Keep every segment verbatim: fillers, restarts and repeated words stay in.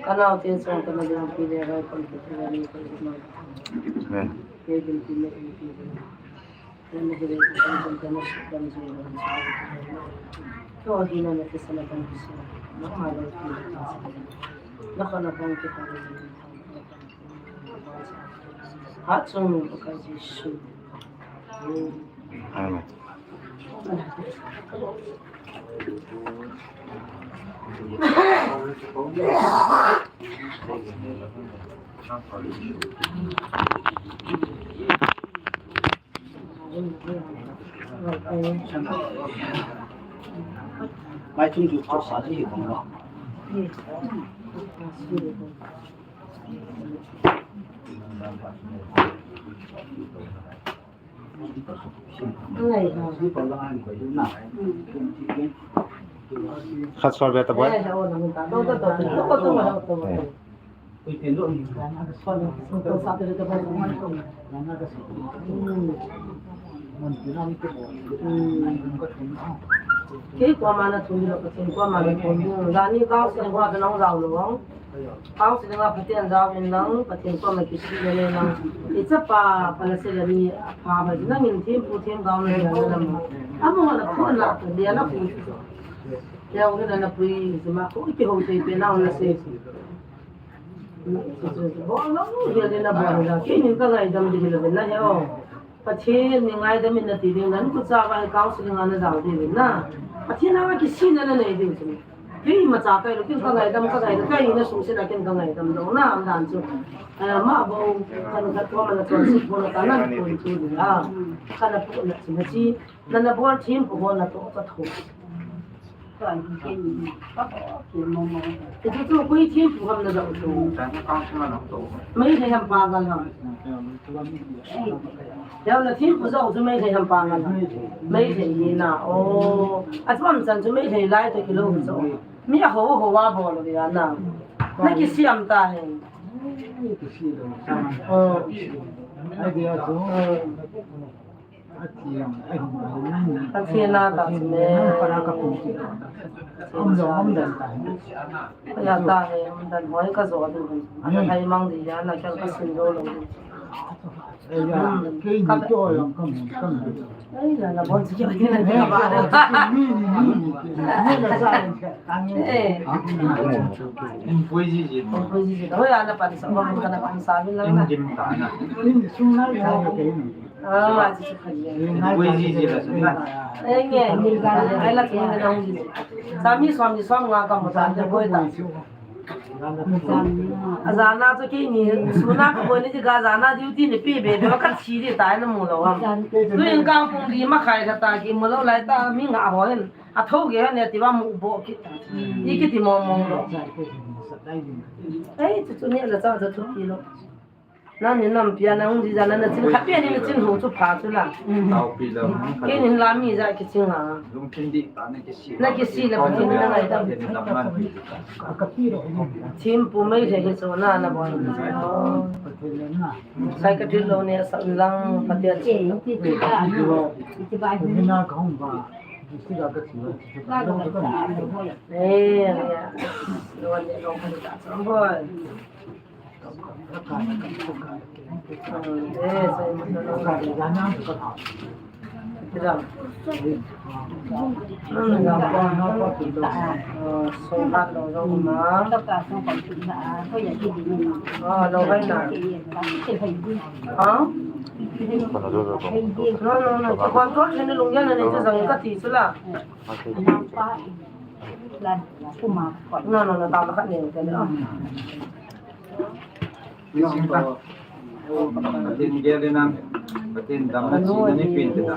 Ka nao tin song ka na jong pi le rai kon pi le ni ko ma. Amen. Ye din pi le ni pi le. Nana hi le kon kon ka na su kan ju ran sa. Ko hi na na ke sa na kan su. Na ma lo pi le ka sa. Na ka na kan ke ka. Ha chung ka Jesu. Amen. Mai chung ju ko sa ji ko ma. Khat sol ve ta boy. Kei kuama na thum lo, Pathen kuama na thum lo. Jani kau se kuama na jao lo. Kau se nga Pathen jao in lang, Pathen kuama kisih le le lang. I chapa pala se le ni apha ba nangin thempu themgao na jao le lang. Amo na ko na ko dia na pu. Ya u na na pui se ma ko ki ho te pe na na se. Bol lo, dia le na bol la. Kei nin ka ngaidam di le na he o. Pathen ni ngaidam in nati ding, na kucha va counseling a na jao ding na. Pathen a kisihna na nei ding chu. Kei imacha kai lou, kei ka ngaidam, ka ngaidam, kei na sung sina kei ka ngaidam lou na, am dan chu. Eh, ma bo, kan ka tua ma na tua si bo na ta na ko tu ding a. Kana pu na chi na chi, na na bol thempu ho na to ka tho. Tua hi kei ni, ka ko ki mo mo. Itu tu koi thempu ham na jao tu. Meitei ham pa gal ham. Jao na thempu jao chu Meitei ham pa gal ham. Meitei hi na. Oh, a chuam chan chu Meitei lai to kilo chu. Mi a ho ho a bol lo ya na. Na kisiam ta hen. Oh. Ai dia chu. Oh. Pathen a ta chu me. Ya ta he, um dan hoi ka jo du. Ana thei mang di ya na kya ka sin do lo. Ka to yang kam kam. Ai, na na bon si yo ni na ba. Ni ni ni ni. Ni na sa. Eh. Poesia ji. Poesia ji. Hoi ana pan sa, ka na pan sa ni la na. Indim ta na. Ni sung na ya ke ni. Ah, eh, nge, ni ka, ai la kin na hung ji. Sami som ji som nga ka mo ta de boi ta. Ajana to ke ni, suna ko boi ni ji ga jana duty ni pi be, de ka chi di ta na mu lo wa. Tu in ka pung di ma khai ka ta ki mu lo lai ta mi nga ho hin. A tho ge ne ti wa mu bo ki ta. I ki ti mo mo lo. Ei, tu tu ni la cha cha tu ki lo. Nang ni nam pia na hung ji ja na na chin khat pia ni na chin hu chu pha chu la. Tau pi lo. Ke ni la mi ja ki chin ha. Lung chin di ta na ki si. Na ki si la pa chin na ngai ta. Thempu Meitei hi chu na na bon. Sai ka thil lo ne sa lang pa tia chi. Ti ti ba. Ti ti ba. Ni na ka hung ba. Ti ti ba ka chi. Eh, ya. Lo ne lo ka ta. Bon. No, no, no, tama khat nei te le. Pathen gel le nang, Pathen damna chihna nei pen te da.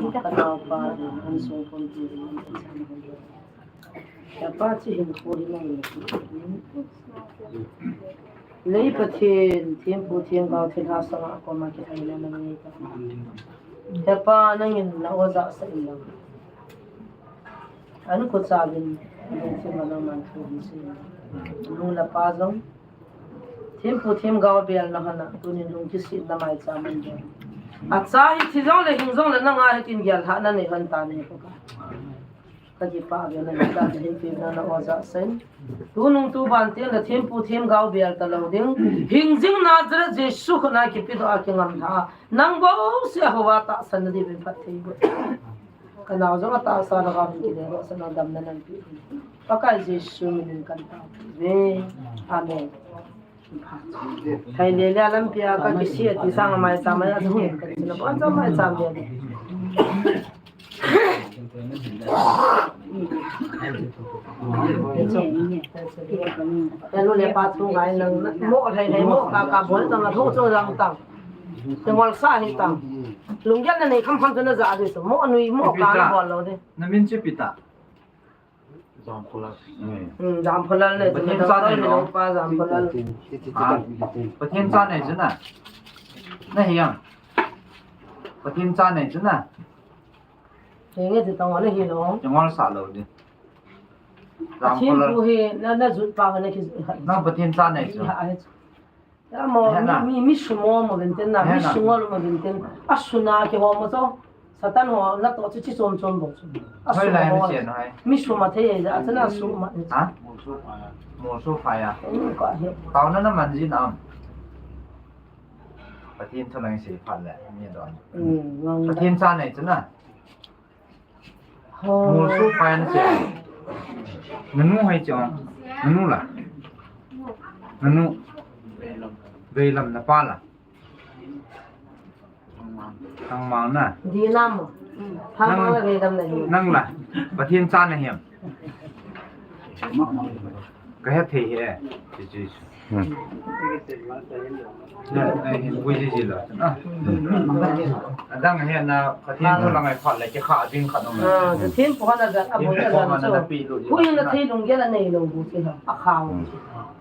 Lei Pathen, thempu themgao thilha sanga koma kithaina nanei ta. He Pa, nangin na oja sa in lang. An ko chavin, an ko chavin, an ko chavin. Nu le pa jong. Thempu themgao bel na hana, tunin lungkisetna maicham in bel. Acha hi thi jongle hing jongle nanga hitin gel hahna nei hon ta nei ko ka. Ka kipah bel na ta hin pi na na oja sen. Tunung tuban tin le thempu themgao bel talou ding. Hing jing Nazareth Jesu khona kipedoh a kingam lha. Nang bouseh a houva tahsan na diuvin phatthei boh. Ka nao jong atahsa lou a min kile bohsahna damna nanpeh. Pakai Jesu minin kahin taopeh uve. Amen. Thai le le lampi a kakisih a ti sanga maicham a jong hin kati na bon jong maicham le. Ka nu le pa thu ngai lang mo thai thai mo ka ka bol tang la thu chu lang tang. Te ngol sa hi tang. Lunggel na nei kham kham chu na ja di chu. Mo nui mo ka na bol lou di. Na min chu ipi ta? Jamphulal. Hmm, Jamphulal nei chu Pathen na cha nei lo. Pa Jamphulal. Ha? Pathen cha nei chu na. Na hi yang. Pathen cha nei chu na. Hi nge ti tang na hi lo. Ngol sa lou di. Pathen Jamphulal. Pu hi na na jut pa na ki. Na Pathen cha nei chu. Hi ha hi. Amo, mi, mi, mi sumo mo vintin na, mi sumo mo vintin. A suna kihom mo chu. Satan ho, na to chu chi chom chom bou chu. A suma ho. Mi suma thei ja, a chana suma. Ha? Mo su fa ya. Ka he. Tao na na man ji na am. Pathen thu lang sei phat le, mi don. Hmm, Pathen cha nei chu na. Mo su fa na che. Nanu hai che. Nanu la. Nanu. Veilam na pa la. Thangmang na. Di nam. Thangmang la veilam na hi. Nang la. Pathen cha na hiam. Ka he thei he. Chi chi. Hmm. Na, na hin bui ji ji la. Ah. Adang he na Pathen thu lang ai phat le ki kha ding khat nom. Ah, Pathen pu na ja, a bu na ja chu. Hui na thei lung ge la nei lo bu chi la. A khang.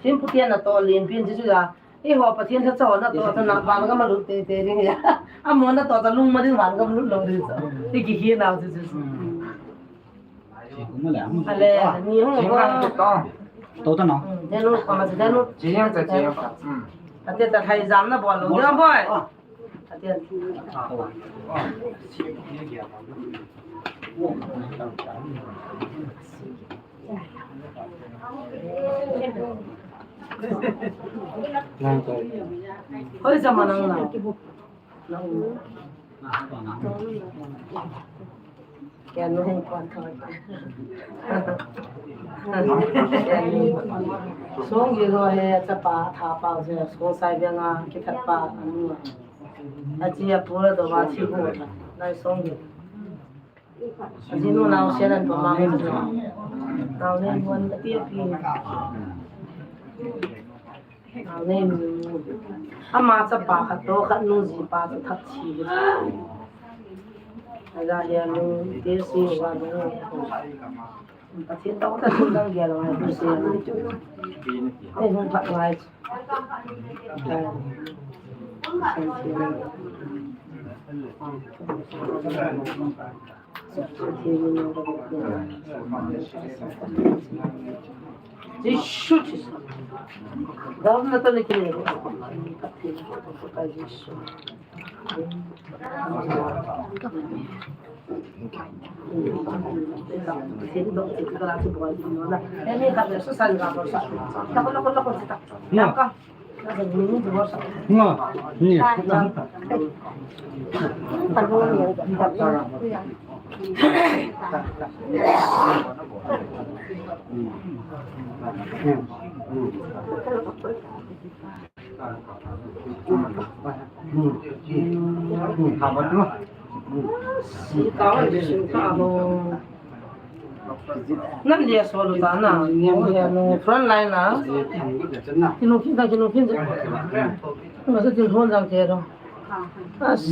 Pathen pu tia na to lin pin chi chu la. Eiho Pathen tha chon na to, to na van gam a lut tei tei ding ya. Amo na to ta lung ma ding van gam lut lou ding so. Ti kihi nau chu chu. Ale, ni hung ko. To ta no. Hmm, denu ko ma denu. Chi yang ta chi yang ta. Hmm. Ate ta thai jam na bol lou. Denu boi. Ate. Hoi, jama nang na. Nang. Kya nung pa tho. Song gi lo he, chapa tha pa se, song sai bia nga, ki that pa, anu. A chi a pu la do wa chi hu. Nai song gi. Ajinu nau sian an pamang chu. Nau nei muan ka ti pi. Nau nei mu. Ama chapa khat to khat nu jipa chu thak chi. Aja hia nu te si wa nu. Pathen to ta chu dang gel wa tu si. Ei hung phat ngai. Jisu, Jisu. Dam na to ni kile. Jisu. Nga. Ni. Nam dia solo ta na. Oh, ya no front line na. Kinu kin ta, kinu kin ta. Nga sa tin hon jang ke do. As.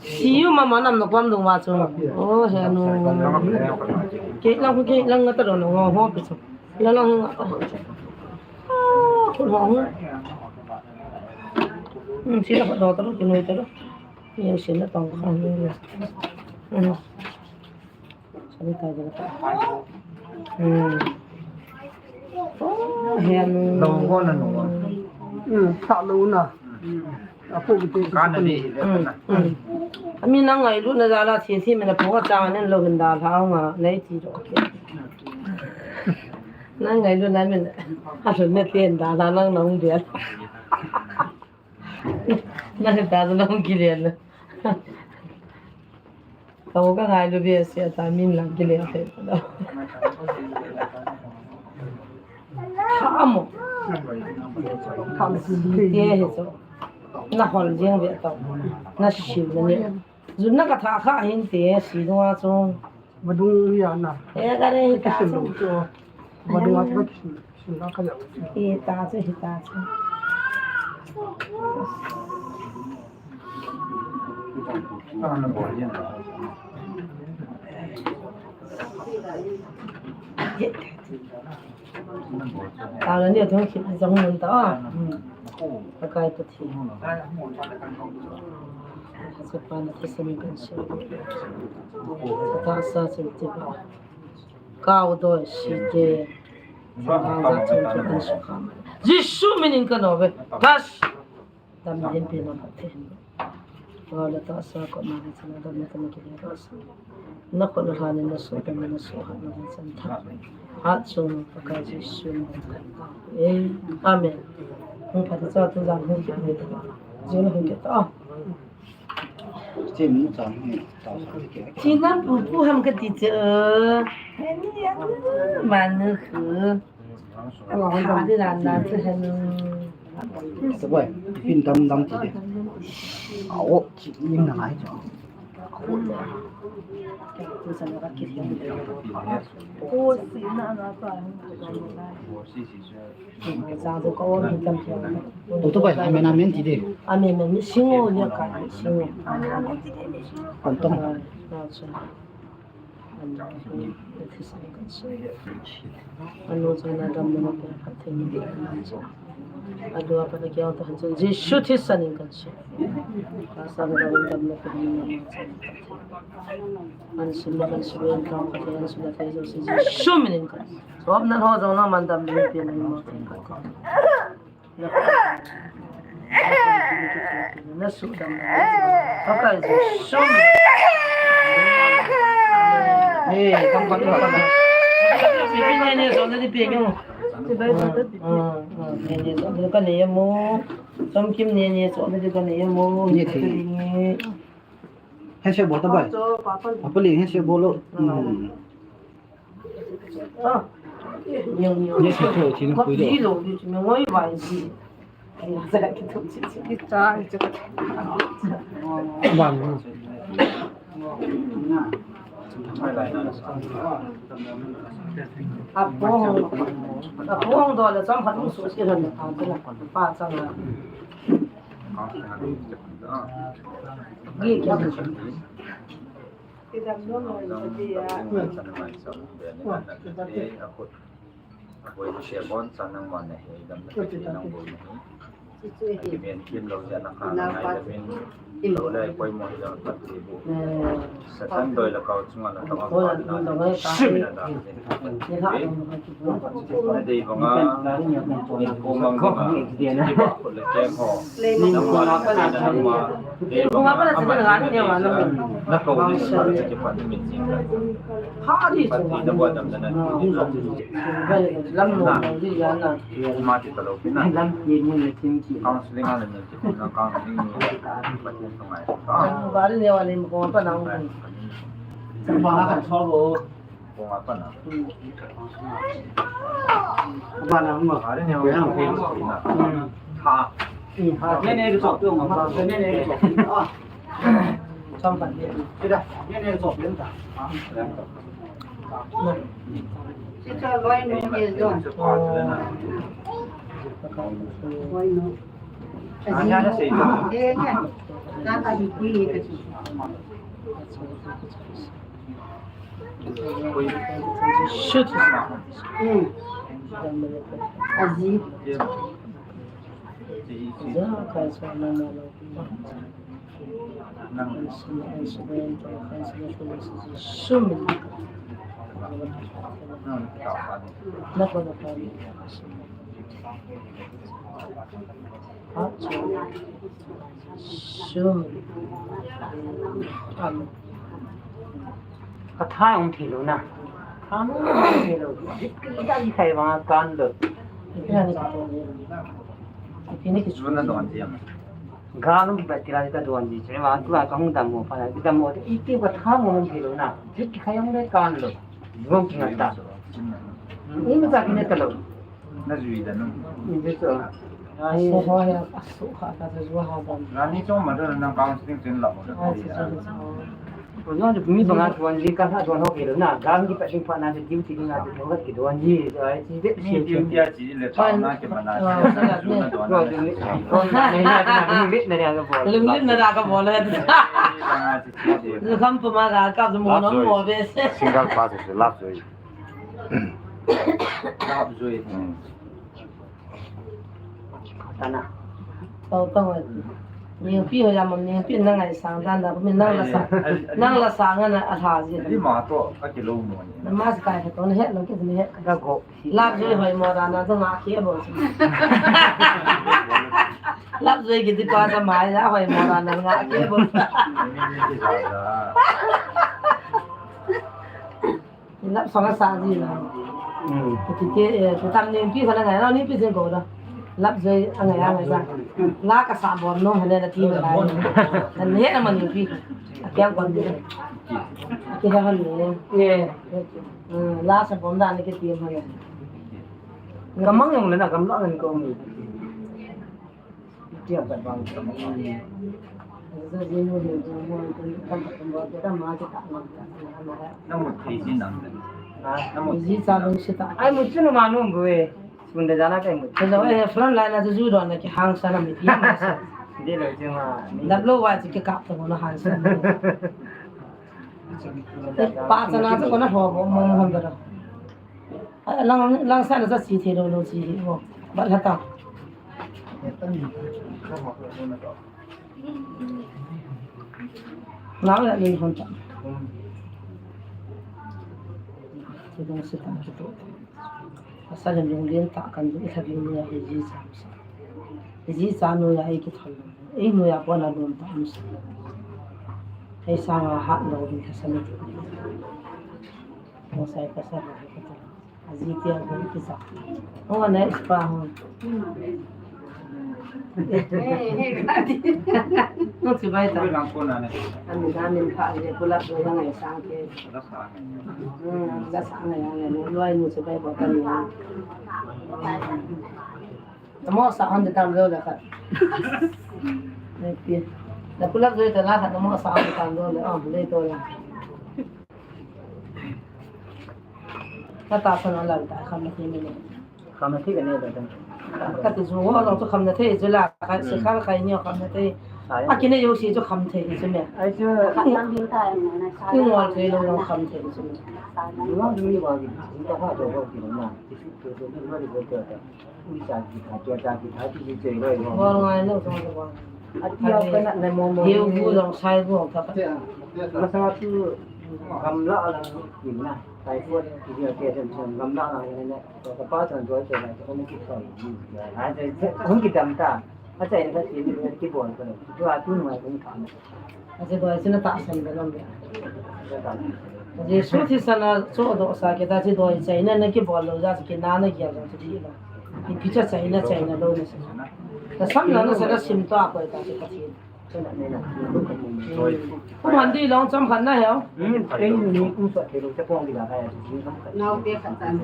Siu mama nam na kwam dung wa chu. Oh, he nu. Ke lang ku ke lang nga ta do no ho pi chu. La lang nga ta do chu. Ah, ku ho. Hmm, si la do ta do, ki noi ta do. Ni si la tong kha ni. Hmm. Sabi ta do ta. Hmm. Oh, hen. Lo ho na no. Hmm, sa lo na. Hmm. Apo kiti. Ka na ni. Hmm, hmm. Ami na ngailutna jal a thi thi mina phung a chang nen lo hin dalha nga nei ti ro ke. Na ngailutna mina. A lo ne ten dalha nang nang bia. Na ta nang kile. Ka u ka ngailu behseh a ta min lang kile thei lo. Tha mo. Tha mo te hi chu. Na hol jeng ve tau. Na siu na ni. Jun na ka tha kha hin te si nua chu. Vadung hi a na. E ka re hi ta chu. Vadung a chu kisin, kisin la ka ya. Hi ta chu, hi ta chu. Tao la ni a thong khit jong mun ta a. Pakai Pathen. Chapa na thisan in kan sei. Tahsa chun ti ba. Kau doi si te. Chapa na thisan in kan sei. Jesu min in kan ove. Bas. Damna hin pe na Pathen. Wa la tahsa ko na ni chana damna ka ni ki le tahsa. Na ko na ha ni na so damna na so ha na ni chan tha. Ha chung Pakai Jesu min. Amen. Hung pha ta cha tu jang hung ki ni ta. Jing hung ki ta. Chi na pu pu ham ka ti che. Ni ya man nu khu. Hadi dan dan che hen. Sabai, pin dam dam ti de. Awo, chi ning na ngai cho. Ko si na na pa. Auto bai, amen, amen ti de. Amen, amen, singo ni ka, singo. Kon tong. Anu chana damna pe Pathen. Adu apa na kya ta han Jesu thisan in kan sei. Tahsa damna pe. An sin na kan sei kan Pathen an sin na Jesu, Jesu min in kan. Sop nan ho jong na man damna pe mo. Na sudam. Pakai Jesu. Eh, kam pat pat. Pipi ne ne so ne di pe kyo. Ne ne so ne ka ne mo. Som kim ne ne so ne di ka ne mo. Ne thi. Hai se bol ta bai. Apa li hai se bol lo. Hmm. Kidam nom nom ti a. Aboi na sia bon sa nang mon na he dam na he nang boi na he. Aki men kim lo ja na ka na ngai da min lo le koi mo ja pat ti bu. Satan doi la kau chunga na tong a pat na. Sim na da. Na dei banga, min ko mang banga, kiba khut le kem ho. Nang ma, nang ma, dei banga, ama, na ko ni sa, kiba ni min jing ka. Ha di, pat ni na bua dam na na. Lam no, di ya na. Ma ti ta lo pi na. Lam ti ni ni tim ti. Counseling a le ni ti na counseling ni. Pat ni to mai. Ba ri ne wa le mo ko pa na. Sa ba ha kan so lo. Kung apa na? Apa na mo? Hari ni ako. Ha. Ha. Ni ni ko. Ni ni ko. Ah. Sampan ni. Kita. Ni ni ko. Kita loy no ye do. Loy no. Anya na sa ito. Eh, yan. Naka di ko ni kasi. Shoot. Hmm. Aji. Shoot. Nakona pa ni. Achu. Sum. Am. Katha hung thei lou na. Katha hung thei lou. Ita i khai vang kan lou. Ita ni katha ni. Ita ni ki. Luna don ji am. Galung ki bat kila ka don ji. Che vang tu ka hung dam mo pa na. Ki dam mo. Iti katha hung thei lou na. Jit khai hung le kan lou. Gong ki ngata. Ni ma ta ki ne ta lou. Na jui da nung. Ni jui to. Aso ho ya, aso kha ta jui ha ban. Rani chong ma da nang counseling chen la. Ai, si, si, si. Ko no mi banga tuan ji ka ha tuan ho ke na, gang ki pa sing pa na de duty na de ho ki tuan ji. Ai, si de mi si duty a ji le ta na ke ma na. Ko ni na na ni na ya ka bol. Lung ni na da ka bol. Lu kham pa ma ga ka mo no mo be. Single pass is love story. Love story. Tana. Tau tau. Ningpi ho ya mam ningpi nang ai sang dan da mi nang la sa. Nang la sa nga na a tha ji. Di ma to ka ki lo mo ni. Na ma sa kai to ne he lo ki ne he. Ka go. Love story hoi mo da na to nga ki bo. Love story ki di pa sa mai la hoi mo da na nga ki bo. Lap song a sa ji la. Hmm. Ti ti, eh, ti tam ni pi ko la ngai, ni pi jing ko la. Lap joi a ngai a ngai sa. La ka sa bon no hale la ti la. An he na man ni pi. A kyang kon ni. Ki ha han ni. Ye. Hmm, la sa bon da ni ke ti ma ya. Ka mang yong le na kam la ngan ko mi. Nang mut thei ji nang. Ha? Nang mut thei ji nang. Ai mut chu numa num bu e. Sun da jana kai mut. Hello, eh, front line na ju don na ki hang sa na mi pi ma sa. De lo ji ma. Dap lo wa ji ki kap to na hang sa. Pa sa na ju ko na ho mo mo hon da. Lang, lang sa na sa si thei lou lou si hi mo. Bat la ta. Nang la ni hon ta. Ti dong si ta ki to. Asa le lung lien ta kan du i tha bi ni ya i ji sa sa. I ji sa no ya i ki thal. I no ya pon a lom ta am sa. Ei sa nga ha lo ni tha sa ni. Mo sai ka sa ha ka ta. Aji tia ko ki sa. O na spa ho. No si bai ta. Ani da min pha le pulak lo yang ai sang ke. Hmm, la sang ai yang le lo ai no si bai ba ta ni. Namo sa han de tam lo la kha. Nei pi. La pulak zo ta la kha namo sa han de tam lo la. Oh, le to la. Ka ta sa na la ta kha ma ti ni. Kha ma ti ka ne da ta. Ka ti zo ho lo to kham na the zo la. Ka se kha ka ni kham na the. A ki ne yo si to kham the zo me. Ai zo. Ka ta hin ta na sa. Ki ngol the lo lo kham the zo me. Lo mi wa ki ta ha to ko ki na. Bol ngai lou, bol ngai. Hiu bu jong sai bu jong thak. Masanga chu gamla lang kin na. Typhoid ki dia ke chen chen gamla lang ne ne. Ka pa chan joi che na ko ne ki thoi. Ai, hung ki dam ta. Achai na ka ti ki bol ko. Chu a tu ngai hung ka. Ache doi chu na tahsan be lom be. Jesu thisan a chohdoh sa kita chu doi chaina na kibol lou jeh a chu kina na gel jong chu dih lou. Ipi cha chaina chaina lou na sa. Na sam na na sa na sim to a koi ta chu Pathen. Kum han dih long chom khat na heu. Nau te khat tan.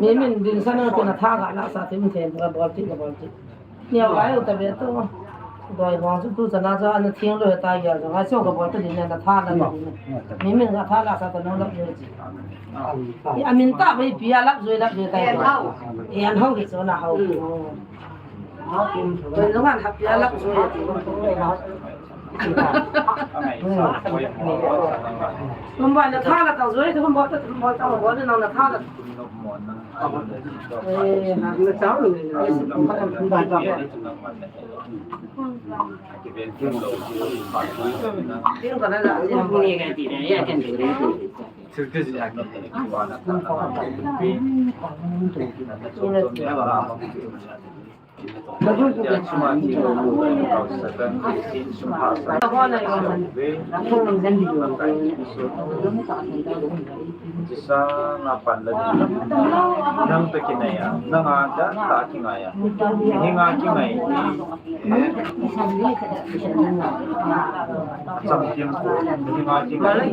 Mi min din sa na tu na tha ga la sa te min then ga bol ti ga bol ti. Nia vai u ta ve to. Doi bong chu tu chana cha na thiang lo ta ya jong. Ai chu ka bol ta din na tha na lo. Mi min ga tha la sa ta no la yo ji. Ni a min ta bai pi a lap joi lap joi ta. E an hau ki chu na hau. Doi lo ngan hap ya lap joi. Tumba na thala ta zoi, tumba ta, tumba ta, tumba na na thala. Eh, na na thala. Tumba ta. Tumba na na. Nang ta kinai a, nang a da ta kingai a. Ni nga kingai. Champion ko, ni nga kingai.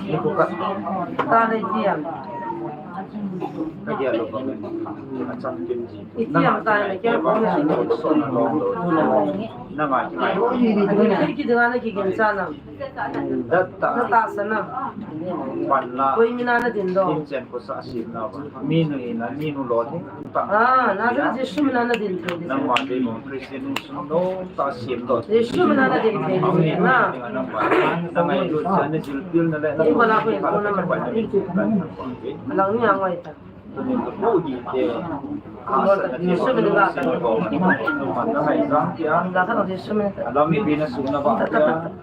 Ni ko ka. Ta le tiam. Ka dia lo ba. Acham kim ji. Itiam ta le kia ko. Na nga kingai. Ki dinga na ki kin sa na. Data. Data sana. Panla. Koi mina na din do. Inchen ko sa si na ba. Minu ina, minu lo ni. Ah, Nazareth Jesu mina na din thei. Nangma de mo Christian sung no ta sim do. Jesu mina na din thei na. Nangma. Nangai lu sa na jil pil na le. Ni ko na ko ko na ma. Lang ni ang wai ta. Jesu mina na ta. Nangai jang kia. Alam ni pina sung na ba.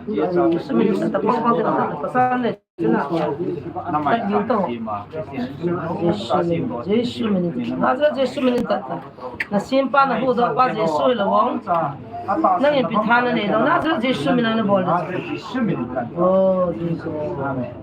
Jesu mina ta pa pa ta. Pasal ne. Jesu mina. Nazareth Jesu mina ta. Na simpa na hudoh pa Jesu lo wong. Nang in pithana nei lo. Nazareth Jesu mina na bol. Oh, Jesu. Amen.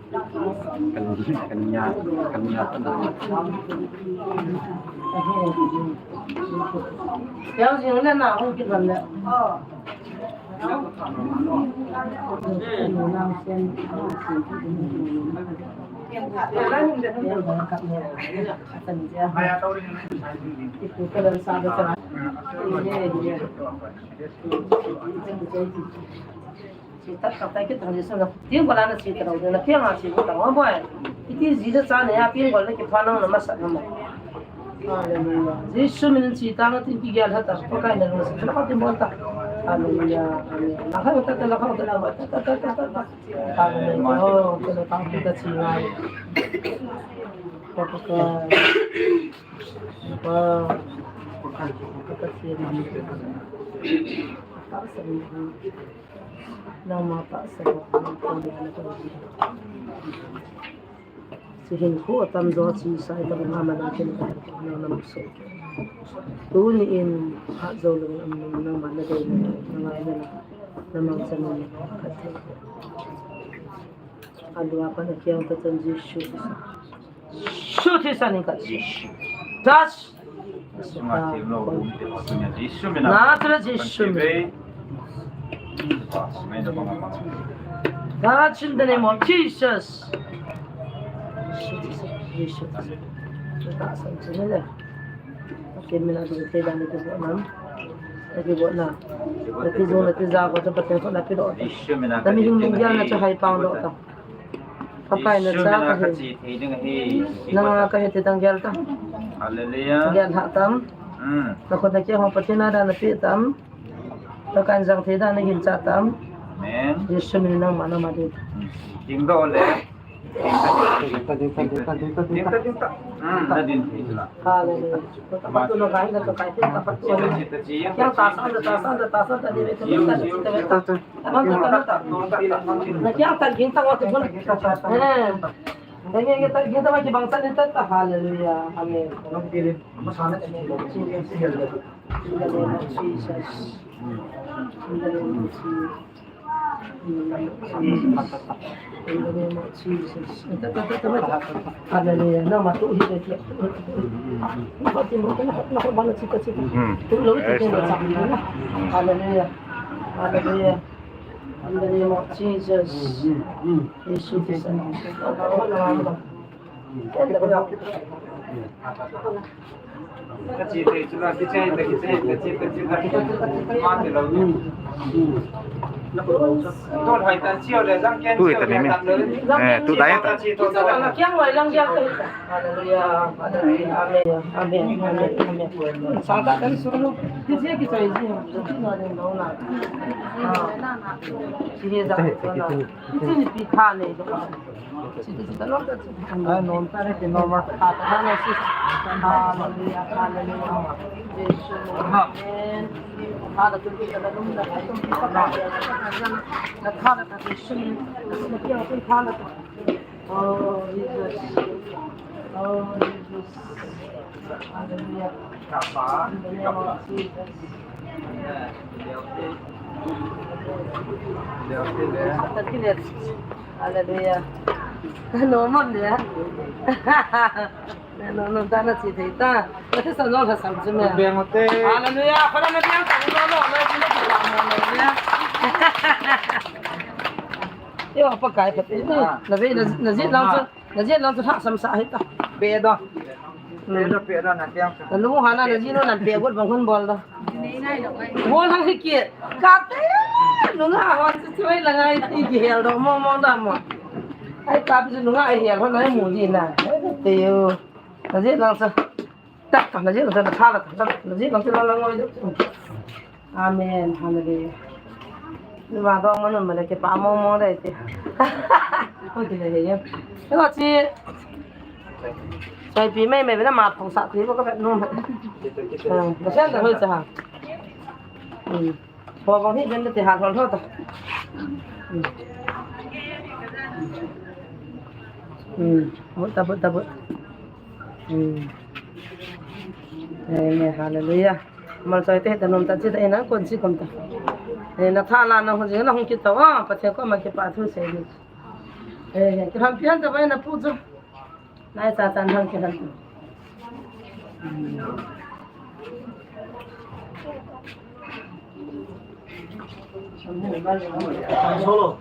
Kan, kan nya, kan nya ta na. Yang jing le na hung kit lam le. Che ta, ta, ta, ki ta, Jesu na. Tin ko la na che ta lo, na piang a che ko ta, wa boy. Iti ji da cha na ya, piang ko na ki pha na na masa na ma. Hallelujah. Jesu min che ta na tin ki gel ha ta, ko kai na lo sa, na ka tin bol ta. Hallelujah. Amen. La ka ta, ta, la ka ta, la ka ta, ta, ta, ta, ta. Hallelujah. Oh, ko na ta ki ta che ngai. Ko ko ka. Wow. Ko ka che ngai. Ka sa ni. Nangma tahsa bou, nangma tahsa bou. Hiche hinkho atam jo chu sai tam, nangma nang kin ka nang nam so. Tuni in hat jou lou nam nangma na dei na, na ngai na, na mang chan na ka the. Alua pa na kiang ka chan Jesu. Jesu thisa ni ka. Jesu. Das. Nazareth Jesu min. Touch in the name of Jesus. Pakai na cha kahe. Nanga kahe ti tang gel ta. Hallelujah. Gel ha tam. Mm. Na khut na keng ho Pathen a dan na pe tam. Pakai jang thei dan na gin cha tam. Amen. Jesu min nangma na ma di. Mm. Ding doh le. Ding ta, ding ta, ding ta, ding ta, ding ta. Mm, na din thei la. Hallelujah. Ka patu na gai na to kai te ka patu na. Kya ta san ta san ta san ta ni ta ta ta. Hallelujah. Amen. In the name of Jesus. In the name of Jesus. In the name of Jesus. Hallelujah. Hallelujah. Hallelujah. In the name of Jesus. Jesus. Tu hi ta ni mi. Eh, tu dai ta. Hallelujah. Hallelujah. Amen. Amen. Amen. Amen. Sangta kan suru. Kisi kisi isi. Kisi ni pi kha ne. Ai, nom ta re, ki nom a. Hallelujah, hallelujah. Amen. Hallelujah. Oh, Jesus. Oh, Jesus. Hallelujah. In the name of Jesus. Hallelujah. No, mom, yeah. No, no, ta na chi thei ta. Na te sa no la sam chu me. Beng te. Hallelujah. Khona na biang ta no, no, na chi na chi ta mo na ya. Yo, Pakai, Pakai. Na ve, na, na ji lang chu. Na ji lang chu ha sam sa hi ta. Pe do. Pe do, pe do, na tiang sa. Na lu ha na, na ji no na pe got bang hun bol do. Bol hang hi ki. Ka te. Nunga ho chu chu la ngai ti ki hel do mo mo da mo. Ai ka bi nunga ai hel ho na mu ji na. Te yo. Na ji lang chu. Tak tak na ji lang chu na pha la tak na ji lang chu la la ngoi do. Amen. Hallelujah. Ni ma dong ma nun ma le ke pa mo mo dai te. Ko ti le ye. Ko chi. Sai pi mai mai na ma phong sa ti ko ka nu. Ah, ka sen da hoi cha. Hmm. Ho bang hi ben te ha hol ho ta. Hmm. Hmm. Bot ta bot ta bot. Hmm. Amen. Hallelujah. Mal choi te ta nom ta chi ta ina kon chi kom ta. Eh, na tha la na hung jing na hung kit ta wa, Pathen koma kipa thu sei ni. Eh, ki ham pian ta bai na pu chu. Nai cha chan hang ki ham. Solo.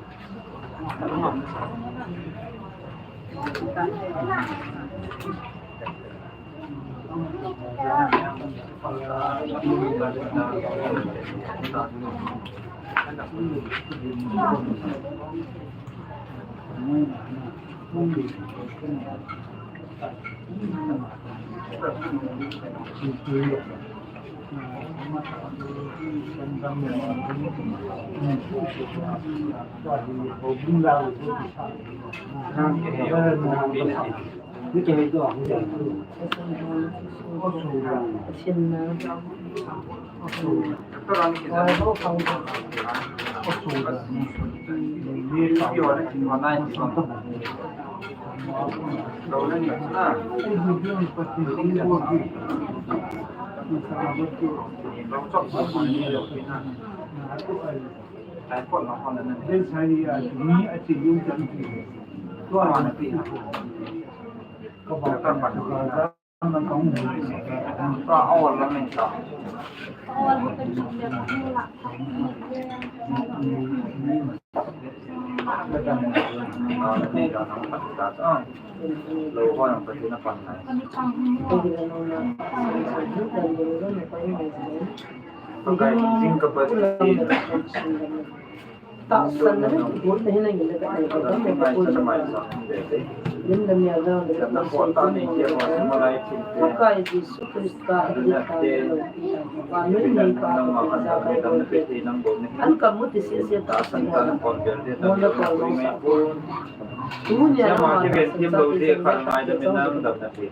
Tunia ama kibel thim lou ding khat ngai dam in nang dam na ti.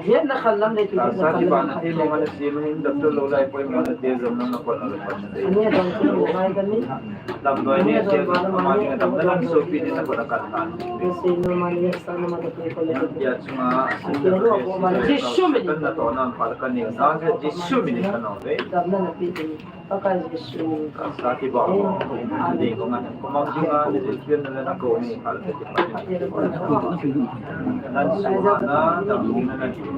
Hian na khan lam le ti na khan lam. Sa ti ba na ti mo na si mo hin dam to lo lai poi mo na te jam nang na kon na le kon na te. Ani dam ti mo ngai dam ni. Dam doi ni ti ama ni dam na dam so pi ni na kon na kan tan. Ni si no ma ni sa na ma te ko le. Yan pia chunga. Ani ro ko ma ni. Jisu mi ni. Kan na to na pa kan ni na Jisu mi ni kan no ve. Dam na na ti ti. Pakai Jesu. Sa ti ba. Amen. Ni ko ngan ko mang ji ngan ni Jesu na na ko ni hal te ti pa. Nan su na na dam ni na na ti na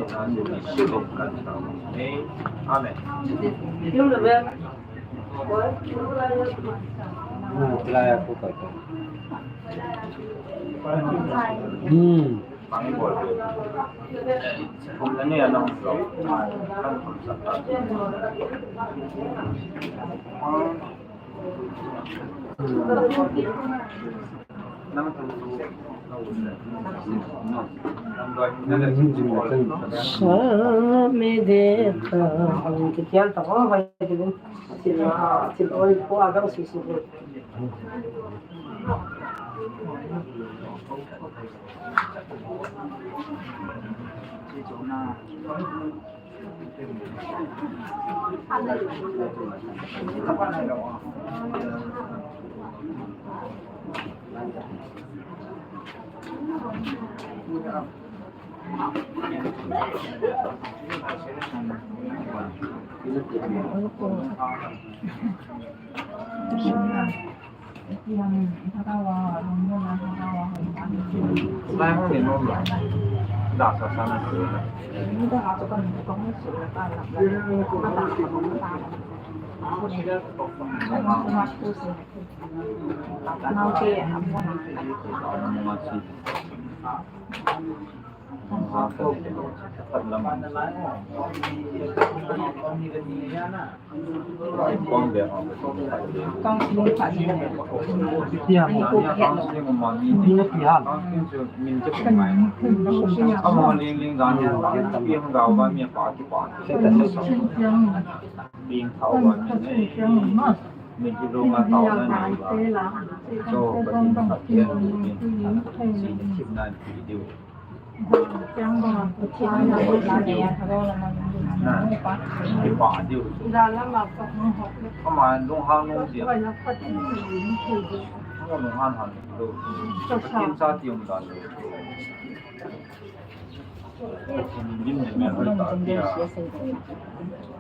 Jesu kan ta. Amen. Amen. Yung na ba? Hmm. Sa me de ta. Kian ta ko vai de. Sin ma, sin oi ko a ga su su.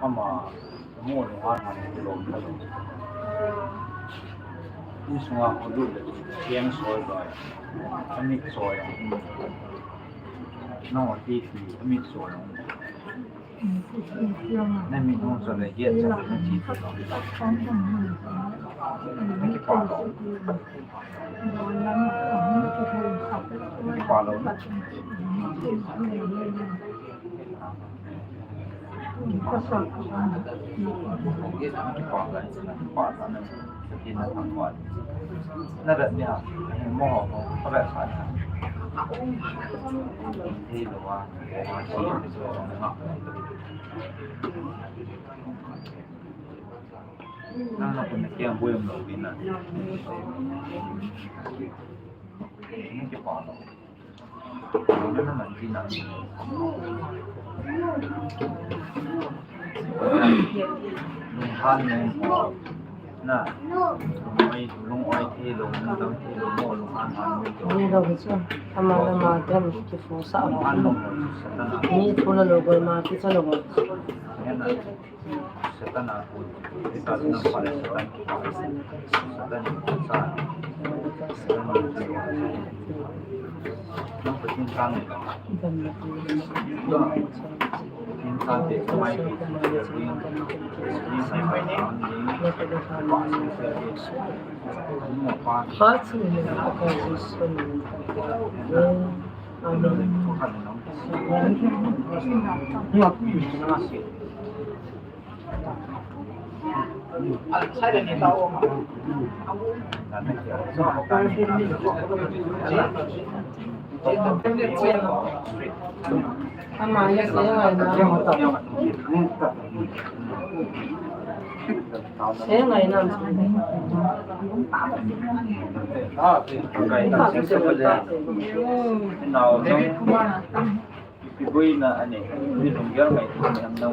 Ama, mo lunghan han kilom talo. Insunga ko lut le, keng soi doi, amit soi. Nang ati ti, amit soi. Na mit hong soi le, hiat sa le, na ti ti lo. Na kipa lo. Na kipa lo. Ama lama dem kifu sa. Mi thu la lo gol ma ki sa lo gol. Satan a, Satan a, Satan a, Satan a, Satan a, Satan a, Ipi boina ani, ni lunggel ngaito ni ham nang.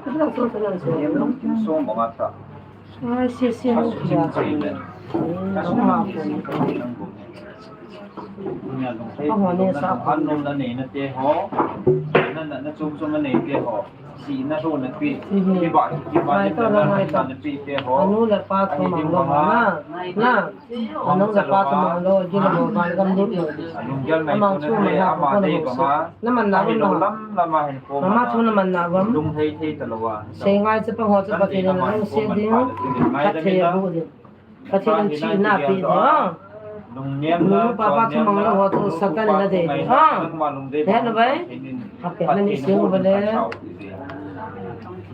Ni ham nang song banga ta. Ai, si, si, si. Ni ham nang song banga ta. An nom na nei na te ho. Na, na, na chom chom na nei te ho. Si na ro na pi. Kiba, kiba, na pi te ho. Anu le pa thu mang lo na. Na. Anung le pa thu mang lo, ji le ho, ban gam lut lo. Amang chu man na ko na ho. Na man na ko na. Mama thu na man na ko. Sei ngai che pa ho chu Pathen in lung se ding. Ka thei bu ding. Pathen in chi na pi ding. Nu pa pa thu mang lo ho chu Satan in na dei. Ha. He na bai. Ape, nani sing bale.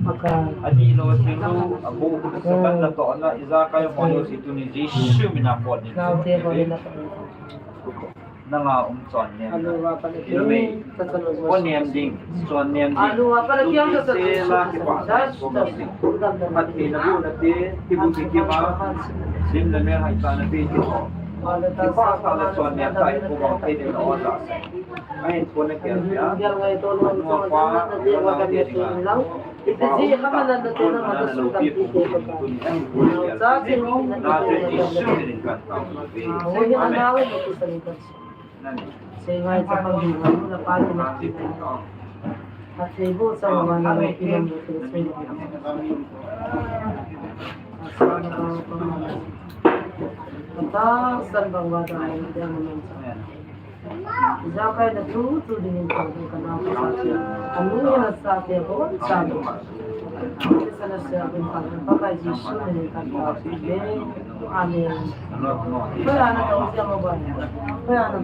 Aka. Ani lo sing lo, abu, saban na to na, ijakai mo lo si tuni Jesu mina pot ni. Nau te bale na. Nanga um chon nem. Ilo me. Ko nem ding, chon nem ding. Alu apa lagi yang se la ki pa ko ding. Ati na bu na te, ki bu ki ma. Sim na me hai ta na pe ki ko. Ki pa ta la chon nem ta ko bang te de na o ta. Ai, ko na kya kya? Ko pa, ko na kya kya? Iti ji ka ma na na te na ma na su ka ti ko ka. Sa ji na te ji su ni kan ta. Wo ni na na wo ko sa ni kan. Sei ngai cha pa ni na pa ni na. A thei bo sa ma na ki na mo ko sa ni. Asa na ba ko ma. Ata san bang wa da ni da mo sa. Ijakai na thu thu dingin Pakai ka nau ka sa. Anu na sa te bon sa. Sa na sa bin Pakai, Pakai Jesu min in ka nau ka sa. Amen. Koi ana ka usia mo ba. Koi ana.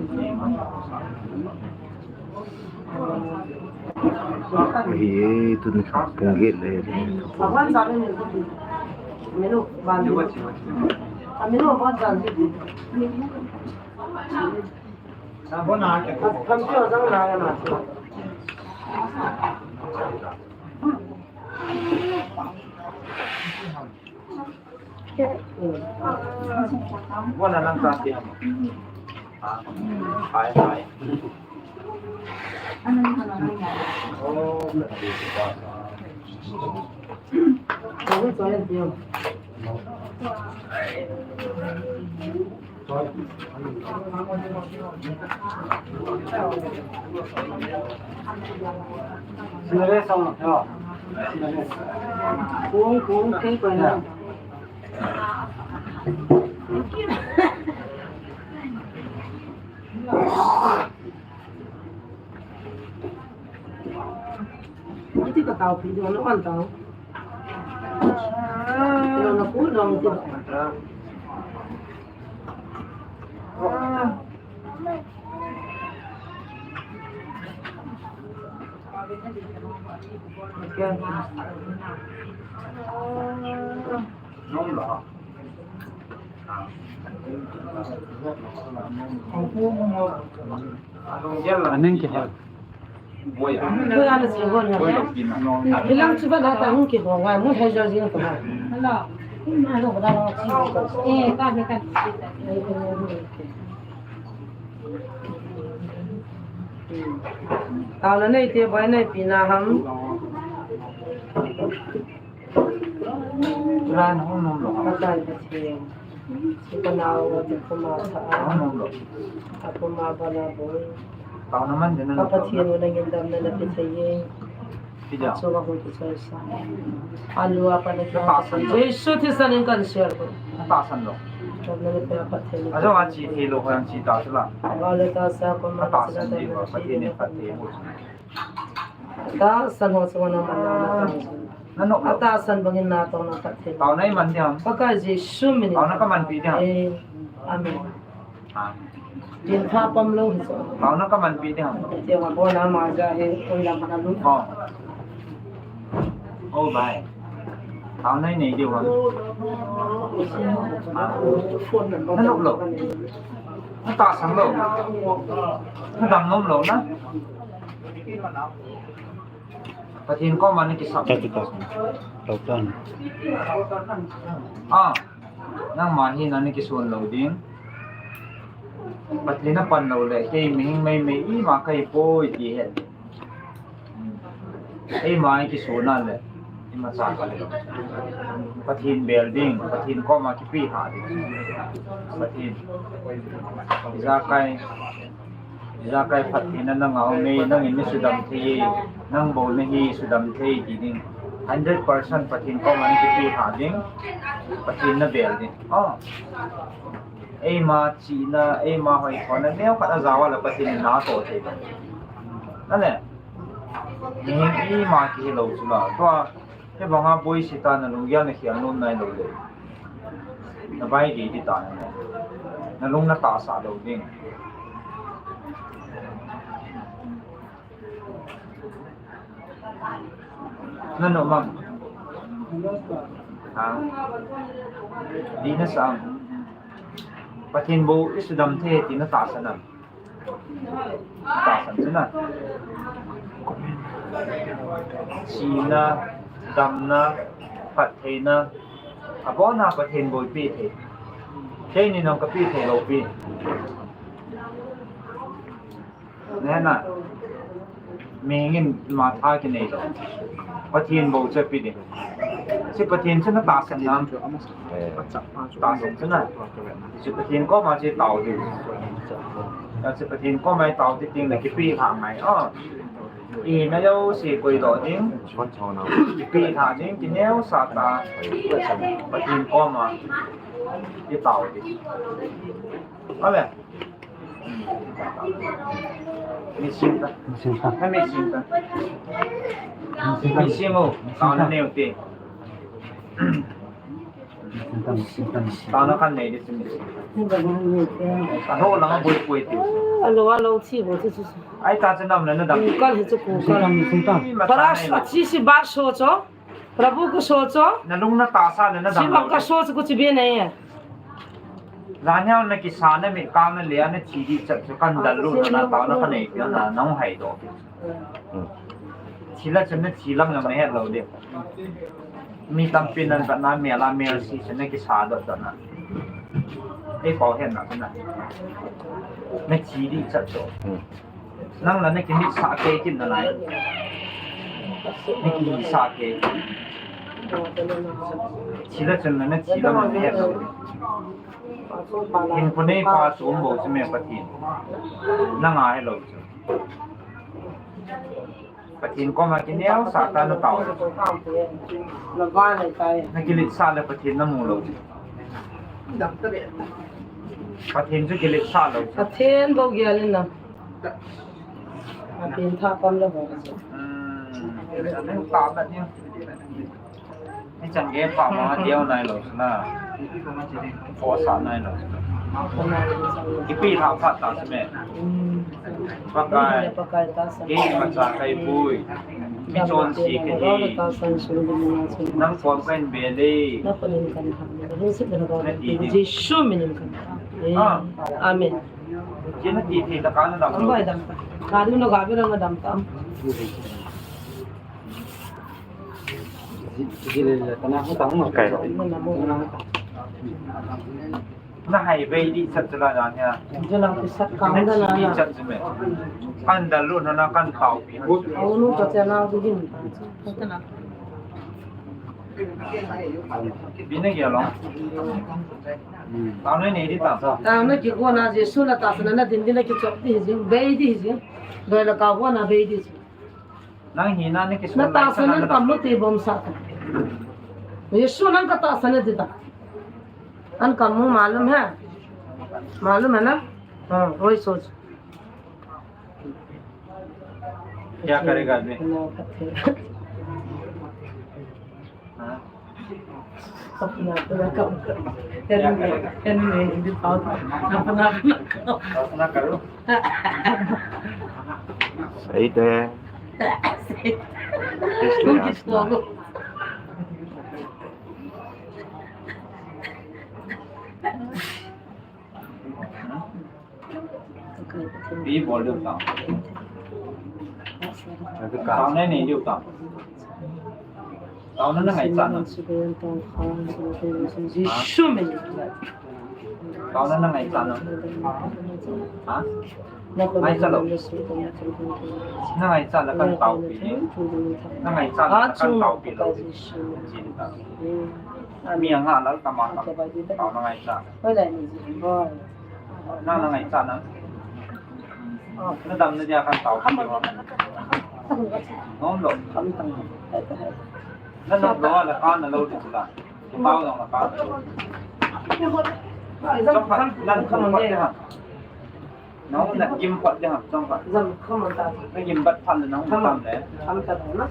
Ye, tu ni pung ge le. Awan sa min. Menu ban. Aminu awan sa. Iti ka tao pi do na wan tao. Lo na ku dong ti. Nom lo. Aning ki hal. Koi ana si hon ya. Ilang chuba la ta hung ki hon wa, mu hai jo jing ko ma. Hello. Hello, ba la chi. Eh, ta ni kan. Tao na nei te bai nei pi na ham. Ran hung nom lo. Pakai Pathen. Ipanau wa ti kuma tha. Hung nom lo. Akuma bana boi. Tao na man de na. Ka Pathen wa nangin damna na pi thei ye. Ti ja. Chu wa hu ti choi sa. Alu apa na ki. Ta san lo. Jesu thisan in kan share ko. Ta san lo. Ajo a chi thei lou ho jong chi ta chu la. Atahsan diu va, Pathen in phatthei boh. Tahsan ho chu na man na. Na nop lou. Atahsan bangin na tong na phatthei. Taona i man diam. Pakai Jesu min in. Taona ka manpi diam. Eh, amen. Tin pha pam lou hi chu. Taona ka manpi diam. Ti ma ko na ma ja he, koi lam na lu. Oh. Oh, bai. Taona i nei diu ham. Ah. Na nop lou. Na tahsan lou. Na dam nom lou na. Pathen koma na kisap. Ta, ta, ta. Tau tan. Ah, nangma hi na na kison lou ding. Pathen na pan lou le, kei mihing meimei ima kahi poi ti het. Eima i kisona le, imacha ka le. Pathen bel ding, Pathen koma kipe tha ding. Pathen. Ijakai. Ijakai phattheina na ngah ume, nangin na sudam thei e, nang bou na hi sudam thei ti ding. Hundred percent Pathen koma na kipe tha ding, Pathen na bel ding. Oh. Eima chihna, eima hoithona, neokhat a jao a le Pathen in na toh thei ding. Na le, mihing ima kihi lou chu la, tua, Hibanga boise ta na lunggel na khel nom nai lou le. Na bai gei di ta na. Na lung na tahsa lou ding. Na nom am? Ha? Di na sa am? Pathen bou i sudam thei ti na tahsan am? Tahsan chu na. Thina, damna, phattheina, abona Pathen bou i pe thei. Keini nong ka pe thei lou pi. Nena. Mihing in ima tha kinei lou. Pathen bou chu pe ding. Hiche Pathen chu na tahsan nam. Eh. Tahsan chu na. Hiche Pathen koma chu tao ding. Hiche Pathen koma i tao ti teng le kipe tha ngai. Oh. Ima jouse koi doh ding. Kipe tha ding, kineosah tah. Pathen koma i tao ding. Amen. Misim ta. Misim ta. Hai misim ta. Misim ta. Misim o. Taona neo te. Misim ta, misim ta, misim ta. Taona kan nei di sim. Ano lang a boi boi te. Alo, alo, chi bo, chi, chi, chi. Ai ta cha nam na na dam. Kukal hi chu kukal. Misim ta, misim ta. Para a chi si ba so cho. Prabhu ko socho. Na lung na tahsa le na dam. Siva ka socho ko chibe nei. Lanya na kisa na mi ka na le na chi di chat chu kan dal lu na taona ka nei na na hung hai do. Hmm. Chi la chan na chi lam na me het lo de. Mi tampi nan ba na me la me si chan na kisa do do na. Ei pau het na na. Na chi di chat chu. Hmm. Nang la na kimit sah kei kit nalai. Na kimit sah kei. Chi la chun na, na chi la man het lo. Hin pu nei pa sum bo chu me Pathen. Na ngai lo chu. Pathen koma kineosah tah na tao. Na kiletsah le Pathen na mu lo chu. Pathen chu kiletsah lo chu. Pathen bou gel in na. Apen tha pam le ho. Hmm. Ni chan ge pa ma deu nai lo na. Ko sa nai lo. Kipe tha phat ta se me. Hmm. Pakai. Pakai ta sa. Kei imacha kahi poi. Mi chonse kahi. Nang kom kahin bel e. Na kom in kan ha. Jesu min in kan ha. Ah. Amen. Kei na ti thei ta ka na dam lo. Bai dam ta. Ka du na ga be na dam ta. Kai lo. Na hai bei di chat chala na nia. Jala ki sat ka na na. Di chat me. Kan dal lo na na kan tao pi. Au nu ka cha na du din. Bina gya long. Tao na nei di ta. Tao na kikona Jesu na tahsan na din din na kichop di jing, bei di jing. Doi la ka bona bei di jing. Nang hina na kisu na tahsan na kam lo te bom sa ta. Jesu nang ka tahsan na di ta. अनका मुंह मालूम है? मालूम है ना? हाँ, वही सोच। क्या करेगा आदमी? हाँ? अपना अपना काम करो। क्या करेगा? अपना अपना काम। अपना अपना करो। सही तो है। सही। इसलिए वो किसको? ये बोल दो काम। काम नहीं, नहीं जो काम। काम ना नहीं चाहना। यीशु में। काम ना नहीं चाहना। हाँ? Ngai cha lou. Na ngai cha la kan tao pi. Na ngai cha la kan tao pi lou. Chin ta. Mi anga lal ta ma ta. Tao na ngai cha. Na na ngai cha na. Na dam na dia kan tao pi. Nom lou. Na na lou la kan na lou ti la. Tao na la kan. Chong phat, nan chong phat ha. Nang na gim phat ding ham, chong phat. Jam, come on, ta. Na gim bat phat le nang tam le. Tam ta na.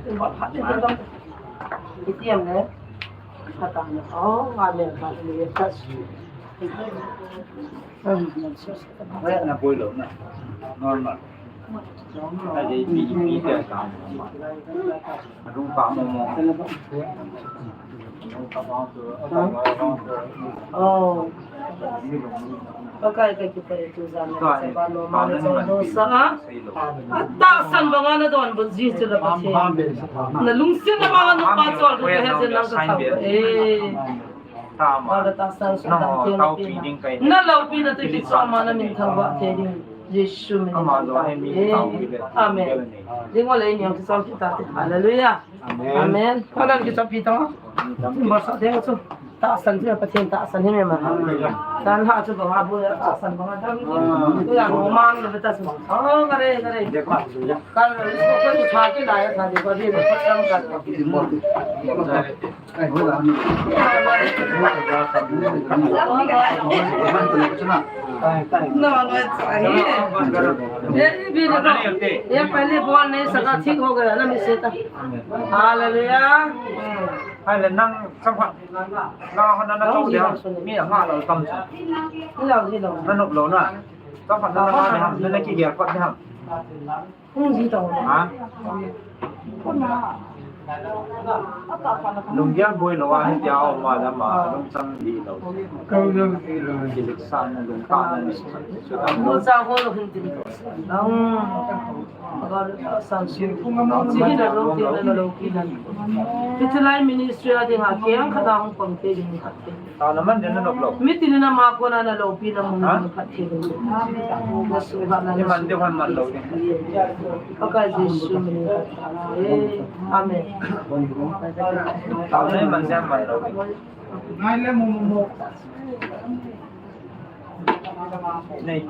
Gim bat phat le tam. Itiam le. Kata na. Oh, nga le ka le ka. Re na boi lou na. Normal. Ta de pi pi de ka. Adung pa mo mo. Oh. Pakai ka kipah itu zaman. Kai, sebab normal itu dosa. Tahsan banga nadon bun ji chu la Pathen. Na lungset na banga na pa chol ka he je nang ka thau. Eh. Tama. Tahsan su na pi. Na loupi na tu ki chol ma na min thang ba te ding. Yeshu min. Amen. Ding wa le ni ang ki chol kita. Hallelujah. Amen. Amen. Palan ki chapi ta. Ba sa de chu. Tahsan chu Pathen tahsan hi me ma. Tan ha chu ba ha bu tahsan ba ha. Tu ya mo man lo ta chu. Oh, kare, kare. Kal ko ko cha ki la ya tha de ko de ko tam ka. ये पहले बोल नहीं सका, ठीक हो गया ना, मिस था। Hallelujah. Hai le nang samphat. Na hon na to dia. Mi nga lo tam sa. Ni lo, ni lo. Na nop lo na. Samphat na na na ki ya pat na. Hung ji tong. Ha? Lunggel boi lou a, hitia um a, lama lungchang lih lou. Kilik sa na lung ta na ni. Lungchang ho lou hin tin. Sang su. Ji hi na lou tin na lou kin na. Hitilai ministry a ding a kiang khat a hung pang te ding khat te. Tao na man den na nop lou. Mi tin na ma ko na na loupi na mun na khat thei ding. Na su ba na. Ni man den man lou ding. Pakai Jesu min. Amen. Tao na man den man lou ding. Ngai le mo mo mo. Nei.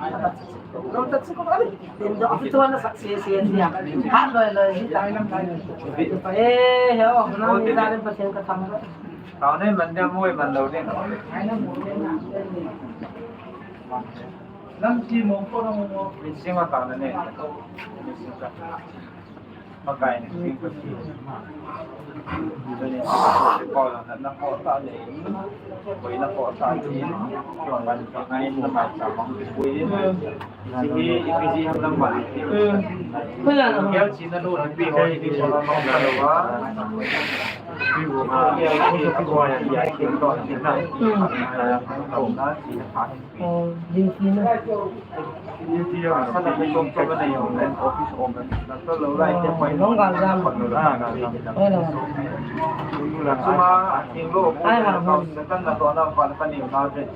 Lou ta chu ko ale. Tin do tu na sa se se ya. Ha loi loi ji ta. Eh, he o, na mi ta le pa chen ka tham. Tao nei man dia moi man lou ding. Lam ki mo ko mo mo. Min sing ma tao na nei. Min sing ka. Makai ni sing ka si. Ni ko na na ko ta le. Ko na ko ta ni. Ko man ka ngai na ma sa ma ko ni.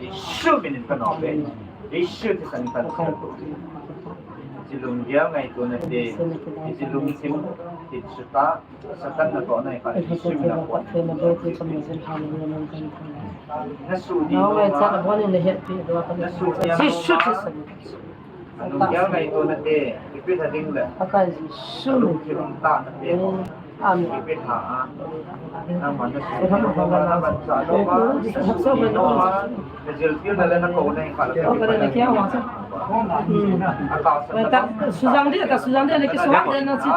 Jesu min in ka nom e. Jesu thisan in ka nom e. Hiche lunggel ngaito nate, hiche lungthim, hiche suhtak, Satan natohna hi Jesu min a pon. Na suh ding lou a. Na suh ding lou a. Lunggel ngaito nate, ipi tha ding le. Lungthim tah nate. Amen. Sujang dia, sujang dia, lagi suang dia na si.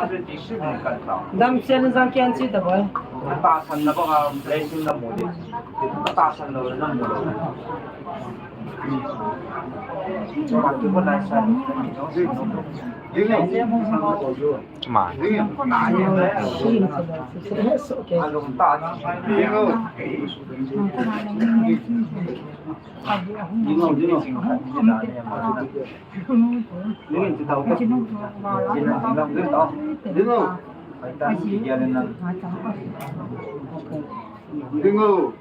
Dam sian jang kian si ta boy. Ma. Dingo.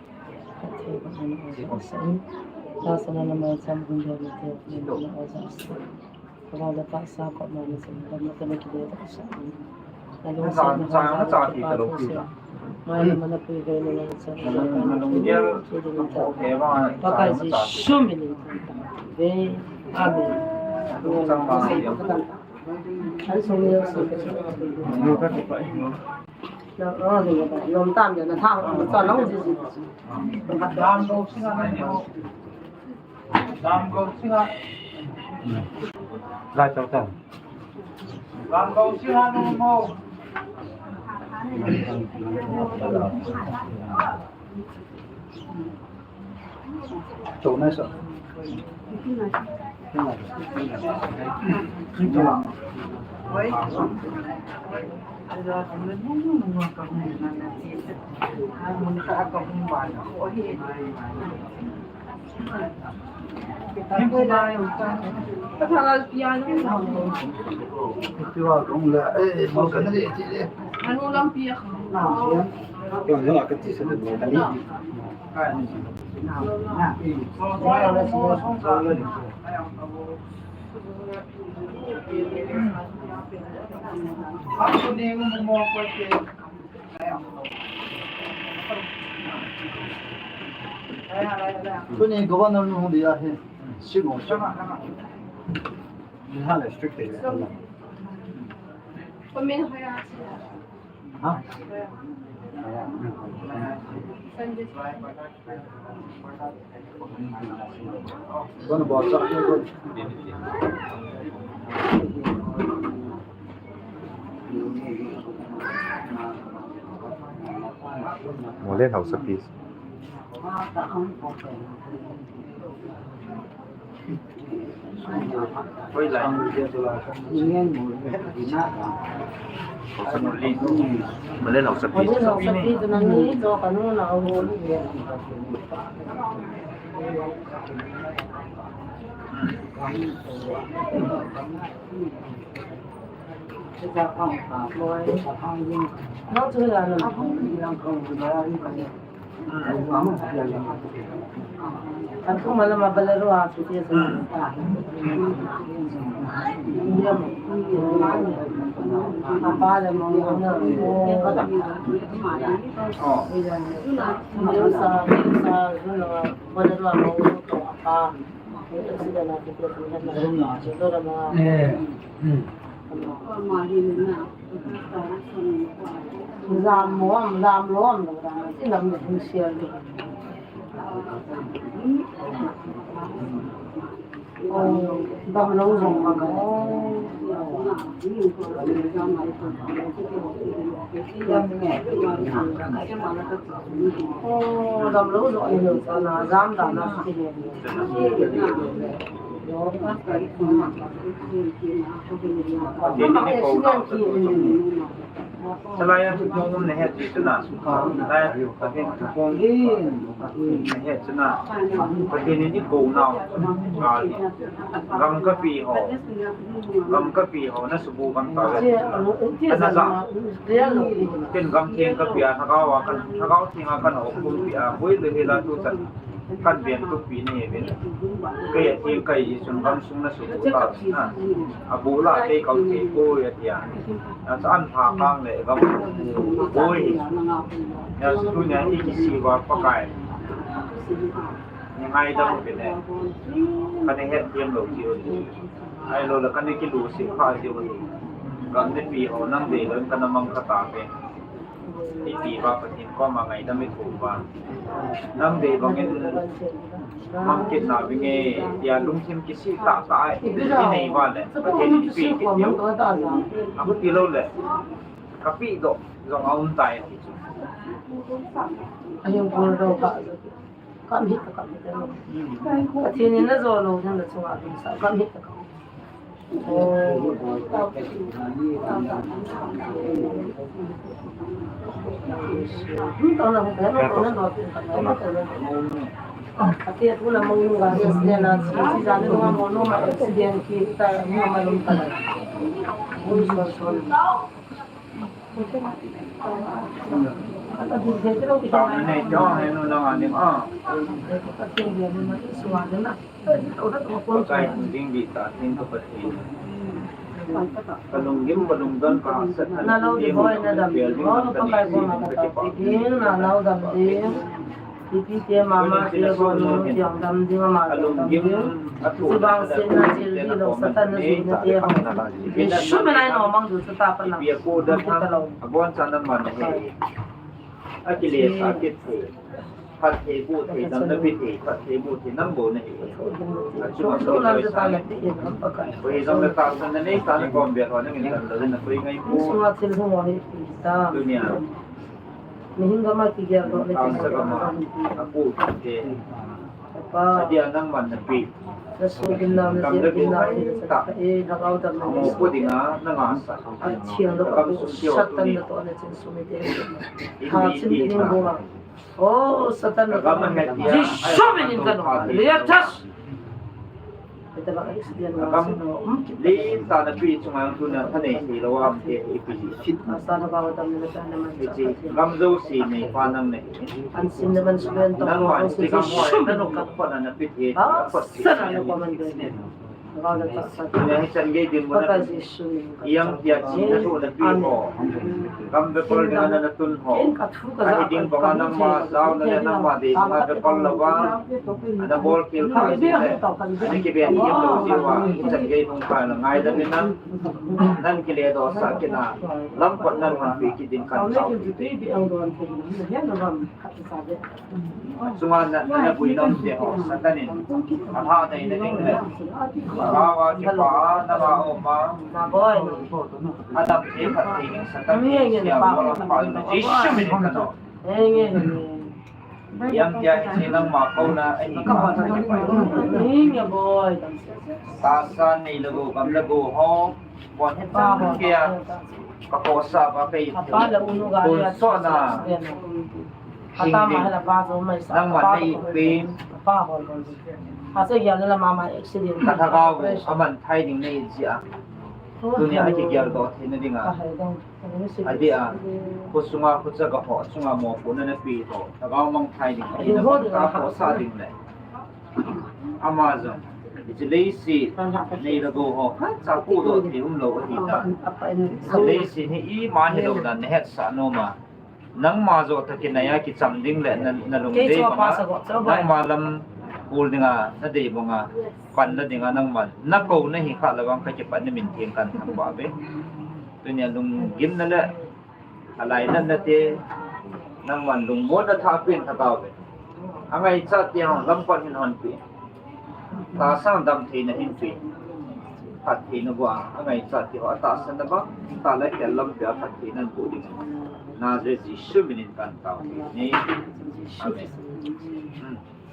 Pakai Jesu min in. Amen. Nom tam le na tha, sa long ji ji. Lam go singa. Lai tau tau. Lam go singa no mo. Chau nai sa. Anu lampi a. Tuni governor nu hung dia hi. Sino. Ni ha le strict de. Komin hoya. Ha? Molen hausa pi. Lam lom, lam lom, lam lom, lam lom, lam lom. Dam lou jong ma ka. Dam lou jong ni lo sa na jam da na si ni. Salai a thu kong um na het ti chu na. Salai a thu kong um na het chu na. Pathen in i ko nau. Gam kapi ho. Gam kapi ho na subu gam ta ve. Ana ja. Ken gam theng kapi a, Lhagao a kan, Lhagao theng a kan ho kumpi a. Hoi le hela tu chan. Kan veng tupi nahi uvin. Kei a thil kei hi chun gamsung na subu ta na. Abu la kei kau thei poi atia. Acha an pha kang le gam poi. Acha tunia i kisi uva Pakai. Ni ngaidam uvin e. Kana hetthem lou jiu. Ahilou le kana kilutsah kha jiu. Gam nepi ho nang deilou in kana mang kha tauve. Ipi uva Pathen koma ngaidam ithoh uva, nang dei bangin mang kit nauvinge tia lungthim kisih tahtah inei uva le Pathen in eipeh kit diu. Achuti lou le kapeh doh jong aum tai ati chu. Kam hih ta, kam hih ta. Pathen in najou lou jong nachunga lungsa, kam hih ta, kam hih ta. Kalunggim, kalungdon, kahahsat, nadam ding, Pakai koma katao ding, nadam ding. Ipi te mama te gonu te jong dam ding, ama jong dam ding. Chubang sen nachil ding lou, Satan najui nate ho. Jesu min a inom mang diu chu tapan lang. Ipi a ko dan ham, abon chan a man ahi. Akile sa kit thei. Phatthei boh thei, damna pe thei, phatthei boh thei, nang bou nahi. Achung a so loi sa. Koi jong le tahsan nanei sa, nakom beh ho nangin tan lou, nakoi ngai pou. Tunia. Mihem gam a kigel doh le. Tahsa gam a akou te. Adia nangman nape. Nasugimnau, najetgimnau, Lhagao damna, amopo dinga nangahsah. Atheng lou, apu, Satan natohna chun sumite. Hachim ding bou a. O Satan natohna. Jesu min in kano. Hallelujah. Len tah nape chunga tuna thanei thei lou a um te ipi hi. Hiche gam jouse neipa nang nahi. Nangma hiche gam ho nanop khopna nape thei. Tuna hichan gei dinmun a tun. Ijemtia chihna thoh nape ho. Gam bepol dinga natun ho. Ahi ding banga nangma jaona le nangma dei banga bepol louva. Ana bol khel kha ji le. Ana kiben khel lou jiuva. Hichan gei hung kha le ngaidam in a. Nang kiledohsah kit a. Lampot nang hon pe kit ding kahin tao. Chunga na, na, nabui nom te ho, Satan in. Alhah deina ding le. Lhagao a kipa a, nanga um a. Adam te phatthei ding Satan in, sia bol a pha in, Jesu min in kano. Ijemtia hiche nangma kouna ahi. Tahsa nei le gou, gam le gou ho. Pon kei a, kakhohsah uva kei. Pon sona. Hing ding. Nangman neipe. Kalhagao u amanthai ding nei jeh a. Tunia kigel doh theina dinga. Adia, khosunga khocha gaho, chunga mopohna nape ho. Lhagao mangthai ding. Kakhohsah ding le. Ama jong, hiche leiset, nei le gou ho, khatcha pohdoh thei umlou ahitai. Hiche leiset hi ima hilou dan nahetsah nom a. Nangma joh toh kinai a kicham ding le na, nalungdei banga. Nangma lam kul dinga, nadei banga. Panna dinga nangman. Nakou nahi khah le vang kakipat namin theng kahin thangvah uve. Tunia lunggimna le alainatna te, nangman lungmonna thah pen Lhagao in. Angaichat te ho, lampot hin hon pe. Tahsa a damtheina hin pe. Phattheina bou a, angaichat te ho, atahsan na bang, tah le khel lampi a phattheina naboh ding. Nazareth Jesu min in kahin tao e. Amen.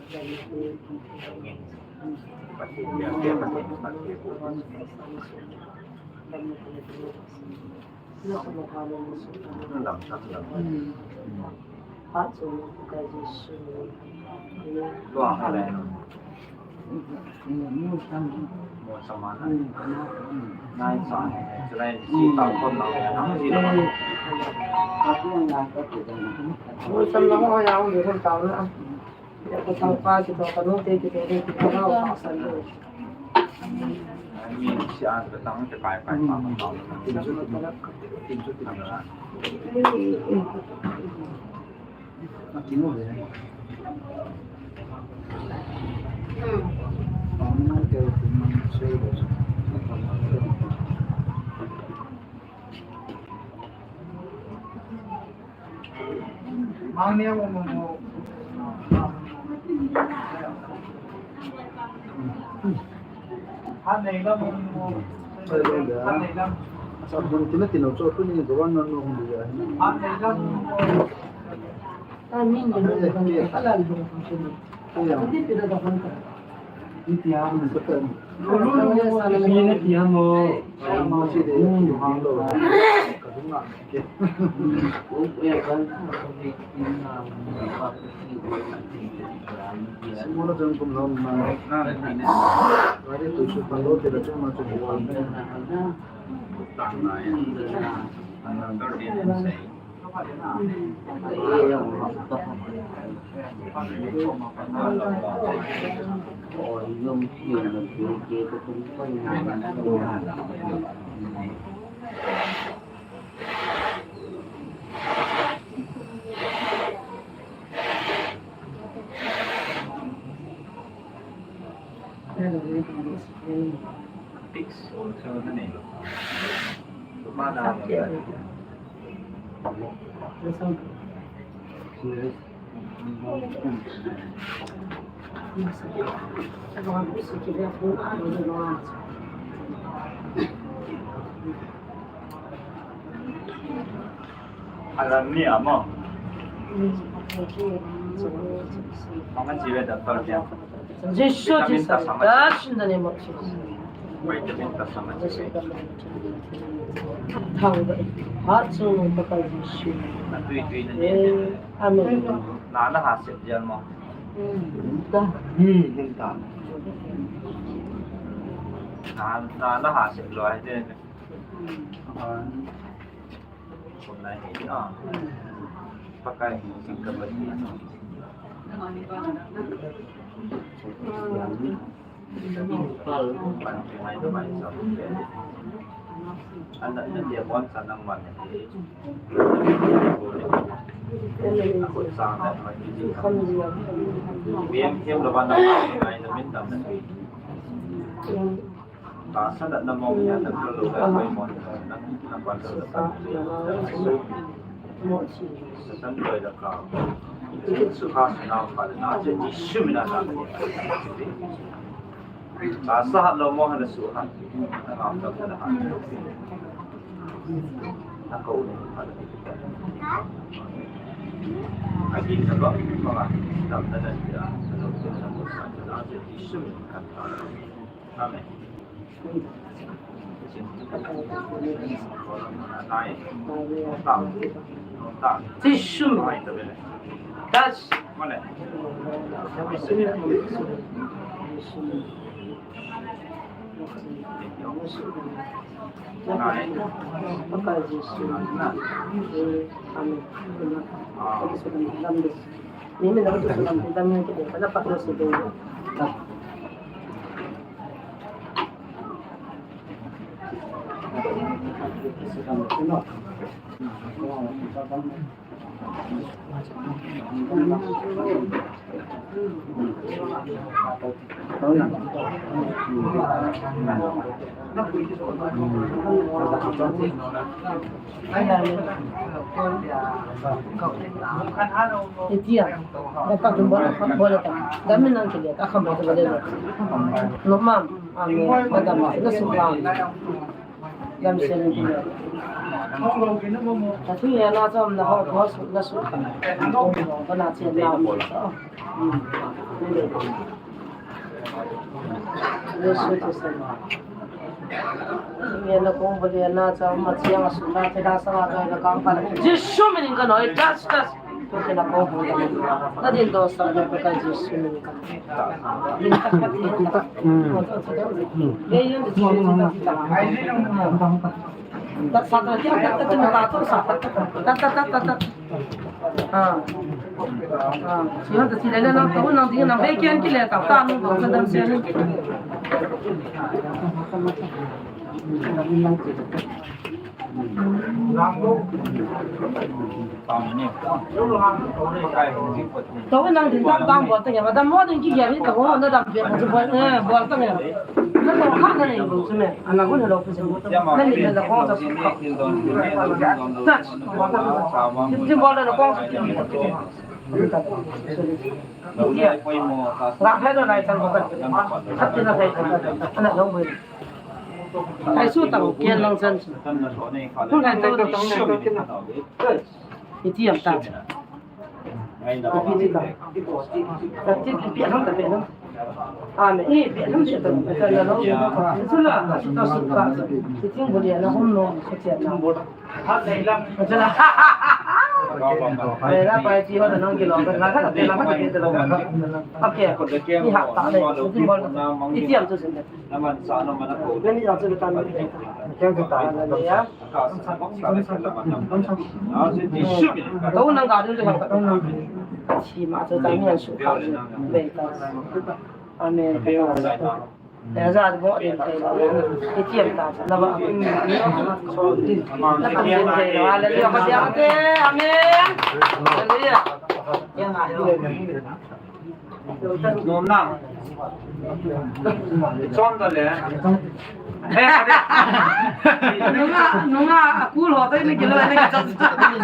Amen. Pathen bia te, Pathen phatthei boh. Alam ni amo. Mama jiwe da par dia. Jesus, Jesus, touch in the name of Jesus. Vitamin ta sama jiwe. Thang da. Hat su ta ka Jesus. Na tui tui na ni. Amen. Na na ha se dia mo. Hmm, ta. Hmm, ta. Na na ha se lo ai de. Tahsa natna mong hia na kal lo ka koi mo na, na kwan lo ka. Satan loi da ka. Sukha suna pa na che Jisu mina na. Tahsa hat lo mo hana su ha. Na ngam da na ha. Na ko ni pa da. Agi na ba pa. Dam da da ya. Na lo na ko sa na che Jisu mina ka. Amen. Jisu. Touch. Amen. Tia, da ka tum bola, bola ta. Da min nan kile, ka kham bola bola. No mam, ami, da da ma, na su ka. Dam sen ni. Ka tu ya na chom na ho, ho su, na su ka. Ko na che na mi. Yesu Kristo. Yena kong bole na cha ma chiang a su na te da sa na cha da kang pa. Jisu min in ka noi, touch, touch. To ke na kong bole. Na din do sa na ka Jisu min in ka. Din ta ka ti ta. Ye yin de chi ta ta. Ta sa ta ya ta ta ta ta ta sa ta ta ta ta ta ta. Ah. Ah. Siya ta sila na lang taon lang din ang bacon kile ta ta nung ko sa dam siya ni. Tau nang din tam tam bol tang ya, madam mo din ki ya ni tau na dam pe mo bol, eh, bol tang ya. Na to kha na nei mo su me. Ana ko na lo ku su. Na ni na ko sa su kha. Sa. Din bol na ko sa. Ra hai lo nai chan ko ka. Khat ti na hai chan. Ana lo mo. Ai su tang kian lang chan su. Hung hai to to. Iti am ta. Iti ta. Iti pi lang ta pi lang. Amen. Ih, pi lang se ta. Ta la lo. Su la, ta su ka. Iti bu le na hum no. Ko che na. Ko che na. Ai la pa ti ho na nang ki lo. Na ka ta la ka ta lo. Okay. Ni ha ta le. Iti am tu sen. Naman sa ano man ako. Gani ang sa tan. Kaya ta. Hallelujah. Tau nang gari le ha. Si ma sa tan yang su ka. Amen. Ya za bo din kai. Iti am ta. Na ba. Na ka din kai. Hallelujah. Amen. Hallelujah. Nom nang. Chom ta le. Nunga, nunga, a cool ho tai ni kilo ni ka chom. Chom ta le.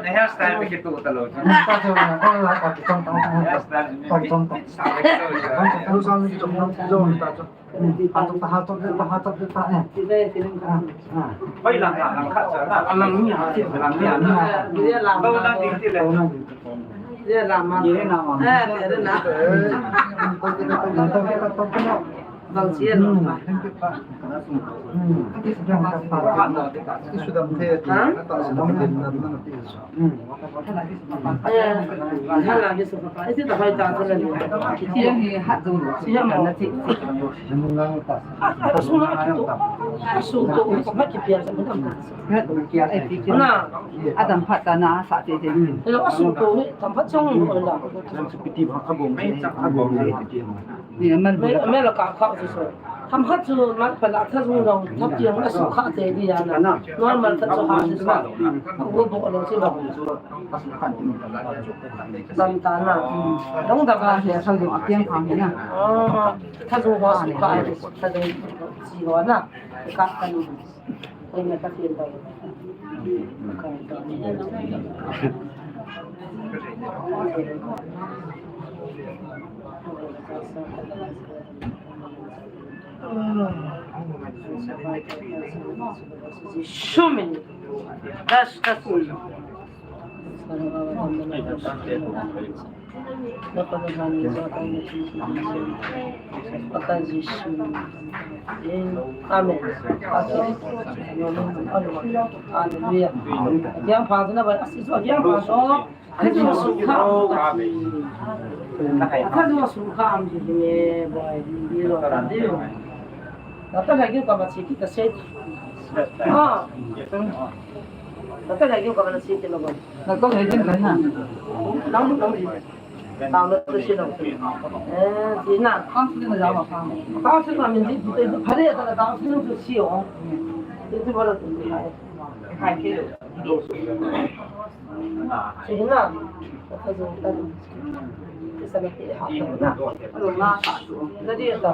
Hairstyle ni kitu ta lo. Hairstyle ni. Hoi lang, lang khat sa na. Lang ni a. Lang ni a. Lang ni a. Lang ni a. Ye la ma. Ye la ma. Eh, ye la. Bang sia lo ma. Ha? Eh, hala ni sa pa. Isi ta pai ta sa ni. Sia ni hat zo. Sia ma na ti. Ah, ah, su na ki to. Ah, su to, ma ki pia sa ni. Na. Adam phat ta na sa te te. Hello, asu to ni, tam phat chong ni la. Ni mal. Me, me la ka kha su su. Tam phat chu ma pha la tha su lo, tha piang asu kha te di ya na. Normal tha chu ha su sa. Ko bo lo si ba. Tam ta na. Dong da ba se sa lo piang kha ni na. Ah, tha su ho su kha, tha su si ho na. Ka ka ni. Show me. That's, that's Amen. Hallelujah. Yang pa na ba, asi so yang pa so. Kha jong su kha. Kha jong su kha am ji me boy. Ni lo ta de. Na ta lagi ka ma chi ki ta se. Ah. Na ta lagi ka ma chi ki lo boy. Na to lagi na. Nang nang. Tao na tu si no. Eh, si na. Tao si na ya ma pa. Tao si na min di di phare ta tao si no tu si o. Di di ba la tu ni hai. Hai ke. Si na. Ta zo ta. Sa na ti ha ta na. Lo na ta tu. Na di ta.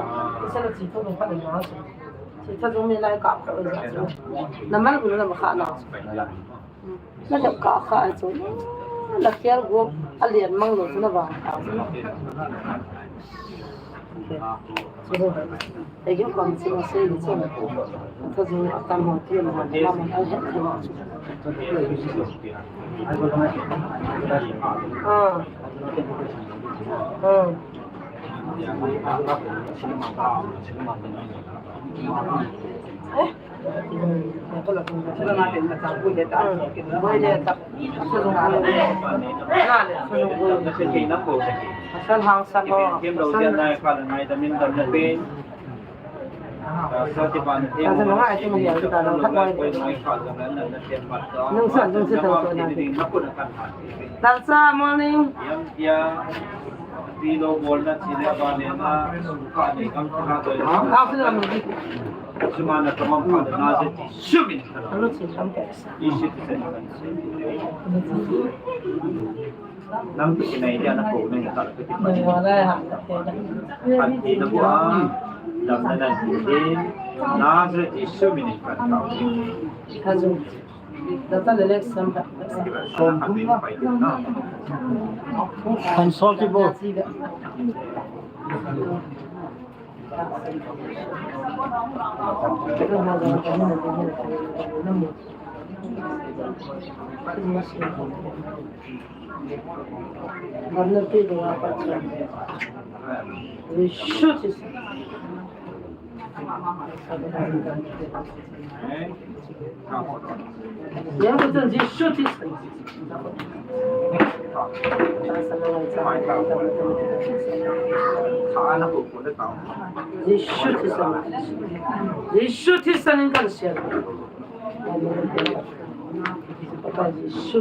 Sa na si to no pa na. Si ta zo me lai ka ka. Na mal bu na ma kha na. Na dap ka kha chu. Na khel go a lian mang lo chu na vang ta chu. Ei gin kom chu ma sei ni chu. Tha zu a tam ho ti na ma ma a het chu. Ah. Ah. Eh? Talsa, morning. Pilo bolna chile ba nena, ka ni kam ka doi. Sumana tamam ka na je ti sumi. Alo chile kam ka. Isi ti sen. Nang tu kinai dia na ko nai na ta tu ki pa. Nang wala ha. Kan ti na bua. Dam na na ti. Nazareth Jesu min in kan ka. Kan sol ki bo. Jesu Christ in kan sia. Papa Jesu.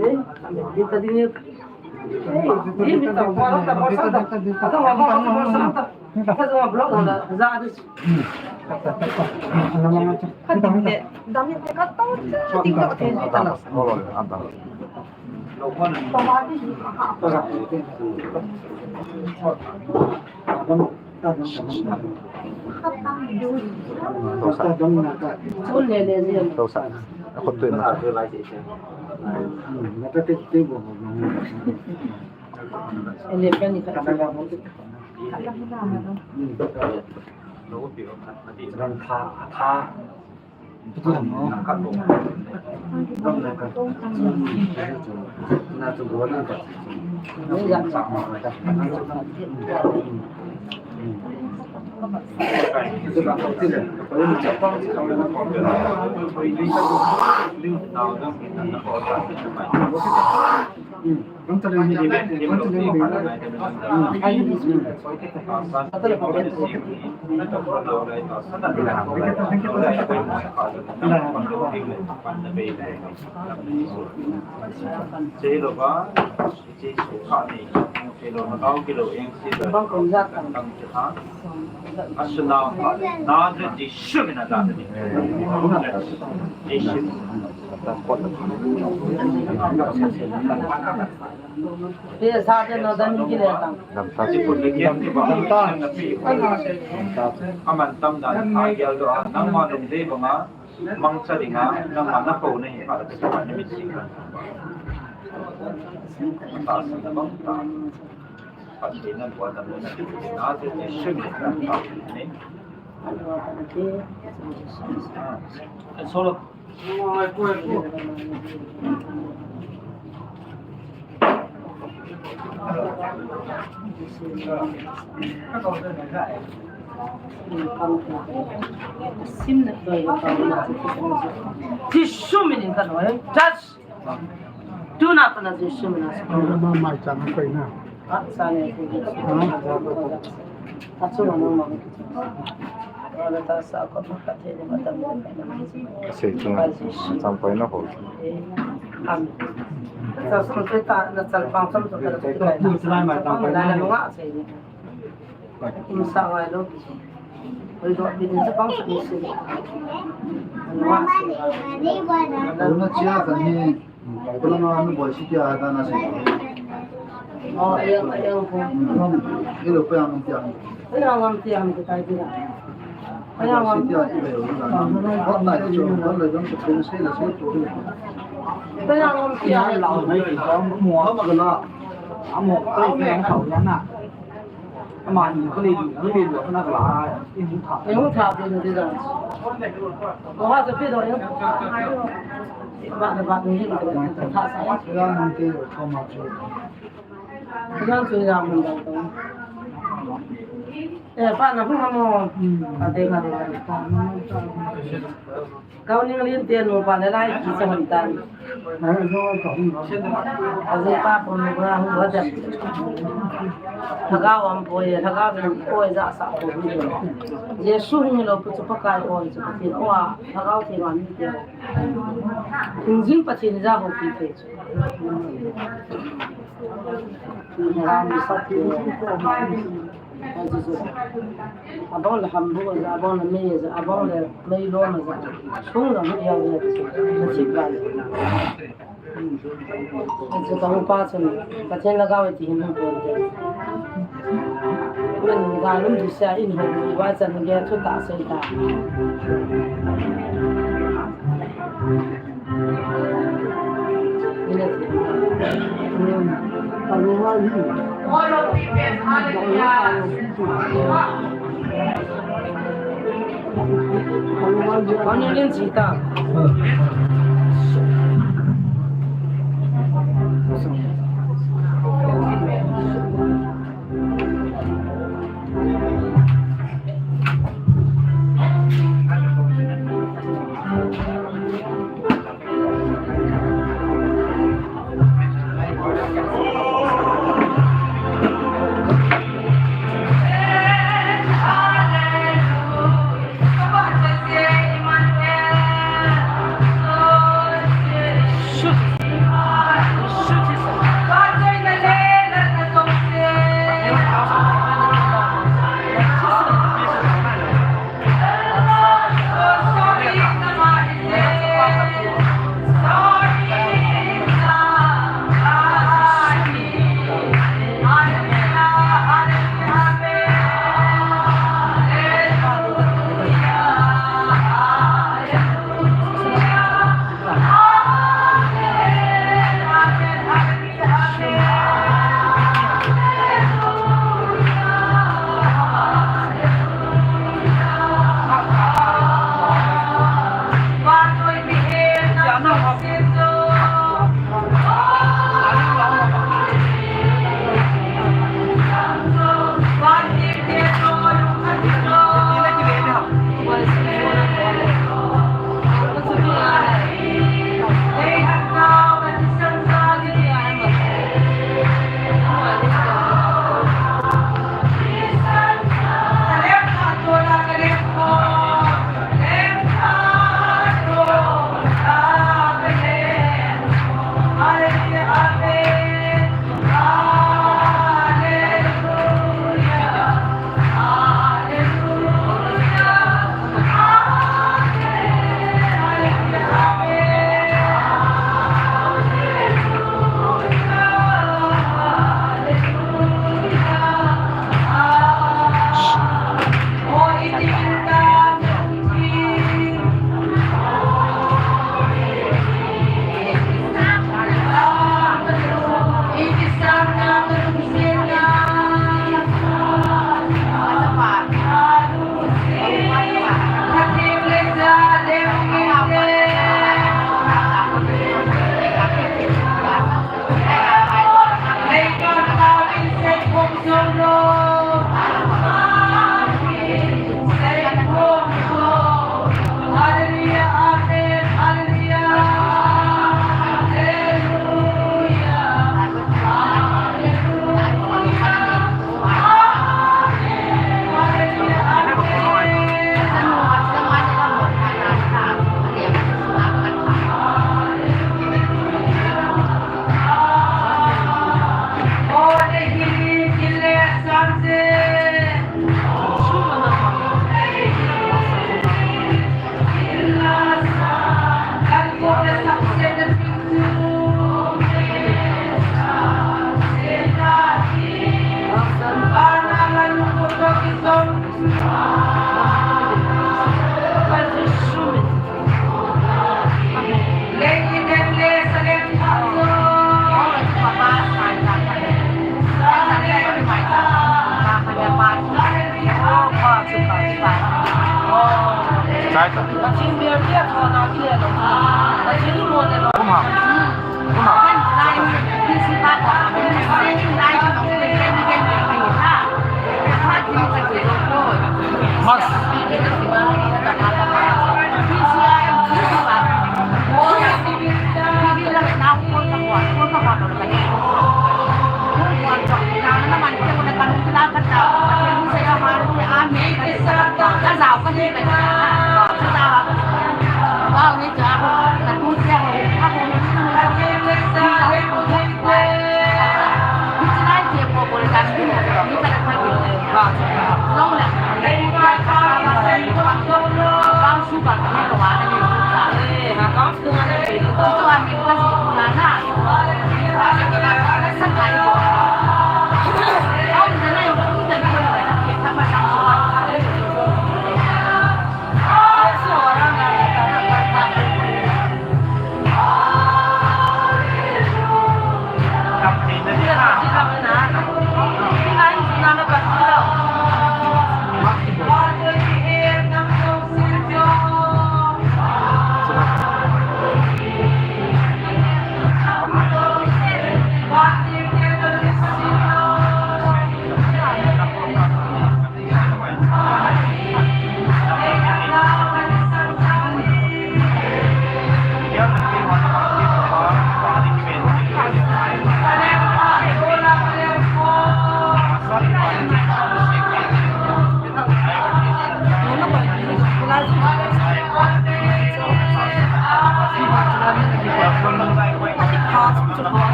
Eh, amen. Kita dini. Eh, ini kita. Aman tam dan a gel doh a, nangma lungdei banga mangcha dinga, nangma na ko na hi pha la ka sa ni mi si ka. Ta sa na bang ta. Pathen in bol na bol na ti na te te shim ni ta ta ni. Solo. Jesu min in ka noi. Touch. Tuna pana Jesu min a. Ama mai chang ko ina. A, sa ne. A, chu ma no ma. Wala ta sa ko ma ka te ma ta ma. Sei tu na. Sam pai na ho. Am. Ta sa ko ta na chal pang sam to ta. Ni sa ngai lo. Oi, do bin sa pang sa ni si. Ano wa si. Ano na chia ka ni. Kailangan ano boy si kya ada na si. Oh, ayang, ayang ko. Ilo pa yang tiang. Ayang ang tiang kita kira. Ayang ang. Si kya ilo na. Wat na jo, wat na jo sa pun sa na sa tu. Ayang ang tiang. Lao mai ki sa mo ha ma la. Amo ko yang sa na. Ama ni ko le, ko le lo na la, i hung tha. I hung tha pe ni de da. Ko ha to pe do yo. Ba da ba ni ni tha sa. Ya ni te ko ma chu. Ya chu ya mun da to. Eh, pa na hung mo. A te ka ni ta. Kau ning lin te nu pa le lai ki sa hon tan. Azu pa ko nu ba hu ba da. Lhagao am po ye, lhagao am po ye ja sa ko. Jesu hung lo pu chu Pakai oi chu Pathen o a, Lhagao Theng a min te. Hung jing Pathen ja ho pi te chu. Abang le hambu aja, abang le mei aja, abang le meilom aja. Sung le hu ya le, na chip ba le. Aja ka upa chun, Pathen lhagao ti hin hu pon te. Min ga lum di sa in ho, i wa chan ge thu ta sei ta.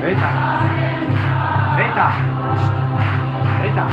Eita. Eita. Eita.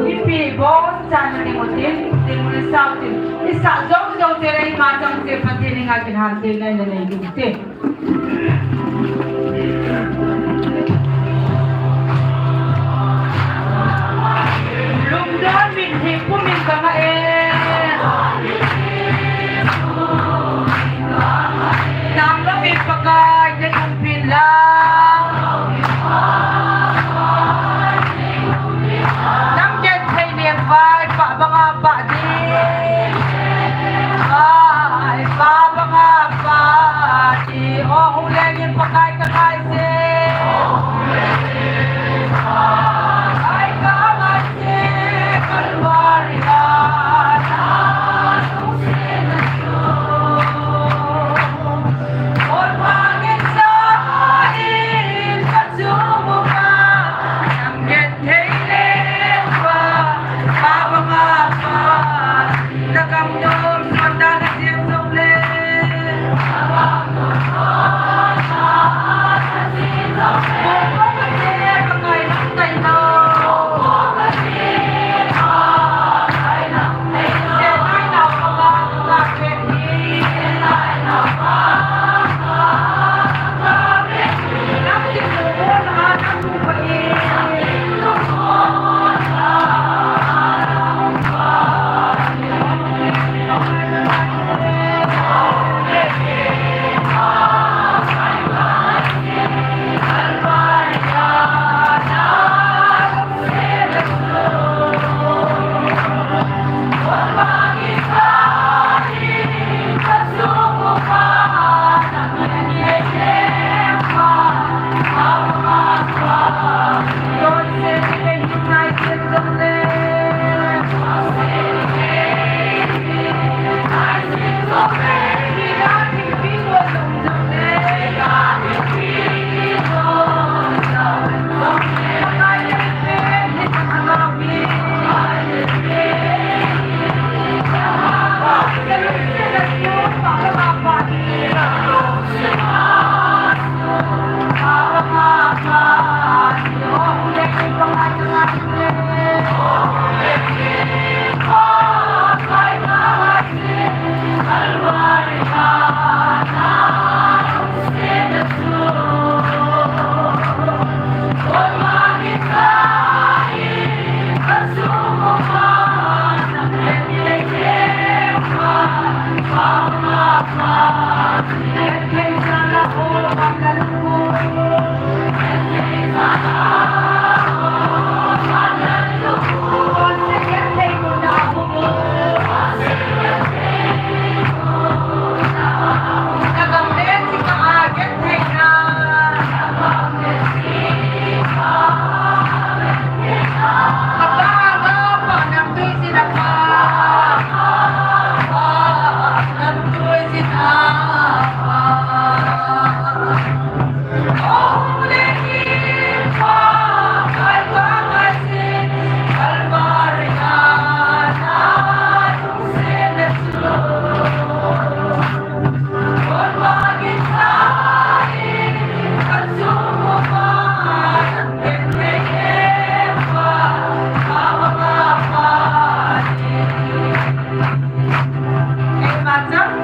Ipi bou chan ding utin, ding utin sa utin. Isa jou jou te lei ma chang te Pathen henga kin han te nai na nei ding te. Lungdon min hi pumin ka ngah e. Nang lo min Pakai na lungpin lang. Nang genthei leng vai pah banga pah ding. Vai pah banga pah ding. O hung leng in Pakai ka ngai se. Pakai ka ngai se. Kalvari lai.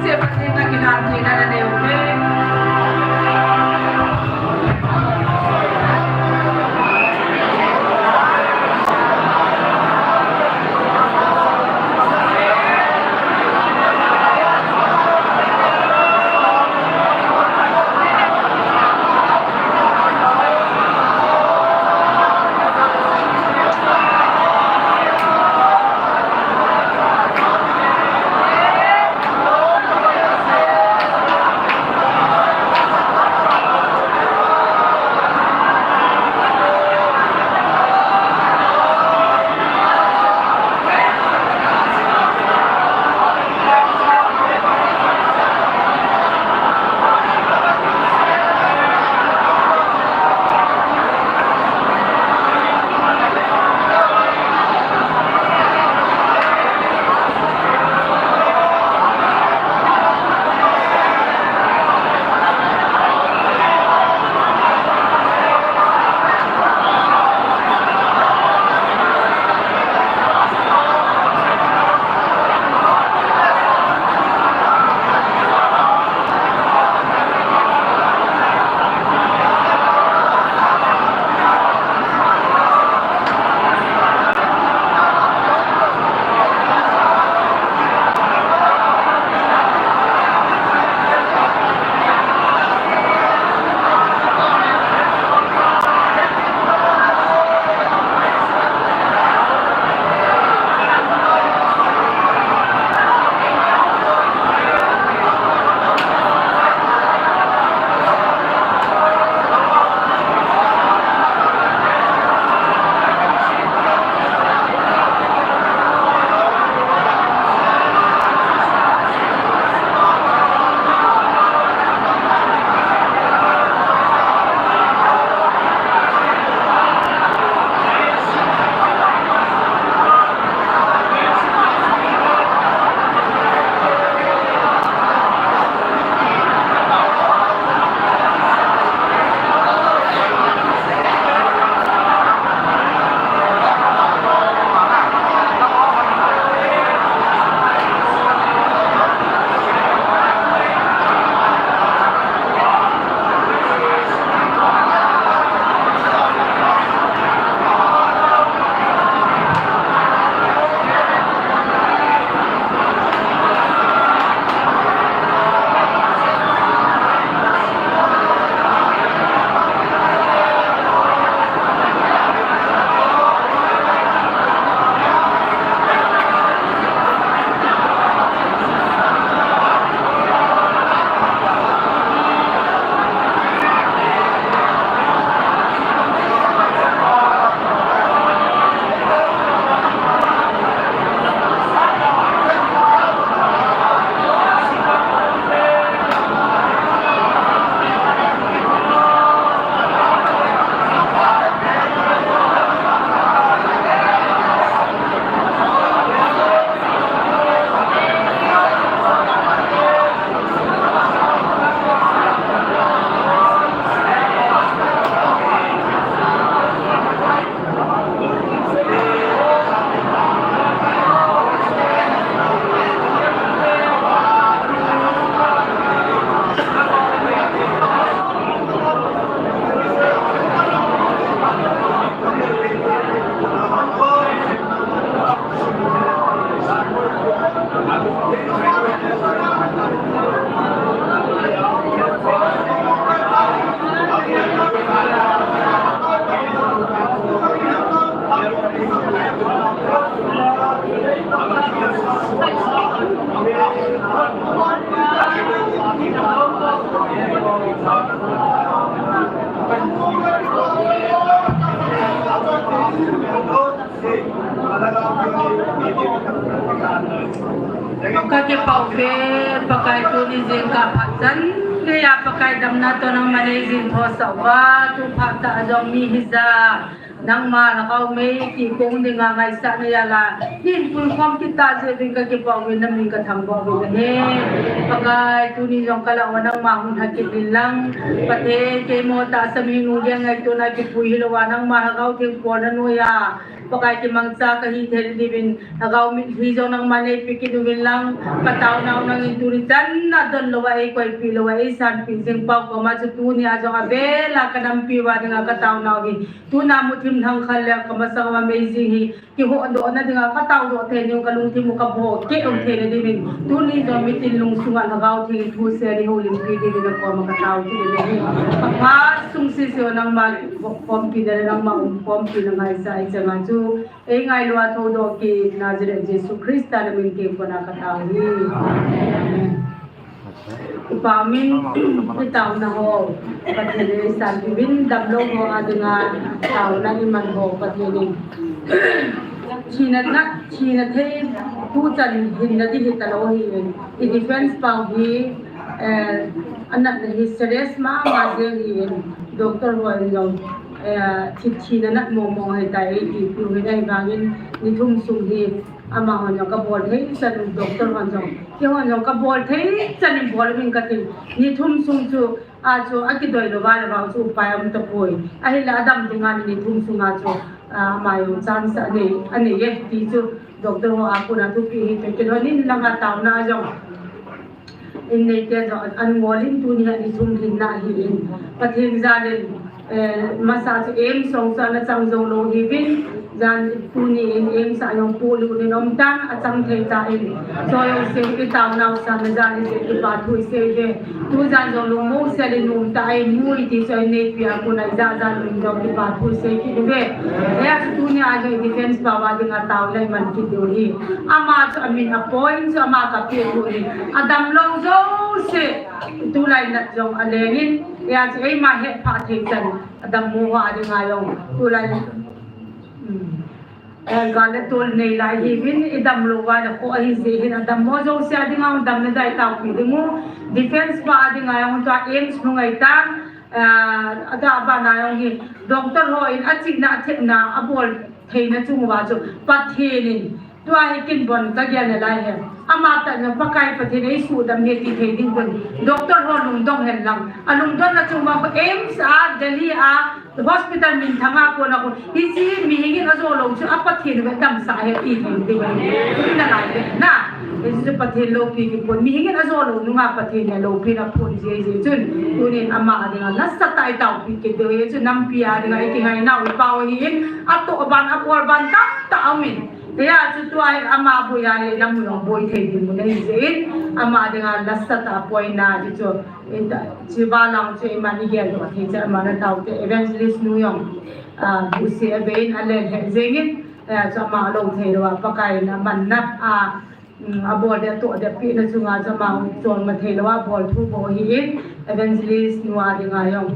Pathen a kinam theina nanei uve. Ka kipah uve, Pakai tuni jingkah phat chan geiya Pakai damna toh nangman eijin thosah uva, tu phat tah jong mi hijat nangma lhagao mei kikong dinga ngaisah na jal a, hin puikhom kit tah jeh uvin ka kipah uvin, namin ka thangvah uvin ahi. Pakai tuni jong ka lah uva nangma hung lha kit in lang. Pathen, keimo tahsa minu jeng ngaitona kipui hilouva, nangma Lhagao Theng polna noiya Pakai kimangcha kahi thei diuvin, lhagao mitlhi jong nangman eipe kit uvin lang, kataonau nangin tuni chan a donlou a eikoipeh lou a eisanpeh jing pau koma chu tunia jong avel a kanampi uva dinga kataonau hi, tuna muthim lhangkhal le kamasang uva amazing hi, kihodohna dinga kataodoh thei diu kalungthim u kabol keh u theina diuvin, tuni jong mitin lungsunga Lhagao Theng thusei ding houlimpi diuvin nakoma katao kit uve. Kaphat sung sese u nangma khompi le nangma umkhompi na ngaisah ichanga chu, eingailu a thoudoh kit Nazareth Jesu Christa namin kengkona katao hi. Amen. Kipah umin, itaona ho Pathen in eisanpeh uvin, damlou ho a dinga taona iman ho Pathen in thina nat, thina thei tuchan hinna ding hitalou ahin, i defense pau hi, eh, anatna hi serious mama jeng ahin, doctor hon jong, eh, thi, thina nat mong mong ahitai eitipeh uvin, ahivangin ni thum sung hi amahon jong kabol thei chan, doctor hon jong, keihon jong kabol thei chan in bol uvin katin, ni thum sung chu a chu akidoi louva le vang chu upai aum tapoi. Ahile adam dinga ni thum sunga chu, ah, ama jong chance anei, anei e ti chu doctor ho a kona thupeh hi, keihon in langa taona jong in neite jong an ngol in, tuni hi ni thum hinna ahin, Pathen jalin, eh, masa chu AIIMS jong chu ana chang jou lou hiuvin, jan tuni in AIIMS a jong polut in um tan, achang thei tan, chu jouse kitaonau sa na jan in kipathu isei uve. Tujan jong lungmong sel in um ta ahi, mu iti chu aneipi a kona ijat jat in jong kipathu isei kit uve. Hia chu tunia jong defense pau a dinga taona iman kit diu ahi. Ama chu amin a point chu ama kapeh u ahi. Adamlou jouse tulai nat jong alengin, hia chu eima hetphah thei chan, adammo ho a dinga jong tulai, um, eh, gal le tol nei lai hiuvin, idamlou uva le kho ahijeh hin, adammo jouse a dinga jong damna dai taopi diu. Defense pau a dinga jong tua AIIMS nu ngai tan, ah, adah bana jong hi, doctor hon achihna athepna abol theina chung uva chu Pathen in, tua hi kin bon kagel nalai hi, ama tah jong Pakai Pathen in eisuhdam e ti thei ding pon, doctor ho lungdong hen lang, alungdonna chung uva AIIMS a, Delhi a hospital minthang a kona khu, hiche mihing in ajo lou chu a Pathen in damsah ahi ti thei ding ahi. Tuni nalai le na, hiche chu Pathen loupi kipon, mihing in ajo lou nunga Pathen in aloupina phon jeh jeh chun, tunin ama a dinga nasatah a itaopi kit diu ahi. Chu nampi a dinga ikingainau ipao ahin, atoh ban abol ban tamtah aumin, hia chu tua hi ama boi a hi lam jong boi thei ding mun ahijeh in, ama dinga nasatah a poina hichu, hiche va lang chu iman igeldoh thei chan, ama na taote evangelist nu jong, ah, buhse abei in alen lheh jengin, eh, chu ama lou theilou a Pakai in aman nat a, um, abol ding atoh ding apehna chunga chu ama cholma theilou a bol thu bou ahin, evangelist nu a dinga jong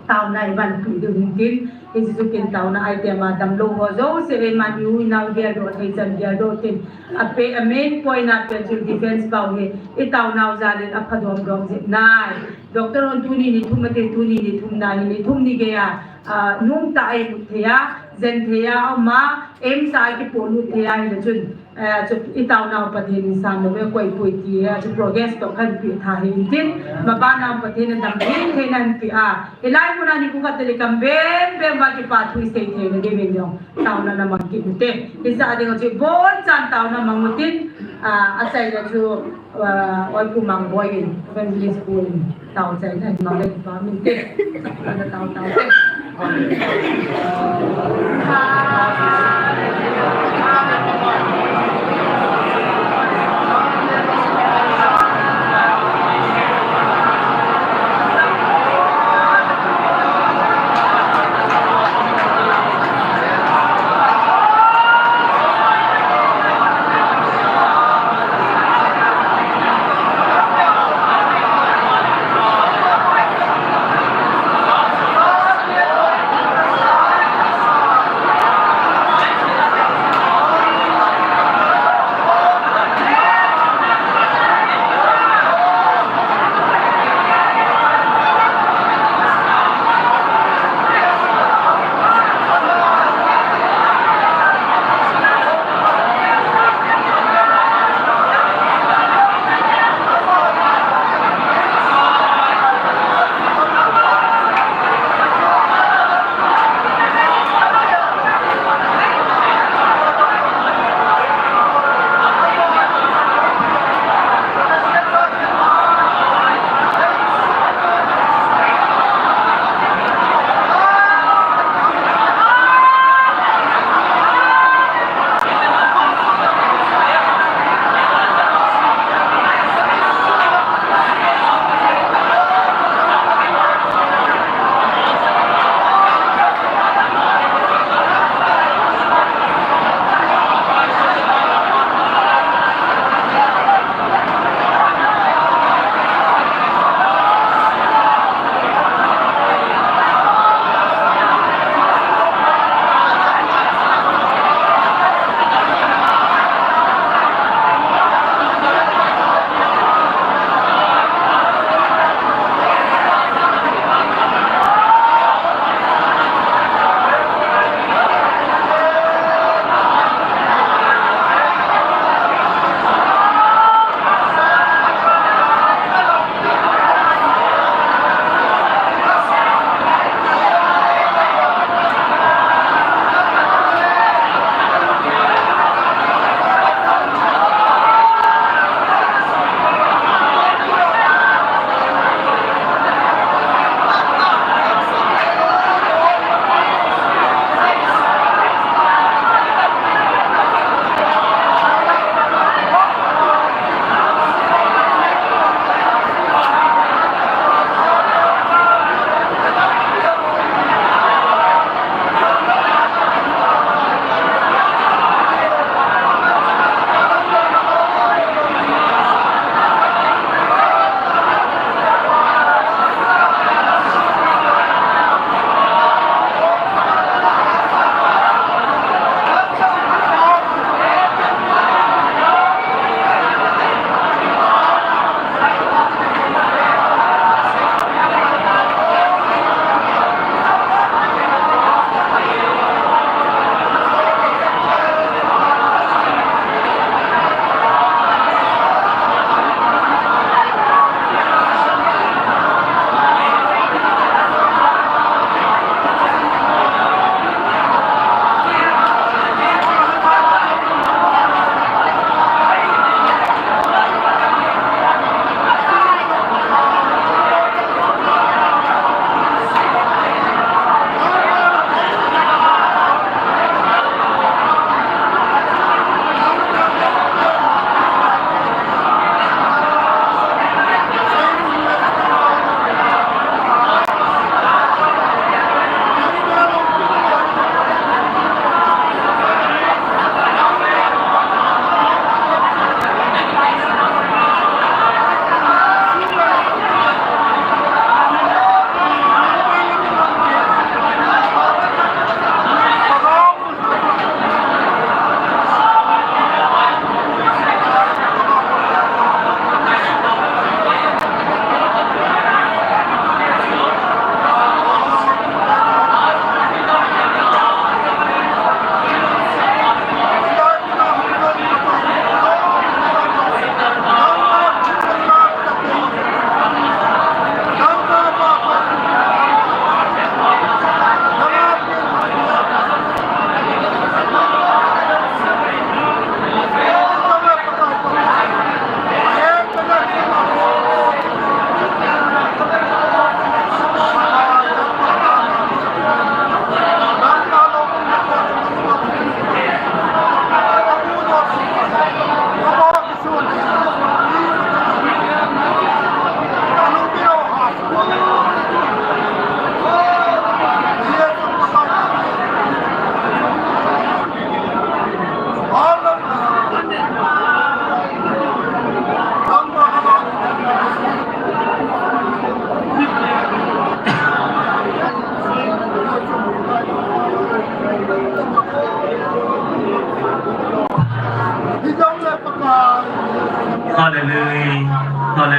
taona imanpeh diu hin tin, hiche chu kin taona ahi, tia ama damlou ho jouse le iman i u inao geldoh thei chan geldoh tin, ape, a main point a pen chu defense pau hi, itaonau jalin apha domdom jep nai. Doctor hon tuni ni thum ati, tuni ni thum na hi, ni thum ni geiya, ah, nomtah a imut thei a, jen thei a, ama, AIIMS a kipolut thei a, hile chun, eh, chu itaonau Pathen in san louve, koipoi ti, eh, chu progress toh kahin peh tha ahin tin, maban a Pathen in damthei thei nahin peh a, hilai muna nikho khat tele kam bem bem uva kipathu isei theina diuvin jong taona namang kit ute. Hijat ding chu ibonchan taona mang utin, ah, achaina chu, ah, Oipu Mangboi in, evangelist pu in, tao chaina hin mang le kipah min te. Ana tao tao te.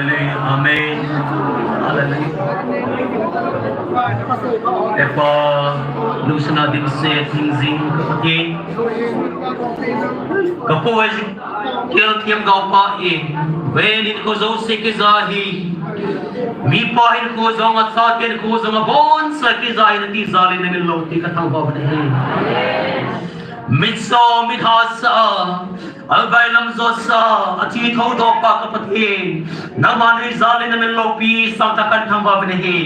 Amen. Hallelujah. Epa, lungsetna dimset, hingjing ka Pathen. Ka pu Ezekiel Thiamgao pa in, ven hinkho jouse kija hi. Mipa hinkho jong, achaten hinkho jong, aboncha kija hi nati jal in namin loupi ka thangvah u ahi. Mitso, mithasa, albai lam josa, athi thoudoh pa ka Pathen, nangma nui jal in namin loupi sangtah kahin thangvah u ahi.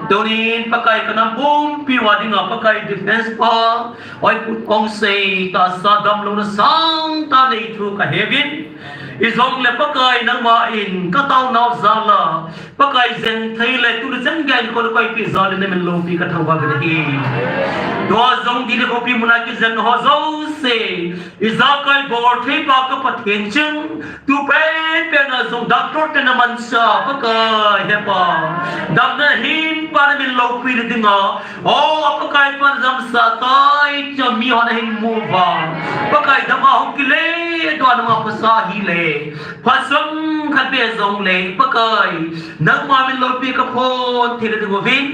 Tunin Pakai ka nam pumpi uva dinga Pakai defense pa, oi put kong sei, tahsa damlouna sangtah nei thu ka heuvin. Ijongle Pakai nangma in ka taonau jal a, Pakai jeng thei le tuni chan geiya hinkho le koipi jal in namin loupi ka thangvah u ahi. Tua jong Delhi khopi muna kijeng ho jouse, ijakai bol thei pa ka Pathen chun, tu penpen a jong doctor te na mansa Pakai hepa, damna hin pa namin loupi na dinga, o Pakai pa na damsah tai, cha mi hon ahin mu uva. Pakai dam a hung kile, tua nunga phasa hile, phat sang khat be jongle, Pakai, nangma min loupi ka phong thei le ding uvin,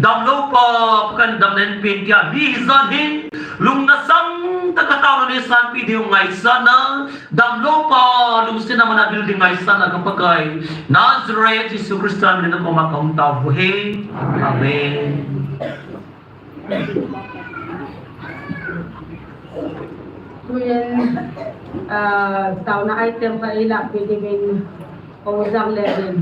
damlou pa, Pakai damna hin pen tia mi hijat hin, lungna sangtah a ka taona nei sanpi diu ngaisahna, damlou pa, lungsetna mana building ngaisahna ka Pakai, Nazareth Jesu Christa min in na koma ka hung tao u ahi. Amen. Tuin, ah, taona item khat eilahpi dingin, Pu Janglel in,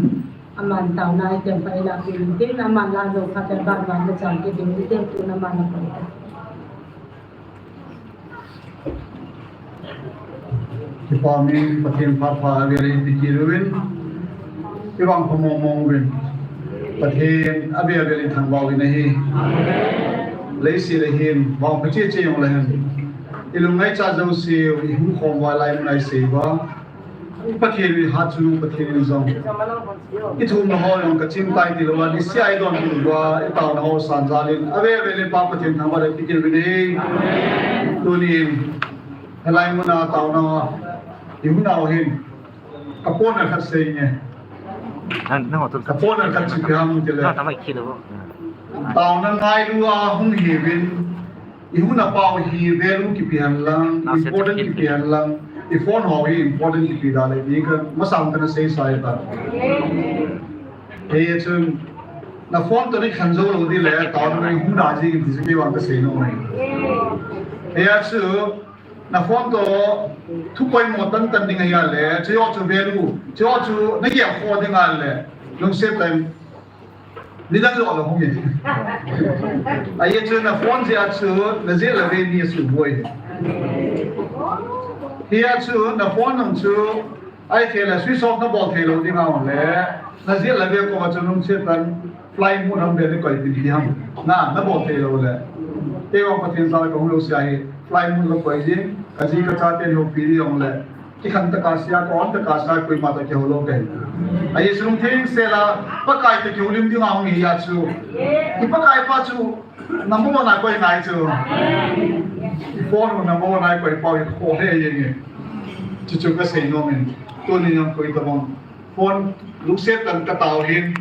aman taona item khat eilahpi ding, aman la jou khat le ban ban le chang kit ding, item tun aman la koi. Kipa min Pathen phat pha avel in ipi kit uvin, ivangpha mong mong uvin. Pathen avel avel in thangvah uvin ahi. Leiset a hin, vangpha cheh cheh jong le hen, ilung ngaichat jouse u ihung khom uva, lai mun a isei uva, Pathen in hatchungnung Pathen in jong, ithumna ho jong kaching tai tilou va, niseh a idonbut uva, itaona ho san jal in, avel avel in Pa Pathen thangvah le ipi kit uvin ahi. Tunin, hilai muna taona, ihunau hin, ka phone khat sei nge. Nang, nang tu. Ka phone khat sei ipi ham tile, taona ngailu a hung hiuvin, ihunau pa hi value kipe hen lang, important kipe hen lang, iphone ho hi important kipe da le, ti ka masang kana seisa e ta. Hichun, na phone toh nei khen jou lou ding le, taona nei hung da jing ti chu kei vang kasei nom e. Hichu, na phone toh thu poimo tan tan ding ahile, chuho chu value, chuho chu na gelkhoh ding ahile, lungset tah in, nidang joh la hung e. Ahi chu na phone jeh a chu, na jeh le ve mi asuboi. Hichu na phone nang chu, ahithei le switch off na bol thei lou ding ahile, na jeh le ve koma chu lungset tah in, flight mode ham be le koi pin ti ham. Na, na bol thei lou le. Kei vang Pathen jal a ka hung lou sia hi, flight mode la koi jing, ka ji ka chaten houpi ding jong le, kikhen tah a sia, ka on tah a sia, koima toh kihou lou kahi. Ahi chu lungtheng sel a, Pakai toh kihoulim ding a hung hi a chu. I Pakai pa chu, number one a koi ngai chu. Phone number one a koi pau hi kho he jeng e. Chuchu kasei nom in. Tuni jong koi tabang phone lungset tah in ka tao hin.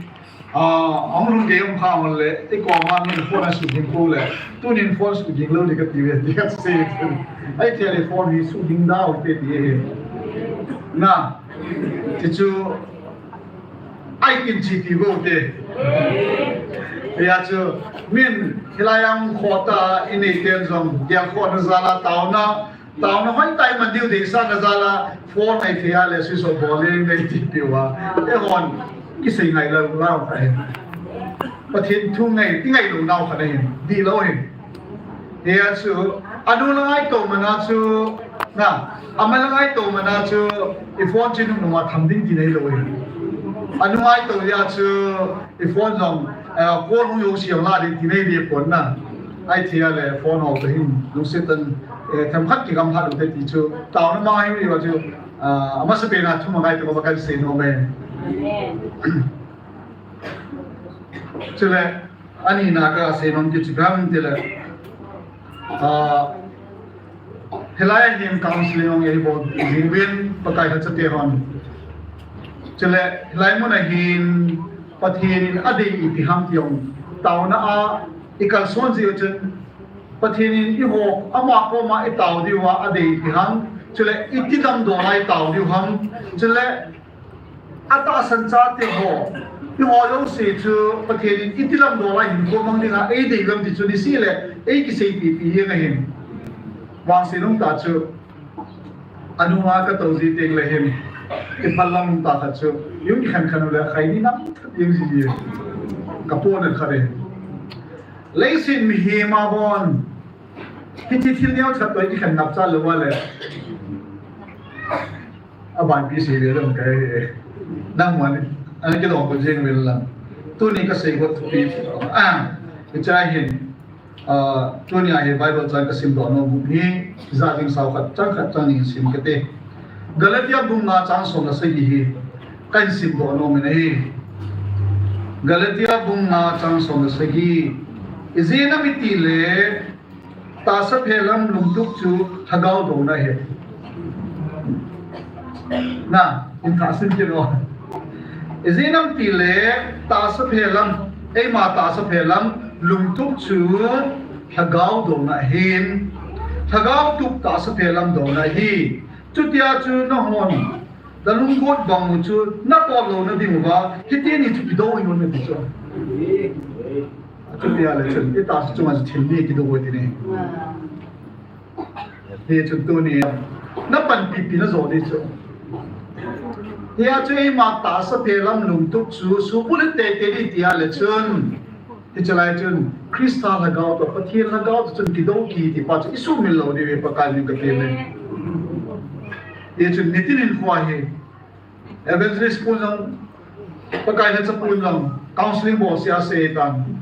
Ah, ahung lhun gei um kha hon le, i koma min phone a suding ko le, tunin phone suding lou ding kati ve, ti kasei. Ahithei le phone hi suding da u te ti e. Na, ti chu, ai tin chi ti vo te. Hia chu, min, hilai a hung khoh ta, i neiten jong, gelkhohna jal a taona, taona hoitah i man diu deisahna jal a, phone ahithei a le switch off bol le nei ti piu a. Eihon, kisei ngai lou lou kahi. Pathen thu ngai, ti ngai lou nau khat ahin, dihlou ahin. Hia chu, anu la ngaito man a chu, na, ama la ngaito man a chu, i phone chu nunung a tham ding ti neilou ahin. Anu ngaito a chu, i phone jong, eh, call hung jouse jong la ding ti nei ding pon na. Ahithei a le phone ho toh hin lungset tah in, eh, themkhat kigam lha u te ti chu, taona manga hi u chu, ah, amasapen a thum a ngaito koma kasei nom e. Chule, ani na kasei nom ki chu ipi ham tile, ah, hilai a hin counseling hung eibol jing uvin, Pakai lhacha te hon. Chule, hilai mun a hin Pathen in adei ipi ham ti jong taona a ikalson jeh u chun Pathen in eiho ama koma itao diu a adei ipi ham. Chule, iti damdol a itao diu ham. Chule, atahsan chate ho, eiho jouse chu Pathen in iti damdol a hinkho mang dinga eidei gam ti chu niseh le eikiseipi pi jeng ahin. Vangset nung tah chu Anunga katou ji teng le hin, kiphal lam tah khat chu, jong kikhen khen u le khai ni nam jing ji ji. Kapona khat e. Leiset mihem a bon, hiti thil neo chat toh kikhen nap cha lou a le. Aban pi sei ve lam kai. Nang wan, ana kidong ko jing ve lam. Tuni kasei got pi. Ah, kichai hin. Ah, tunia hi Bible chang kasim doh nom hi, ijat ding sao khat, chang khat, chang ni sim kate. Galatia bung nga chang som le sagi hi, kahin sim doh nom in ahi. Galatia bung nga chang som le sagi. Ijeh inem itile, tahsa phelam lungtup chu lhagao douna ahi. Na, in thah sim kit o. Ijeh inem itile, tahsa phelam, eima tahsa phelam lungtup chu lhagao douna ahin, lhagao tup tahsa phelam douna ahi. Chutia chu nahon, nalunggot bang u chu nabol louna ding uva, hiti ni chu kidou u ahi nati chu. Chutia le chun, itahsa chunga chu thil ni kidou u ahi ti ne. Hichun tuni, napanpipi najo di chu. Hia chu eima tahsa phelam lungtup chu, subulhit teitei di tia le chun. Hichelai chun, Christa lhagao toh, Pathen lhagao toh chun kidou kiti pa chu, isumil lou diu hi Pakai min kati e. Hichun, nitin in khua hi. Evangelist pu jong, Pakai lhacha pu jong, counseling bol sia asei tan.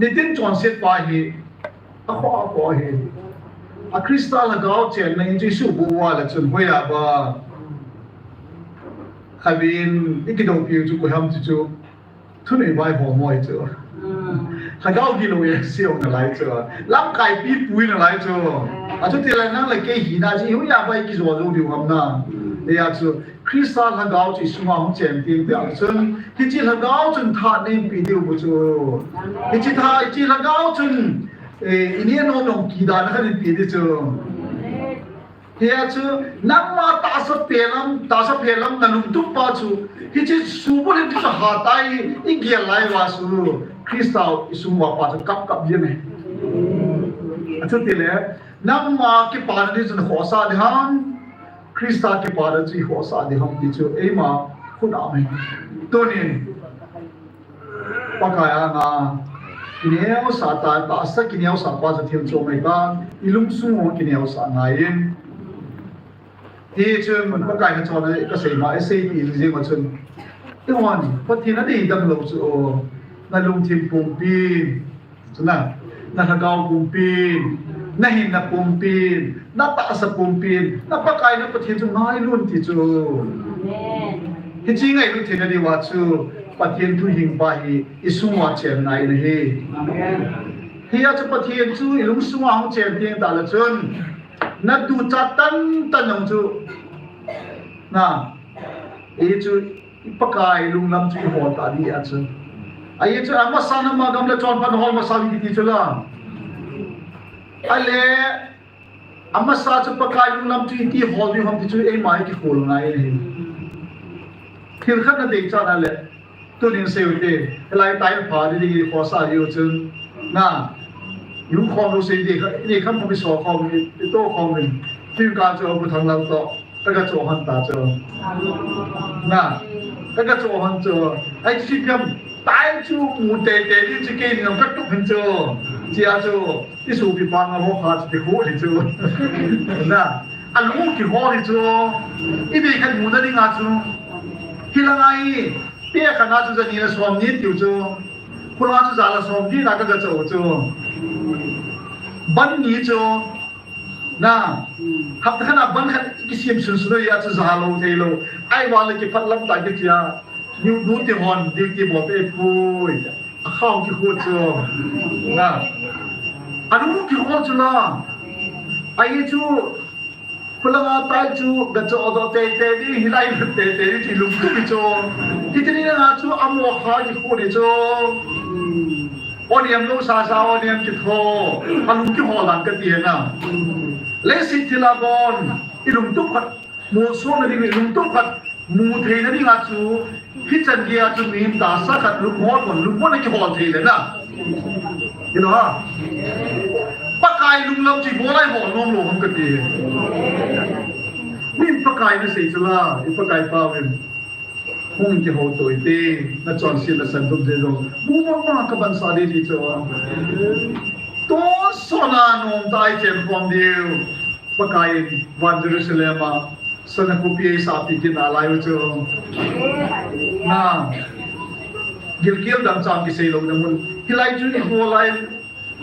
Nitin chonset pa hi, akhoh akhoh hi. A Christa lhagao chenna in chu isuhbuh uva le chun hoiya ba. Khatvei in, ikidoupi u chu koi ham ti chu. Thunei vaihom u ahi chu. Lhagao gilou e, seiu nalai chu. Lamkai pipu nalai chu. Achuti le nang le kei hina chu, hoiya ba ikijo jou diu ham na. Hia chu, Christa lhagao chu isunga hung chen teng teng chun, hiche lhagao chun tha neipe diu bou chu. Hiche tha, hiche lhagao chun, eh, ineh nom nom kidana khat neipe di chu. Hia chu, nangma tahsa phelam, tahsa phelam nalungtup pa chu, hiche subulhit chu hatah a igel lai uva chu, Christa isung uva pa chu kap kap jeng e. Achuti le, nangma kipana di chu nakhohsah di ham, Christa kipana chu ikhohsah di ham ti chu, eima khut a um e. Tunin, Pakai anga, kineosah ta, tahsa kineosah pa chu thil chom ahi tan, ilungsung u kineosah ngai in. Hichun, Pakai lhacha a kasei ma, isei pi jing uva chun. Eihon, Pathen adei dang lou chu, nalungthim pumpi, chuna, nalhagao pumpi, nahinna pumpi, natahsa pumpi, na Pakai na Pathen chu ngailun ti chu. Amen. Hiche ngailut theina diuva chu Pathen thuhing pa hi isung uva chen ngai in ahi. Amen. Hia chu Pathen chu ilungsung uva hung chen teng tah le chun naduchat tan tan jong chu na, hichu Pakai lunglam chu ihol ta di a chu. Ahi chu amasa nama gam le chonphat hol masa kiti chu la. Ale, amasa chu Pakai lunglam chu iti hol diu ham ti chu eima hi kikhol ngai ahi. Thil khat nadei chan a le, tunin sei u te, lai tai pha di di khohsah diu chun, na, ium khom lou sei di kha, ni kham khom iso khom, ito khom in, tin ka chu bu thang lau to. Kaga cho hon ta chu. Na, kaga cho hon chu. Ahi chu ipi ham, tai chu mu teitei di chu keini jong katup hin chu. Chia chu, isopi pa nga ho kha chu ti khu hi chu. Na, alung kihol hi chu. Ipi khat muna dinga chu. Hilanga hi, pia khat na chu jani le som ni tiu chu. Khula chu ja le som ni na kaga cho chu. Ban ni chu. Na, hapta khat a ban khat kisem sunsun u ahi a chu ja lou thei lou. Ahivang le kiphat lam tah kichia. Nu, nu ti hon, duty bol te pui. Akhao kikhut chu. Na. Anu kihol chu la. Ahi chu. Langa tai chu, ga cho do te te ni, hilai te te ni, ti lungtup hi chu. Hiti ni langa chu, amo kha ni khu ni chu. O niam lo sa sa, o niam ki tho. A lung kihol dan ka ti na. Leiset thil a bon, i lungtup khat, mo so na ding i lungtup khat, mu thei na ding a chu, hichan gei a chu min tahsa khat lungmon, lungmon a kihol thei le na. Ilo ha. Pakai lunglam chi bolai hol nom lo ham ka ti. Min Pakai na sei chu la, i Pakai pa win. Hung kihou to ite, na chonset na san tum je jong. Mu ma ma ka ban sa de ti chu. To so na nom tai chen khom diu. Pakai van Jerusalem a. Sana khupi ei sa pi kin a lai u chu. Na. Gilkel dam chang kisei lo na mun. Hilai chu i ko lai.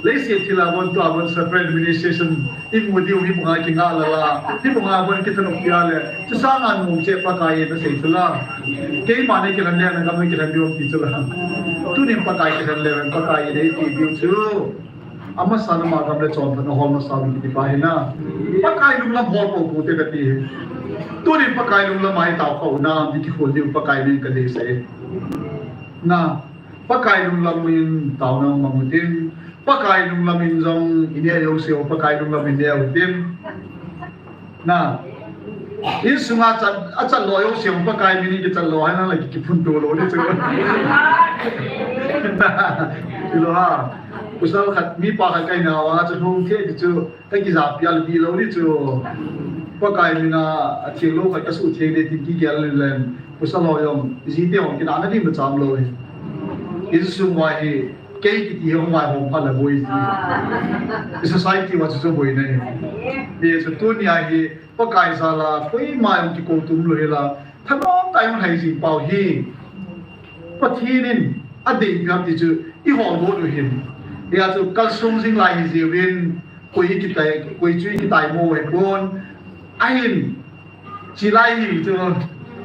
Leiset thil a bon tua bon separate administration. I mu diu hi bunga ki nga la la. Hi bunga bon ki thanop pia le. Chu sang a nung che Pakai na sei chu la. Keima ne ki lan le na gam ki lan diu ti chu la. Tunin Pakai ki lan le Pakai ne ti diu chu. Amasa na ma gam le chon na hol masa mi kiti pa hi na. Pakai lunglam hol po po te ka ti hi. Tunin Pakai lunglam ai tao kha u na, mi ki khol diu Pakai min ka dei sai. Na, Pakai lunglam in tao na ma mu tin. Pakai lunglam in jong i ne yo seo, Pakai lunglam in ne yo tin. Na. Insunga chat, a chat lo yo siam Pakai min ki chat lo, hai na la ki, ki phun to lo ni chu. Na. Ilo ha. Pasal khat, mi pa khat kai na wa chu hung the chu, ka ki ja pia le bi lo ni chu. Pakai min a, a thil lo khat ka su thei de tin ki gel len. Pasal ho yong, ji te ho ki na na ding ma cham lo hi. Insung wa hi, kei kiti hi hung vaihom phat le boi ji. I society wa chu chu boi na hi. Hi chu tunia hi Pakai jal a koima jong kikou tum lou hel a, thanom tah in hung hai jing pau hi Pathen in adei peh ham ti chu i hol got u hin. Hia chu kalsong jing lai hi jiuvin, koi kitai, koi chu i kitai mo hi pon. Ahin, chi lai hi chu,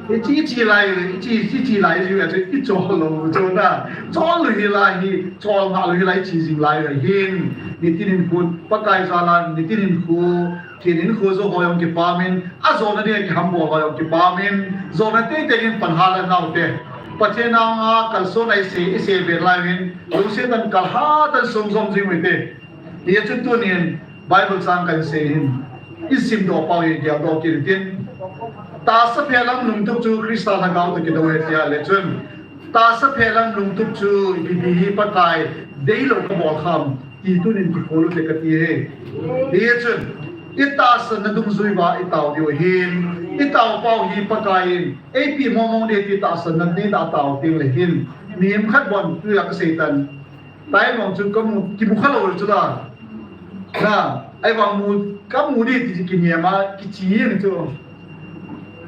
i chi, chi lai, i chi, chi, chi lai jiu a chu, i chol lou chu na. Chol lou hi lai hi, chol ngah lou hi lai chi jing lai hi hin. Nitin hinkho, Pakai jal a, nitin hinkho, Pathen hinkho jo ho jong kipah in, ajona ding a kihambol ho jong kipah in, jona teitei in pan hal a nau te. Pathen anga kalson a i sei, i sei vet lai in, lungset tah in kal hat tah in sung jom jing u hite. Hia chu tunin Bible chang kan sei hin, i simdoh pau hi geldoh kit in tin. Tahsa phelam lungtup chu Christa lhagao toh kidou ahi tia le chun. Tahsa phelam lungtup chu ipi pi hi Pakai deilou kabol ham ti tunin kikhol u te kati hi. Hia chun, i tahsanna dungjui uva i tao diu ahin, i tao pau hi Pakai in, eipi mong mong ding ti tahsanna nei da tao ding le hin, mihem khat bon tu a ka sei tan, tai mong chu ka mu, kimu kha lou chu la. Na, ahivang mu, ka mu ding ti kiniam a, kichi jeng chu.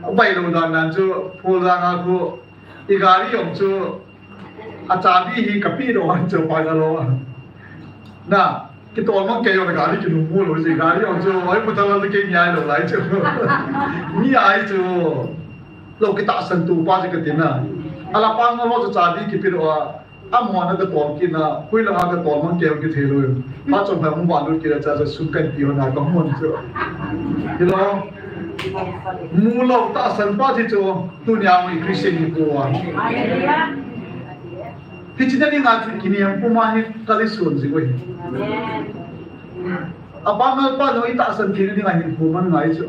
Abai lou dan dan chu, phul dan a khu, i gari jong chu, a chabi hi ka peh doh a chu pa ka lo. Na, kitol mang kei jong na gari kinung mu lou chu, gari jong chu, oi, pu ta lo kei ngai lou lai chu. Mi ai chu, lou kitahsan tu pa chu ka ti na. Ala pa nga lo chu chabi kipeh doh a, amahon a ka tol kit na, hui langa ka tol mang kei jong kithei lou. Pa chom phai hung van lut kit a cha cha sum kan ti hon a ka hon chu. Hilo. Mu lou tahsan pa ti chu, tunia i Christian hi pu a. Hiche na dinga chu kiniam puma hi kali sun ji wei. Amen. Apangal pa no i tahsan thei na dinga hinkho man ngai chu.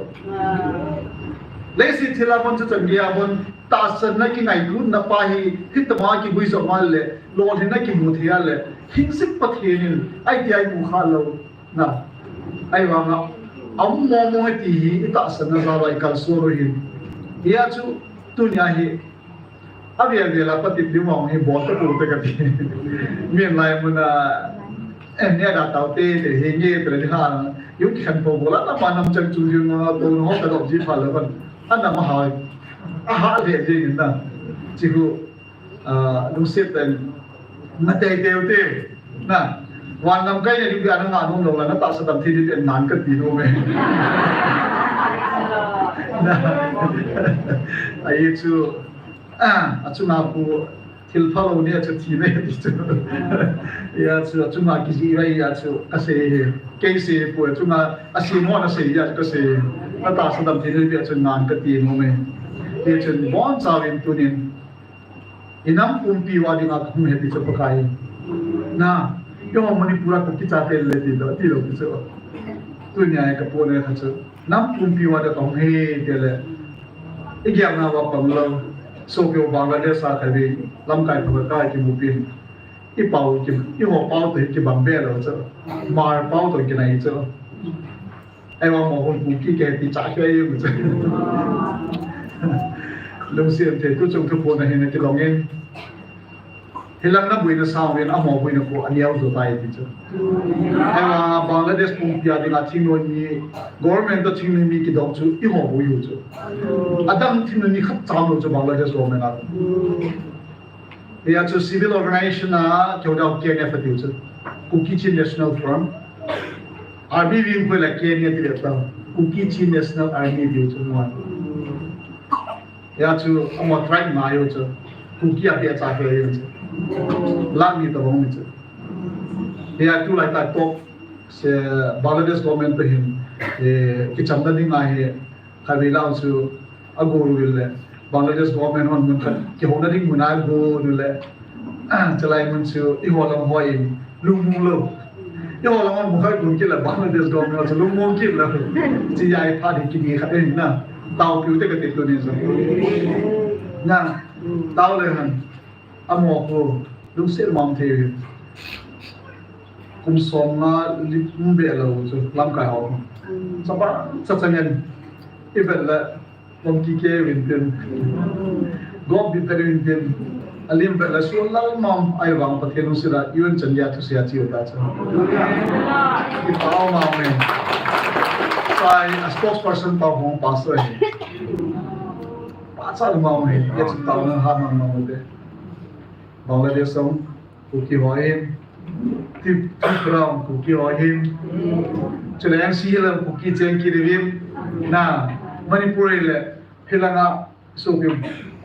Leiset thil a bon chu chan gei a bon tahsanna kingailutna pa hi, hitama kiguijop a le, lolhinna kimu thei a le, hing jing Pathen in, ai ti ai mu kha lou. Na, ahivanga, aum mong mong e ti hi, i tahsanna jal a i kalson u hin. Hia chu, tunia hi, avel vel a patep ding vang hi bol tapou te kati. Min lai mun a, eh, neh da tau te, te, he nge, te, le, ha, yu ki khan po bol a, na pa nam chang chu, yu nga, to, no, ka dop ji pha le ban. Ana ma ha, a ha le, je, na. Chi hu, ah, lungset tah in, na tei tei u te, na. Van lam kai na ding, ana nga nom lou la, na tahsa tam thei ding, nan ka ti nom e. Na. Ahi chu, Ah, achunga pu thil phalou ni a chu thi nei ti chu. Hia chu achunga kijih vai hia chu ka sei hi. Kei sei pu achunga a sei mo na sei hia chu ka sei. Ka tahsa damtheina beh chun ngan kati nom e. Hichun bonchauvin tunin, inam pumpi uva dinga kahung hi ti chu Pakai. Na, eiho Manipur a Kuki chate le ti lou, ti lou ti chu. Tunia hi kapohnat khat chu, nam pumpi uva dinga kahung hi ti le, igelnauva pang lou. Sopi ho Bangladesh a khatvei lamkai pha kakai kimupin, ipao ki, eiho pao toh kibang be lou chu. Hmar pao toh kinai chu. Ahivang amaho Kuki kiti cha kei u chu. Lungset thei, tuchung thuphon ahin akilongin, hilang naboina sangin amaho boina khu aneo jo tai ti chu. Ahivang Bangladesh pumpi a dinga thingnoi mi, government toh thingnoi mi kidop chu eiho bou ahi chu. Adang thingnoi mi khatcha umlou chu Bangladesh government a. Hia chu civil organization a kihou ding K N F atiu chu, Kuki Chin National Front. Army wing khu le K N A ti le ta, Kuki Chin National Army tiu chu mo. Hia chu amaho tribe nga ahiu chu, Kuki a pia cha ahiu chu. Lakh ni tobang um chu. Hia tulai tah toh se Bangladesh government toh hin, eh, kichamna dinga hi khatvei lang chu ago uvin le, Bangladesh government hon mun khat kihouna ding mun a ago uvin le, chulai mun chu eiho lang hon lungmong lou. Eiho lang hon mun khat gon kit le Bangladesh government chu lungmong kit lou. Chuti ahi phat hi kiti khat ahi na. Taopiu te kati tunin jong. Na, tao le hen. Amaho khu lungset mong thei. Kum somnga lim be lou chu lamkai ho. Chapa, cha changen. Ivet le, lom kikei uvin tin. Gop bit bit uvin tin. Alim vet le sual lal mong, ahivang Pathen lungset a U N chan geiya thusei a che u ta chu. Kipah mong e. Sai, a spokesperson pa hung pastor hi. Pachat mong e. Hia chu taona hat mong mong te. Bangladesh a Kuki ho ahin, Tri-, Tripura a Kuki ho ahin, chule N C Hill a Kuki cheng kit uvin, na, Manipur le, hilanga, sopi,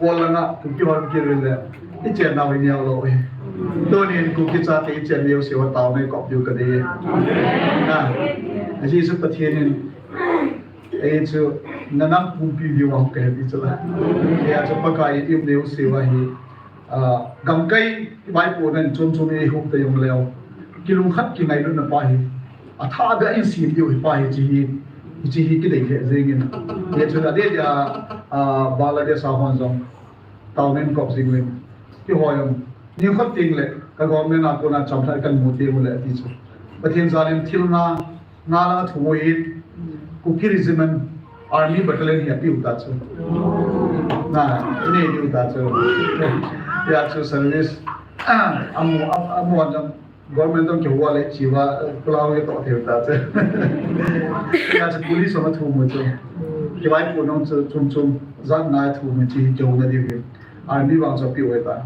Kol langa Kuki ho kit uvin le, ichennau hi neo lou ahi. Tunin Kuki chate ichen neo seuva taona ikop diu kadei. Na, ahi chu Pathen in, ahi chu, nanam pumpi diu ahi kahe ti chu la. Hia chu Pakai in neo seuva hi, Ah, gamkai vaipohna in chom chom in eihup ta jong leu, kilungkhat kingailutna pa hi, athah beh a in sem diu hi pa hi, hiche hi, hiche hi kidei lheh jengin. Hichun adeh dia, ah, Bangladesh a hon jong, taona in kop jing uvin. Keiho jong, nikhat teng le, ka government a kona chamlhat kamu teng ule ati chu. Pathen jalin thil nga, nga lang a thu ahin, Kuki Regiment Army Battalion hi apiu ta chu. Na, inei diu ta chu. Hia chu service, amu, am-, amu an jong government jong kihou le chiva, pulau ye to thei ta chu. Hia chu police jong athu mu chu. Kivaipohna chu chom chom, jat nga thu mu chu kihouna diu hi. Army vang chu apiu ahi ta.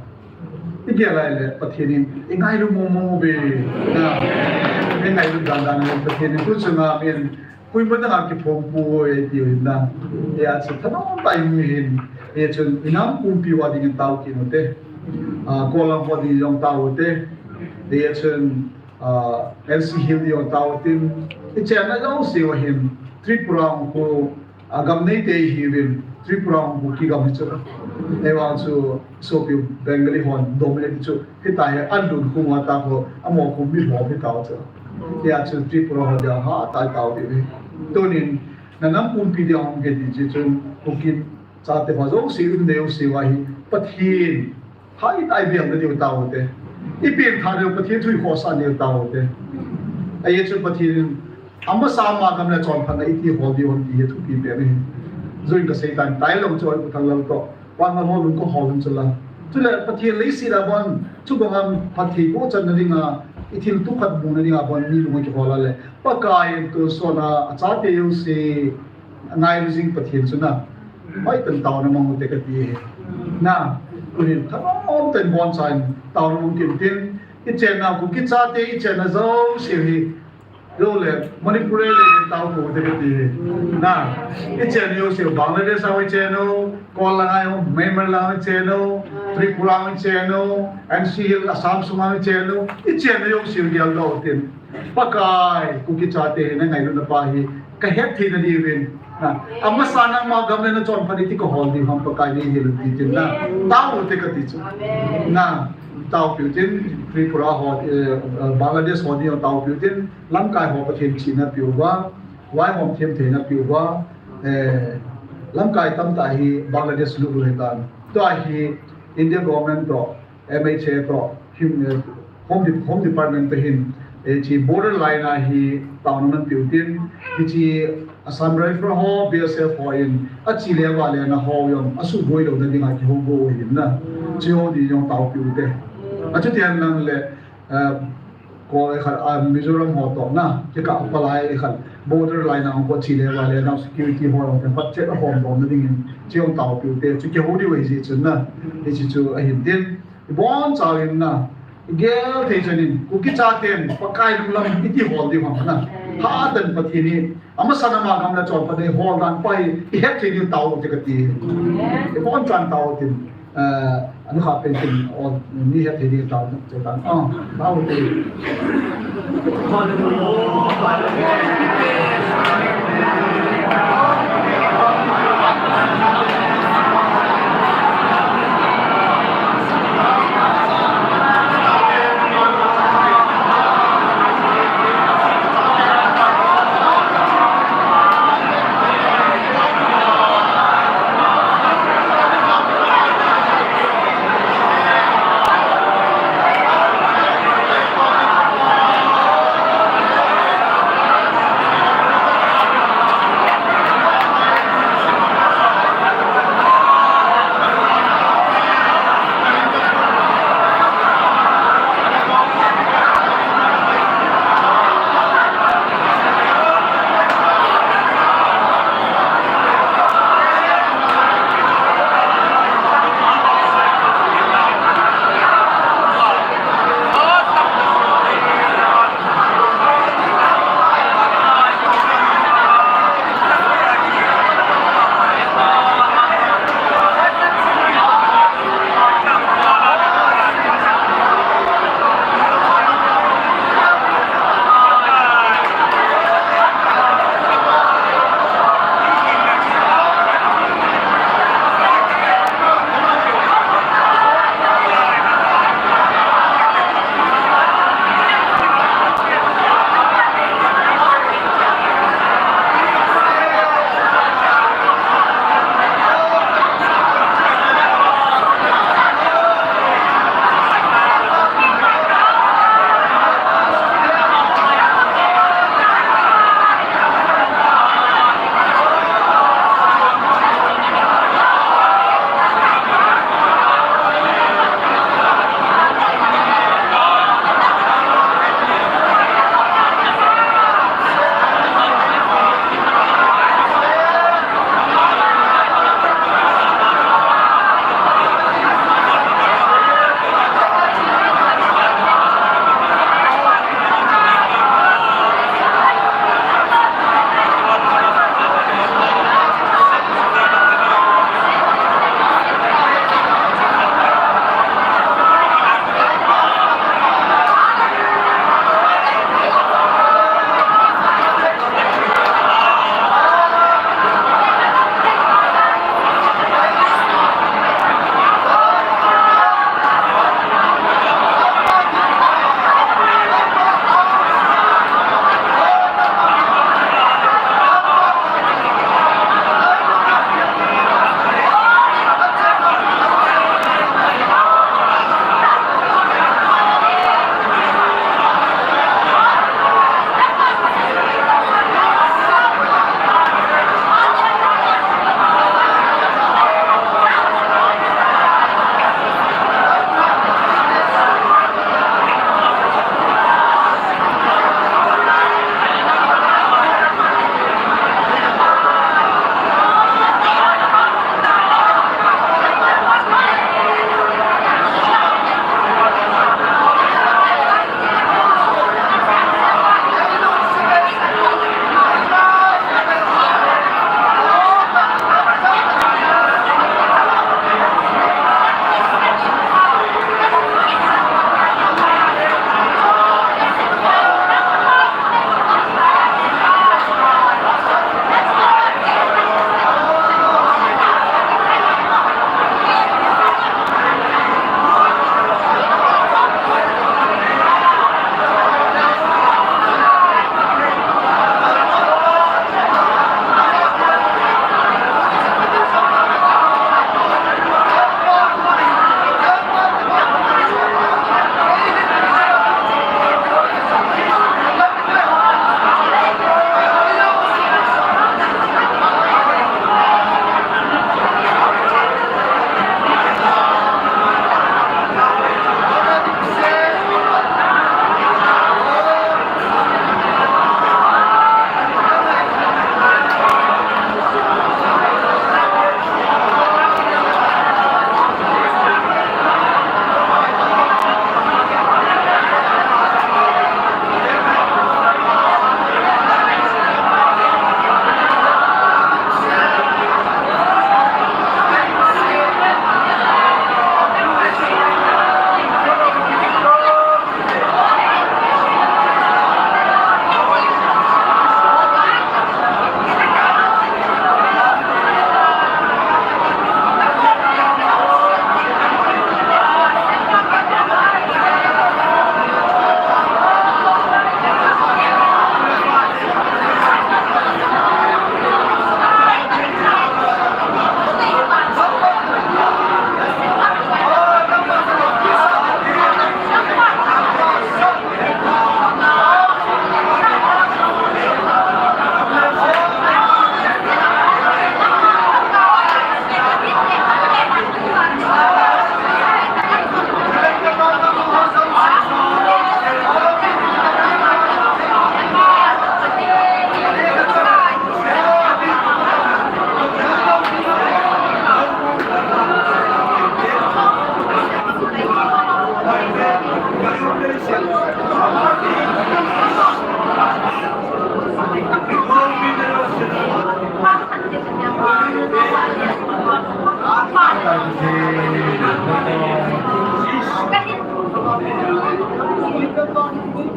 Igel lai le Pathen in ingailu mong mong uve. Na, ingailu dan dan le Pathen in tuchunga min koima dang a kiphong poi tiu hin na. Hia chu thanom tah in hin. Hichun inam pumpi uva dingin tao kit u te. Ah, Kol lang ho ding jong tao u te. Hichun, ah, N C Hill ding jong tao u tin. Ichenna jouse uva hin Tripura khu, ah, gam neite ihiuvin, Tripura a Kuki gam hi chu. Ahivang chu sopi Bengali hon dominate chu. Hitia hi an lun khum uva tah ho, amaho khu milhom hi tao chu. Hia chu Tripura ho dia hatah a tao diu hi. Tunin, nanam pumpi dia hung kiti chu chun, Kuki chate ho jouse in neo seuva hi, Pathen Hai tai biang na diu tao te. I peng tha diu Pathen thu i khohsah diu tao te. Ahi chu Pathen in amasa ama gam le chonphatna i ti hol diu ham ti hi thupi pen ahi. Juin ka sei tan tai lou chu oi pu thang lou to. Wan ma hol un ko hol un chu la. Chule Pathen leiset a bon chu bang am phatthei boh channa dinga i thil tu khat muna dinga bon mi lung a kihol a le. Pakai in tu sona a chate jouse ngailu jing Pathen chu na. Hoi tan taona mang u te ka ti hi. Na, tunin thanom tah in boncha in taona mang tin tin. I chenna Kuki chate, i chenna jouse hi. Lo le, Manipur le le tao ko te ka ti hi. Na, i chen jouse Bangladesh a i chen u, Kol lang a i, Myanmar lang a i chen u, Tripura a i chen u, N C Hill Assam sung a i chen u, i chenna jouse gel doh tin. Pakai, Kuki chate hi na ngailutna pa hi, ka hetthei na diuvin, Na, amasa nangma gam le nachonphat ding ti kahol ding ham Pakai neihin ti tin na. Tao te kati chu. Na, taopiu tin Tripura ho, eh, eh, Bangladesh ho ding taopiu tin lamkai ho Pathen chihna peuva, vaihom themtheina peuva, eh, lamkai tamtah hi Bangladesh lut lut hitan. Tua hi India government toh M H A toh, him, eh, Home De-, Home Department toh hin, eh, hiche border line a hi taona man peutin, hiche Assam Rifle ho, B S F ho in, achi le va le na ho jong, asuboi louna dinga kihougo u ahin na. Hiche ho ding jong taopiu te. Achuti henlang le, eh, ko khat, ah, Mizoram ho toh na, kikah palai khat, border line a ko chi le va le na security ho jong, khat che a hom dom na dingin, hiche jong taopiu te, chu kihou diu ahi jeh chun na, hiche chu ahin tin. Ibonchauvin na, igel thei chanin, Kuki chaten, Pakai lunglam, iti hol diu ham na. Hatah in Pathen hi, amasa nama gam le chonphat ding hol dan pa hi, ihet thei diu tao te kati. Ibonchan tao tin, eh, anu kha pen tin, o, mi het thei diu tao te tan. Ah, tao te.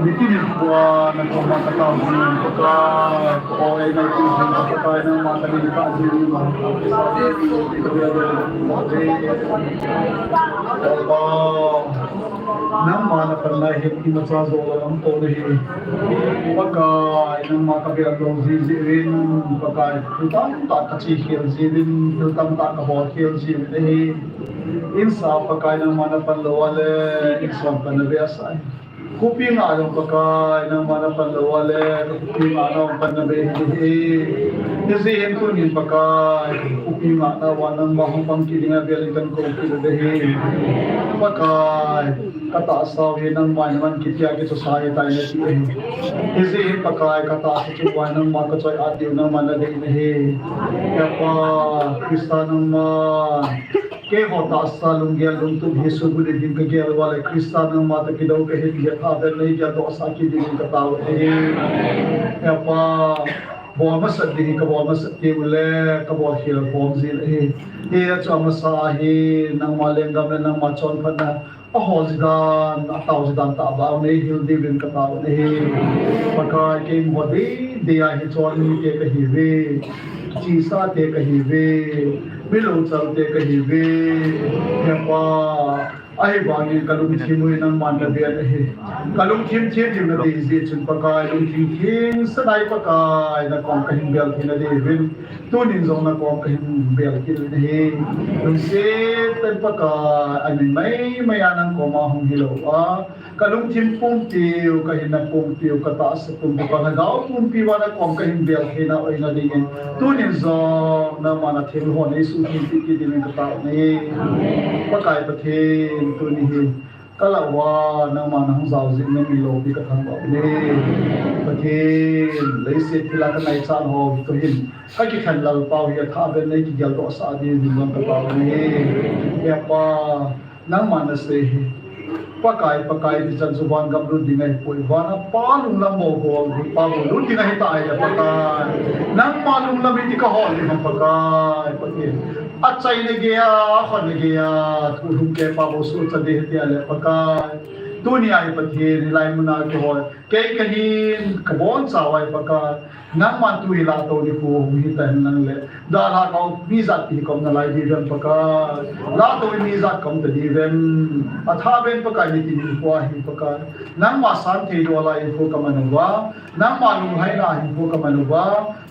Nitin in kua na koma ka tao jin Pakai, ka o ei nai tin jin Pakai, nangma ka din ka jin ma. Nangma na pan lai hin imacha jo la lam to nahi. Pakai, nangma ka bel lo ji ji rin, Pakai, thil tamtah ka chi khel ji rin, thil tamtah ka bol khel ji rin ahi. Insa Pakai, nangma na pan lo a le, insa pan na be asai. Khopi ngah jong Pakai, nangma na pan lo a le, khopi ngah na pan na be hi hi. Hijeh hin tunin Pakai, khopi ngah na uva nangma hung pang kit ding a bel in kan ko kit le hi. Pakai, ka tahsa u hi nangma in man kit a kichoi sa hi tai nati ahi. Hijeh hin Pakai, ka tahsa chu uva nangma ka choi at diu nangma na dei na hi. He Pa, Christa nangma. Keiho tahsa lunggel lungtup hi subulhit ding ka gel uva le Christa nangma toh kidou ka hi ti hi athaben nei geldoh sah kit ding ka tao e. He Pa, bol masat ding hi ka bol masat kei u le ka bol khel khom jin ahi. Hiche a masa hi nangma lenggam le nangma chonphatna ahol ji dan, atao ji dan tah bou nei hil diuvin ka tao e. Pakai, kei mo dei dei a hi chon mite ka hi uve. Chisa te ka hi uve, mi lungchal te ka hi uve, he Pa, ahivangin ka lungthim u hi nangman na bel ahi. Ka lungthim thim thim na dei jeh chun Pakai, lungthim thim sanai Pakai, na kom ka hin bel thei na diuvin, tunin jong na kom ka hin bel kit u ahi. Lungset tah in Pakai, amin mai mai a nang koma hung hilou a, ka lungthim pumpiu, ka hinna pumpiu, ka tahsa pumpiu, ka lhagao pumpiu a na kom ka hin bel theina u ahi na dingin, tunin jong nangma na theng ho nei suhtheng peh kit dingin ka tao e. Pakai Pathen, tuni hi ka lah uva nangma na hung jao jeh in na min loupi ka thangvah e. Pathen, leiset thil a ka ngaichat ho toh hin ka kikhen Lalpa u hi athaben nei kigeldoh sah dingin jong ka tao e. He Pa, nangma na sei hi, Pakai, Pakai ti chan chu van gam lut ding ahipoi. Van a Pa lunglam mo ho, Pa mo lut ding ahi tai le Pakai. Nangma lunglam hi ti ka hol ding ham Pakai, Pakai. Achaina gei a, akhonna gei a, thu lhung kei Pa mo suhchat ding ahi ti le Pakai. Tuni a hi Pathen, hilai mun a kihol kei ka hin, ka boncha u ahi Pakai. Nangman tu hi lahto nikho hung hi ta hen lang le, dalha kau mi jat ti hi ka umna lai diu vem Pakai. Lahto mi jat ka um ta diu vem. Athaben Pakai nitin nikho hi Pakai, nangma santheidoh lai hinkho ka man uva, nangma lunglhaina hinkho ka man uva,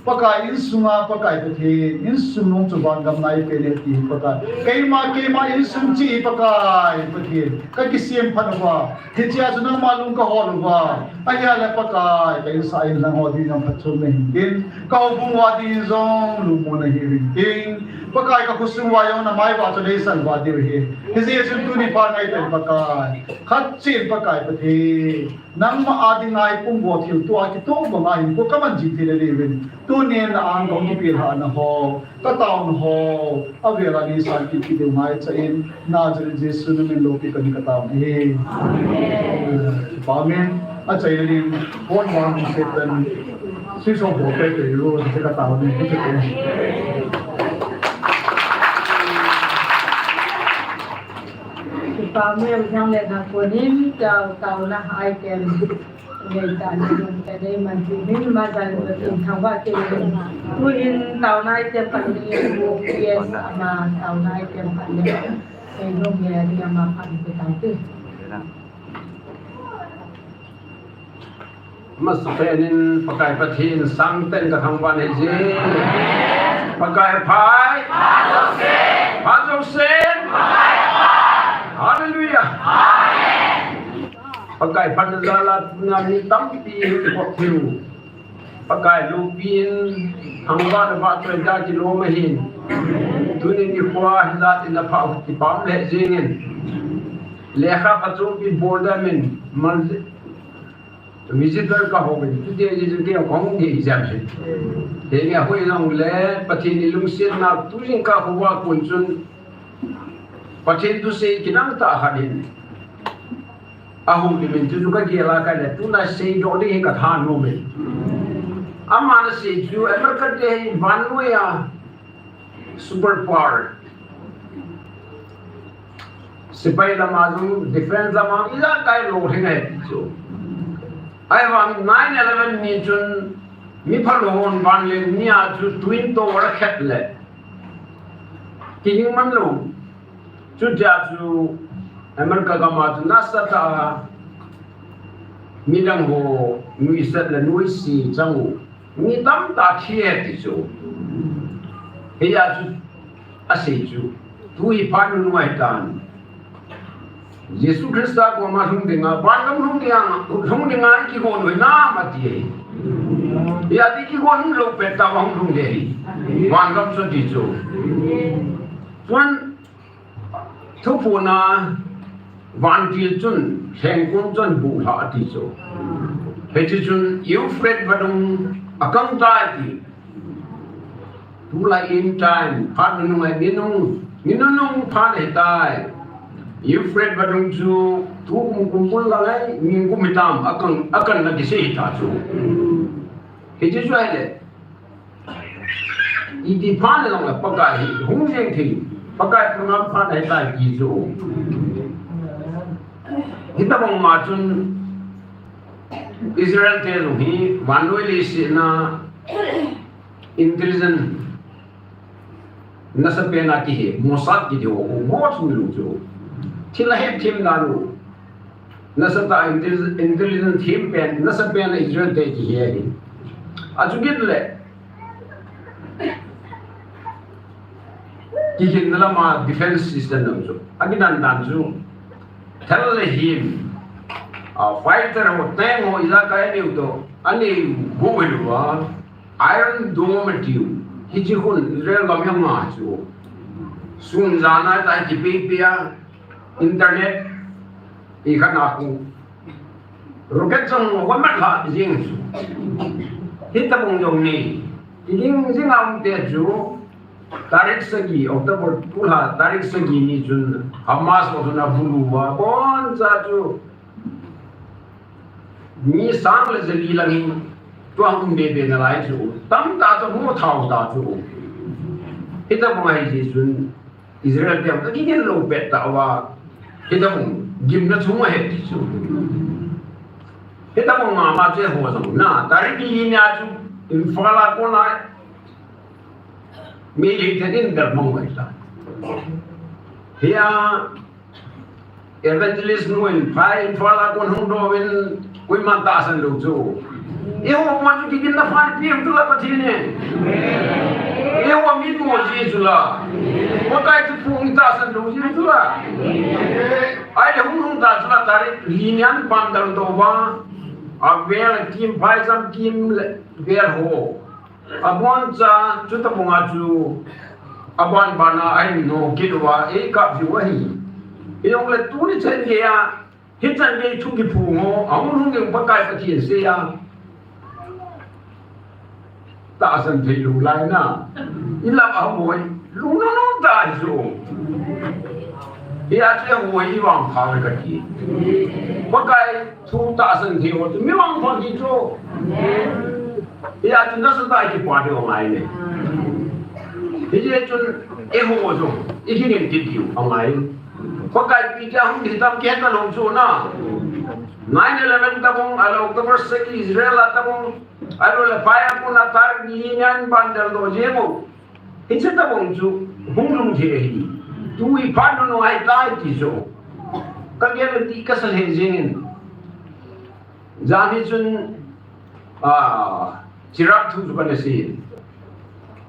Pakai insunga Pakai Pathen, insung nung chu van gam nai pen e ti hi Pakai. Keima, keima insung chu hi Pakai Pathen, ka kisem phat uva. Hiche a chu nangma lung ka hol uva. Ahile Pakai, ka insung a inlang ho ding jong phatchomna hin tin, ka houbung uva ding jong lungmonna hin tin, Pakai, ka khosung uva jong na mai vah chu deisan vah diu ahi. Hijeh chun tuni phat ngaitah in Pakai, khat cheh in Pakai Pathen, nangma a dinga hi pumgo thilto a kitoh banga hinkho ka man jing thei na diuvin, tunin na ang ka hung kipelhahna ho, ka taona ho, avel a nei san kit kit diu ngaicha in, Nazareth Jesu na min loupi kahin ka tao ahi. Amen. Achaina ding, pon vang Satan, sisong ho pe pe ru, se ka tao ahi. Amen. Nang le na konin, tao, taona item. Ngai ta ni dun ta dei man ti min ma jan ko tin thang ba ke ni. Tu hin tao nai te pan ni ko yes ama tao nai te pan ni. Sei no me ni ama pan ke tao ti. Masa penin Pakai Pathen sang ten ka thang ba nei je. Pakai phai. Pha Joseph. Pha Joseph. Hallelujah. Amen. Pakai phatna jal a tuna mi tampi hi kihop thei u. Pakai loupin, thangvah le vahchoi a kilom ahin. Tuni nikho a hijat in apha u kipah le jingin. Lekha phachompi bol dam in, mal visitor ka hou in, tuti a jing kei a kong nge jam hin. Henge hoi jong le, Pathen i lungsetna tu jing ka hou a kon chun, Pathen thusei kinang tah khat in. Ahung kimin chu chu ka gel a ka le, tuna seidoh ding hi ka thanom e. Ama na sei chu America te hi vannoi a super power. Sepai lama jong, defense lama, ila kai lo thei ngai chu. Ahivang nine eleven ni chun mi phalou hon vantil nia chu Twin Tower akhet le, kihing man lou. Chutia chu America gam a chu nasatah a midang ho nuisat le nuisat chang u. Mi tamtah thi e ti chu. Hia chu asei chu. Tu hi phat nunung ahitan. Jesu Christa koma lhung dinga, vangam lhung dinga, lhung dinga i kigon u hinam ati e. Hia ti kigon lou pet tah a hung lhung ding ahi. Vangam chu ti chu. Chuan Thuphona vantil chun lhengkong chun buhla ati chu. Hiti chun Euphrates vadung akang tai ti. Tulai in time, phat nunung ai, ninung, ninunung phat ahitai. Euphrates vadung chu tukum kum bul lang ai, ningkum hitam, akang, akang na kisei ta chu. Hiti chu ahile. Iti phat le jong le Pakai hi hung jeng thei. Pakai program phat ahitai ti chu. Hitabang ma chun Israel te jong hi vannoi leiset a intelligence nasapen a kihe, Mossad kiti ho, ho chu lou chu. Thil a hethem dan u. Nasatah a intelli-, intelligence them pen, nasapen a Israel te kihe ahi. Achu kit le. Kikhin lama defense system nam chu. Akidan dan chu. Thal le him. A fighter ho, tank ho, ijakai anei u toh. Anei u go u va. Iron Dome atiu. Hichi khun Israel gam hi ama chu. Sun jan a ta kipeipei a. Internet. I khat na khu. Rocket jong hon mat lha jing chu. Hitabang jong nei. Ti ding jing a um te chu. Tarik sagi, October kul lha, tarik sagi ni chun Hamas ho chun abulu uva. Boncha chu. Mi sang le jali lang hin. Tua um bebe nalai chu. Tamtah chu mu thao ta chu. Hitabang ahi jeh chun. Israel te jong kagin lou pet tauva. Hitabang gimna chung ahi ti chu. Hitabang mama chu ho jong na, tarik li nia chu Imphal a kona Meitei te in der mang mai ta. Hia Evangelist nu in phai Imphal a kon hung doh in koima tahsan lou chu. Eiho ma chu kigin na phat pi chu la Pathen in. Eiho min mo ji chu la. Pakai chu pung tahsan lou ji chu la. Ahile hung hung ta chu la tarik li nian ban dal doh uva. Avel kim phai jam kim le vel ho. Aboncha, chutabang a chu, aban ban a ahin no kit uva, eikap jiu ahi. Hijongle tuni chan geiya, hichan gei thu kiphong ho, ahung lhung ding Pakai Pathen seiya. Tahsan thei lou lai na. Ilah a boi, lungna nung ta hi chu. Hia chu boi i vangpha le kati. Pakai Thu tahsan thei ho chu mi vangpha hi chu. Hia chu nasatah a kipa diu angai ne. Hijeh chun eiho chu i kigin kit diu angai. Pakai pi tia hung ding tam kihe talou chu na. Nine eleven tabang, ahilou October sagi Israel a tabang, ahilou le phai a kona tarik li nian ban dal doh jeng u. Hiche tabang chu hung lhung thei ahi. Tu hi phat nunung ahitai ti chu. Ka guarantee ka sa lheh jeng in. Jan hi chun, ah, chirap thu chu kana sei.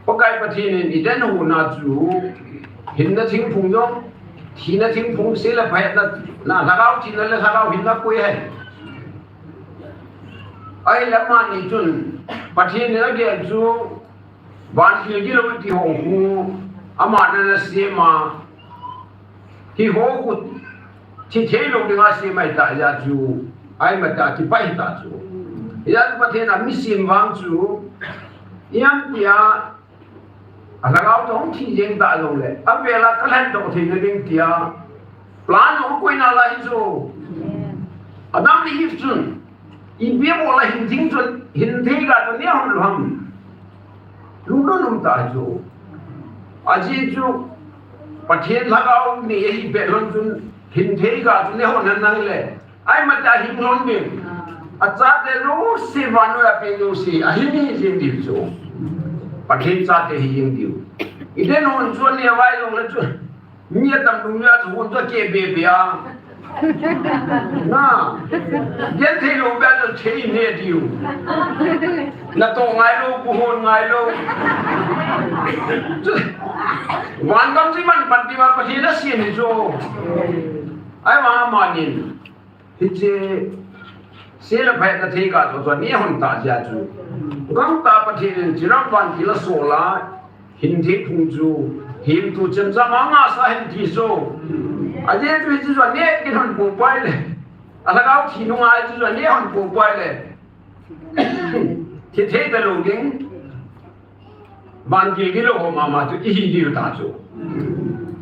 Pakai Pathen in Eden huhna chu hinna thingphung jong, thina thingphung, se le pha hetna, na lhagao thina le lhagao hinna koi ahi. Ahile amani chun Pathen in agel chu Vantil gilou ti ho khu, aman ana sem a, hiho khu thi thei lou dinga sem ahi tah jeh chu, ahi mata kipah ahi tah chu. Hijeh chun Pathen in mi sem vang chu, iam tia, alhagao toh hung thi jeng ta jongle, avel a kalhen doh theina ding tia, plan jong akoi nalai chu. Adam le Eve chun, ipi abol a hin thei chu, hin thei ga chu anei lhon lou ham. Lungdon um ta chu. Ajeh chu, Pathen lhagao nei ahi pet lhon chun, hin thei ga chu anei lhon nalai le. Ahi mata hin lhon ding. Achate jouse vannoi a pen jouse ahi jing diu chu. Pathen chate hi jing diu. Eden hon chu ania vai jongle chu. Mi atam lung a chu hon chu akeh be be a. Na. Genthei lou beh a chu thei ne diu. Natoh ngai lou, bu hon ngai lou. Vangam chu iman pan tia Pathen asem hi chu. Ahivang amanin. Hiche, se le phat na thei kah toh chu aneh lhon tah jeh a chu. Gangtah Pathen in Cherub vantil asol a, hinthei phung chu, himtu chemjam a angahsa ahi ti chu. Ajeh chu hiche chu aneh kit lhon pou pai le. Alhagao thi nunga hiche chu aneh lhon pou pai le. Thi thei talou ding. Vantil gilou ho mama chu ihi diu ta chu.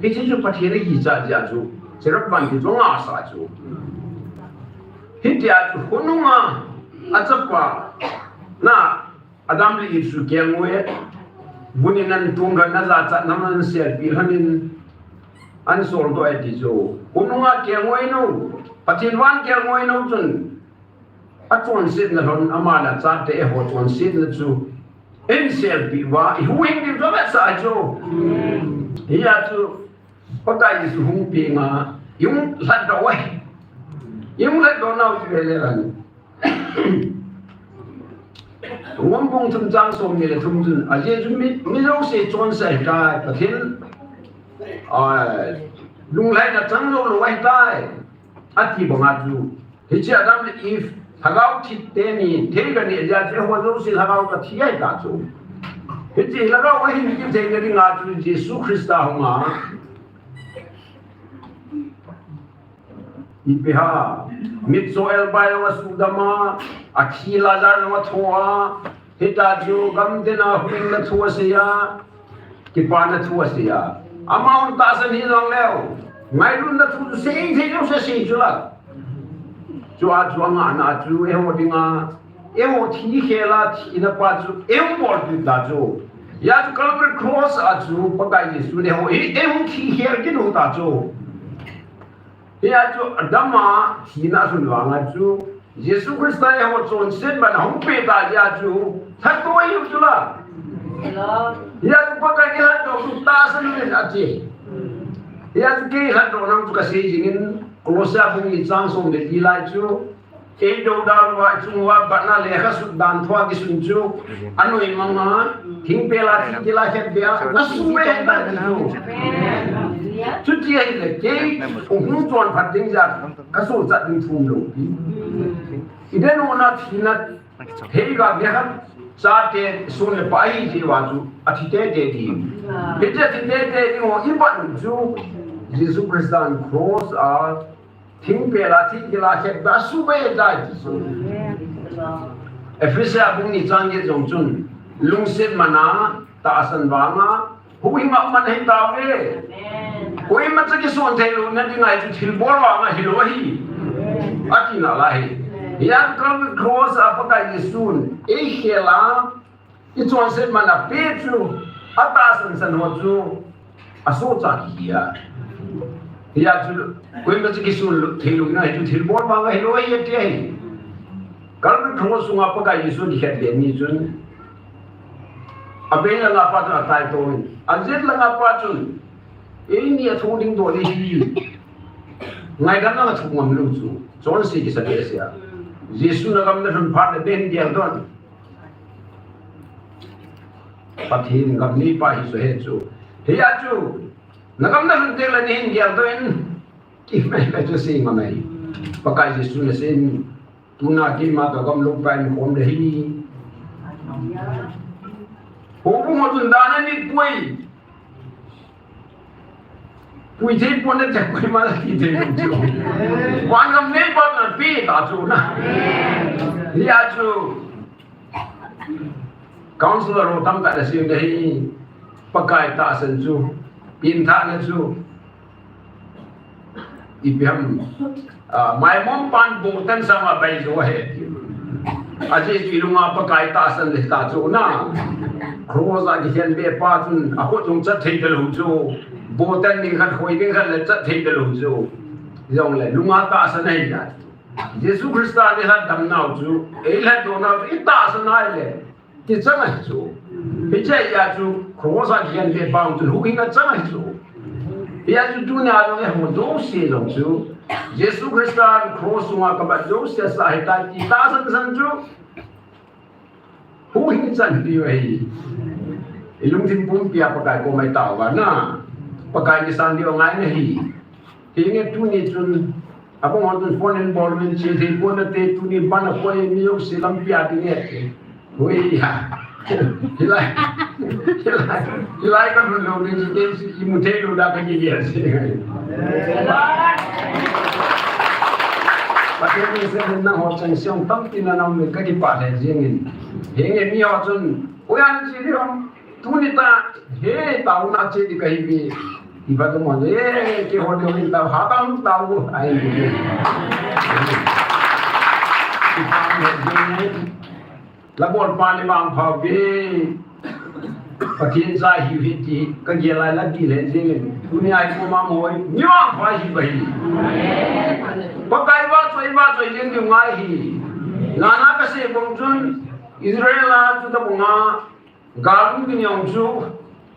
Hiche chu Pathen ahi cha jeh a chu. Cherub vantil chu angahsa chu. Hitia chu khonunga achapa na Adam le Eve chu kelngoi e. Vun in ahin tung lhon, ajachatna ahin selpi lhon in ahin soldoh e ti chu. Khonunga kelngoi nou, Pathen van kelngoi nou chun. Achonsetna lhon, ama le achate eiho chonsetna chu. Ahin selpeh uva, ihuhhing diu chu avetsah chu. Hia chu, Pakai Jesu hung peng a, ihung lhatdoh uve. Ihung lhatdoh nau chu vele lhon. Rom bung thum chang somni le thum chun, ajeh chu mi, mi jouse chonse ahitai, Pathen, a, lunglhaina chang lou lou ahitai. Ati banga chu. Hiche Adam le Eve, lhagao thit teni, thei kaneh jeh a chu, eiho jouse lhagao kathi ahi ta chu. Hiche lhagao ahin kithei na dinga chu, Jesu Christa hunga. Ipi ham, mitcho elbai jong asudam a, athi Lazar jong athoh a, Hitia chu gamtina huhhingna thu asei a, kipana thu asei a. Amahon tahsan hi jong leu, ngailutna thu chu sei thei leu sei sei chu la. Chua chu angahna chu eiho dinga, eiho thi khel a thina pa chu, eiho bolpi ta chu. Hia chu Calvary Cross a chu, Pakai Jesu in eiho, eiho thi khel kit u ta chu. Hia chu Adam a thina alhun vanga chu, Jesu Christa in eiho chonset man ahung peh ta jeh a chu, lhatdoh ahiu chu la. Hia chu Pakai in lhatdoh chu tahsan uvin ati. Hia chu kei lhatdoh nang chu kasei jingin, Colossae bung ni chang som le li lai chu, Ei doudal uva, chung uva, batna lekha sut dan thua kisun chu, anoi manga, thingpel a thingkila khet beh a, na sube ta chu. Chuti ahile, kei, hung chon phat ding jeh a, ka sochat ding thum lou pi. Eden hon a thina, thei ga beh khat, chate, sum le pai hi jeh uva chu, athi tete ding. Hiche athi tete ding ho, i bat u chu, Jesu Christa in cross a, Thingpel a thingkila khet beh a sube tai ti chu. Ephesia bung ni chang get jong chun, lungset man a, tahsan vanga, huhhing a man ahi tauve. Koima cha kison thei louna dinga chu thilbol vanga hilou ahi. Ati nalai. Hia Calvary cross a Pakai Jesun, eikhel a, I chonset man a peh chu, atahsan san ho chu, asochat hi a. Hia chu, koima cha kisun lou, thei louna hi chu thilbol vanga hilou ahi ati ahi. Calvary cross sunga Pakai Jesu in kikhen le ni chun, abei langa pa chun atai to in, ajet langa pa chun, eini athu ding doh le hi. Ngaidam langa thu ngam lou chu, chonse kisa behseh a. Jesu na gam na lhun phat le den dial don. Pathen gam neipa hi chu he chu. Hia chu, na gam na lhun teng le neihin gel doh in. Kimai mai chu sei ngam ahi. Pakai Jesu na sei in, tuna keima toh gam lou pa in khom le hi. Houbung ho chun dan anei poi. Pui thei pon nate koima la ti thei lou chu. Van gam neipa na peh ta chu na. Hia chu. Counselor ho tamtah na sei u ahi. Pakai tahsan chu. Pengthahna chu. Ipi ham. Ah, maimon pan bohtan sanga bai jo ahi. Ajeh chu ilunga Pakai tahsan le ta chu na. Cross a kikhen beh pa chun akhut jong chat thei talou chu. Bohtan ding khat khoi ding khat le chat thei talou chu. Jongle lunga tahsan ahi ta. Jesu Christa ni lhatdamnau chu, ei lhatdohnau chu, i tahsan a ahile, ti chang ahi chu. Hiche a chu, cross a kihen ve pau chu, huhhing a chang ahi chu. Hia chu tunia jong eiho jouse jong chu, Jesu Christa cross sunga kabat jouse sa ahitai, ti tahsan san chu, huhhing chan diu ahi. I lungthim pumpia Pakai koma i tao uva na. Pakai kisan diu angai nahi. Hinge tuni chun, abang hon chun phone in bol min chi thei pon nate, tuni ban a koi mi jouse lampia ding e. Hoi ha. Hilai. Hilai. Hilai ka lhun lou ding chu, i mu thei lou da ka kigel si. Pathen in se nangho chengse tampi na nam le ka kipah lheh jingin. Hinge miho chun, oi an chi diu. Tuni ta, he, taona che di kahi pi. Iba tu mo, he, keiho di ho in tao, hatah in tao, ai. Iba mo, he, la bol pa ni vangpha uve. Pathen cha ihiu hi ti, kagel lai la ti le jing. Tunia hi koma mo, ni vangpha ihi uva hi. Pakai vahchoi, vahchoi jing diu ngai ahi. Nana kasei bang chun, Israel a chu tabang a, Gal um ding jong chu,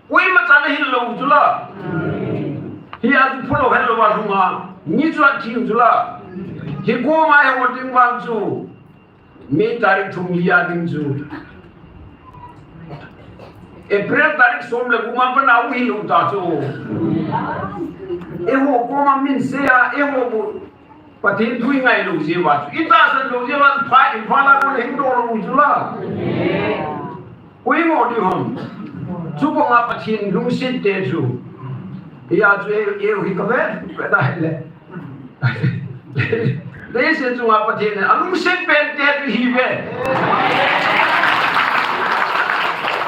koima chan ahil lou chu la. Hia chu phu lou hel lou a lhung a, mi chu athi u chu la. Hi koma eiho ding vang chu, May tarik thum li a ding chu, April tarik som le gup a pat a u hi lou ta chu. Eiho koma min sei a, eiho bu Pathen thu i ngai lou jeh uva chu, i tahsan lou jeh uva chu, pha Imphal a kon hing doh lou chu la. Koi mo diu ham. Chubang a Pathen lungset te chu. Hia chu e, e hi ka ve, ka dai le. Leiset chunga Pathen a lungset pen te chu ihi uve.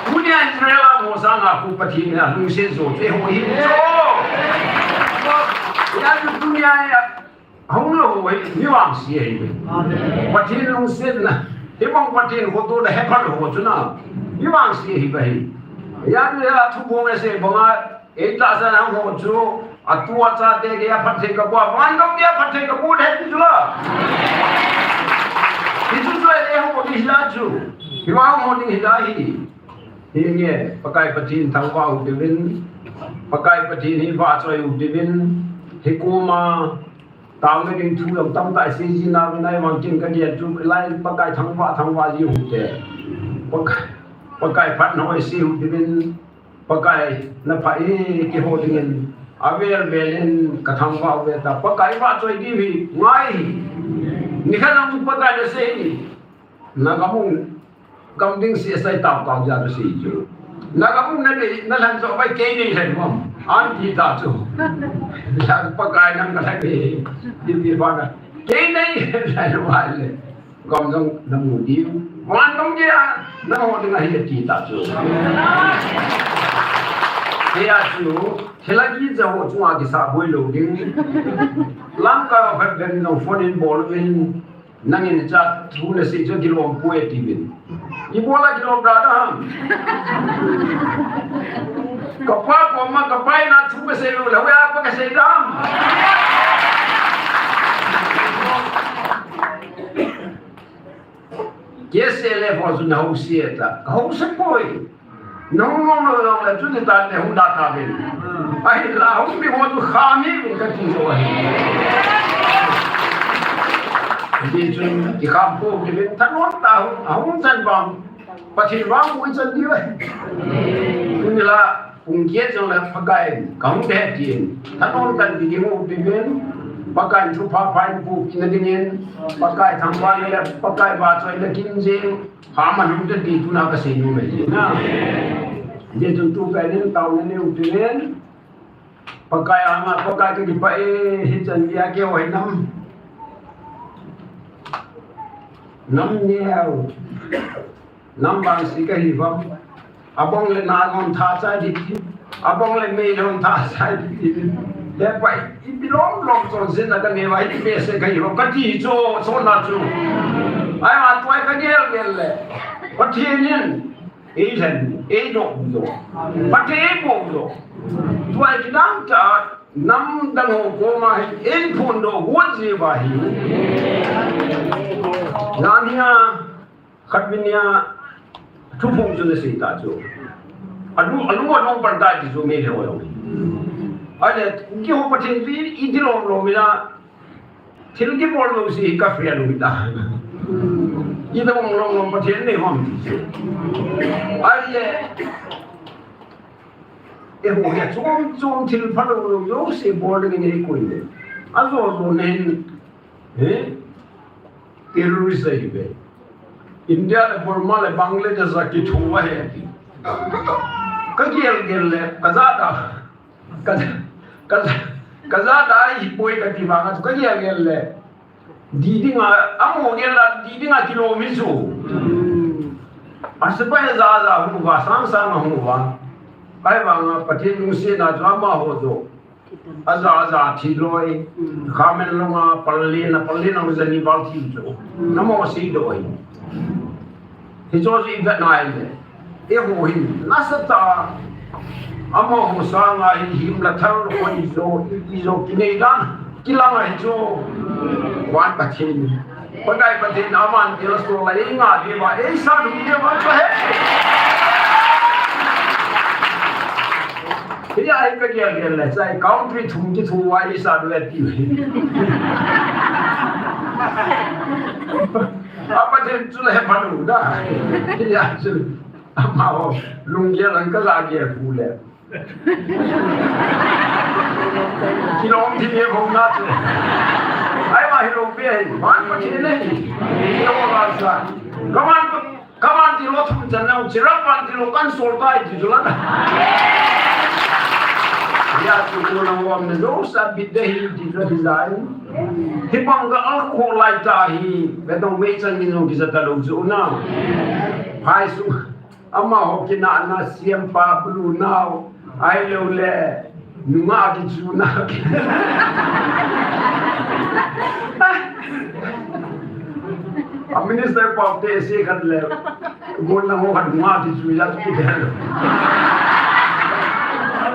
Tunia Israel a mo sanga khu Pathen a lungset jo te ho hi chu. Hia chu tunia a Hung lou hi, mi vangse ahi. Amen. Pathen lungsetna. Hibang Pathen khoto le hepha lou chu na. Mi vangse ahi ba hi. Hia chu hia thu bol e sei banga, ei tahsan a hung ho chu, atu achate kei a phatthei kaboh, van gam kei a phatthei kaboh le ti chu la. Ti chu chu eiho ding hi la chu. Hibang ho ding hi la hi. Hinge, Pakai Pathen thangvah u tivin. Pakai Pathen hi vahchoi u tivin. Hi koma Taona ding thu jong tamtah isei ji nauvin ahivang ken kagel chu lai Pakai thangvah, thangvah ji u hite. Pakai, Pakai phatna isei u tivin, Pakai napha e kihou dingin avel vel in kathangvah uve ta. Pakai vahchoi diu hi ngai. Nikhat jong Pakai nasei. Nagam u, gam ding seh sai tao tao jeh a kasei chu. Nagam u nadei, nalhen jo vai kei nei lhen u ham. Aunty ta chu. Lhen Pakai nang kalhen e. Ti ti pa na. Kei nei lhen u vai le. Gam jong namu diu. Van gam gei a, nangho ding ahi ati ta chu. Hia chu, thilha gija ho chunga kisah boi lou ding. Lamkai ho khat veng jong phone in bol uvin. Nangin cha thu nasei chu kilom poi atiuvin. Ibola kilom da ham. Kapa koma kapa in athu kasei lou le, hoiya pa kasei da ham. Kei sei le ho chu nahou sei ta. Kahou sei poi. Nahung nom lou jong le, chuti tah le hung da tauvin. Ahinla hung ding ho chu kha mi uvin kati jo ahi. Hijeh chun kikham pou uvin thanom tah a hung, ahung chan vang. Pathen vang u ichan diu ahi. Tuni la, hung kit jong le Pakai, kahung de tin. Thanom tah in kiding u uvin. Pakai thupha pha in pu kit na dingin. Pakai thangvah le, Pakai vahchoi le kin jing. Pha man hung te ti tuna kasei nom e ti na. Hijeh chun tu pen in taona nei u tivin. Pakai anga Pakai kakipah e, hichan gei a keiho hi nam. Nam neo. Nam vangse kahi uvam. Abang le na hon tha chai di ti. Abang le mei le hon tha chai di ti. He Pai, ipi lom lom chonsetna kanei uva, hiti behseh kahi uvam, kati chu, chonna chu. Ahivang tua hi kagel gel le. Pathen in, ei lhen, ei doh u jo. Pathen ei boh u jo. Tua hi kidang tah, nam dang ho koma hi, ei phondoh u ji uva hi. Jan hi a, khat min ni a, thuphung chu nasei ta chu. Alu, alu, alu pan ta ti chu mi le ho jong. Ahile, keiho Pathen chu i, i ti lom lom in a, thil kibol lou si ka fiel u ta. I ta bang lom lom Pathen nei hom ti chu. Ahile, eiho hi a chom chom thil phalou lou jouse bol ding in eikoi le. Ajo jo nen, he? Terrorist ahi ve. India le Burma le Bangladesh a kithu ahi ati. Ka gel gel le, ka ja ta. Ka, ka, ka ja ta ahi poi kati vang a chu ka gel gel le. Di dinga, amaho gel a, di dinga kilom hi chu. A sepai ja ja hung uva, sang sang a hung uva. Ahivanga Pathen lungsetna chu amaho chu. A ja, a ja thi loi. Khamen long a, pal len a, pal len a, jani val thi chu. Namo sei doh hi. Hiche chu i vet nai le. Eiho hin nasatah a, amaho sanga hi him le thal hoi jo, ipi jo kinei dan, kilang ahi chu. Van Pathen. Pakai Pathen aman til a sol a, ei nga diuva, ei sa diuva chu ahi. Hia hi ka gel gel le, chai country thum kithu uva, ei sa diu ahi ti. A Pathen chu le pha lou da. Hia chu. Amaho, lunggel an ka la gel pu le. Kilom thi me phong na chu. Ahivang hilou pi ahi, van Pathen ahi. Hilou la sa. Kaman, kaman ti lou thum chan nau, chirap man ti lou kan sol kai ti chu la na. Hia chu ko na wam na jo sa bit de hi ti chu hi jai. Hibang ka al ko lai ta hi, be dong mei chan min jong kisa ta lou chu na. Phai su. Amaho kinahna siampa bulu nau, ahilou le, nungah kichu na. A minister pa te se khat le, bol na ho khat nungah kichu ya chu kidel.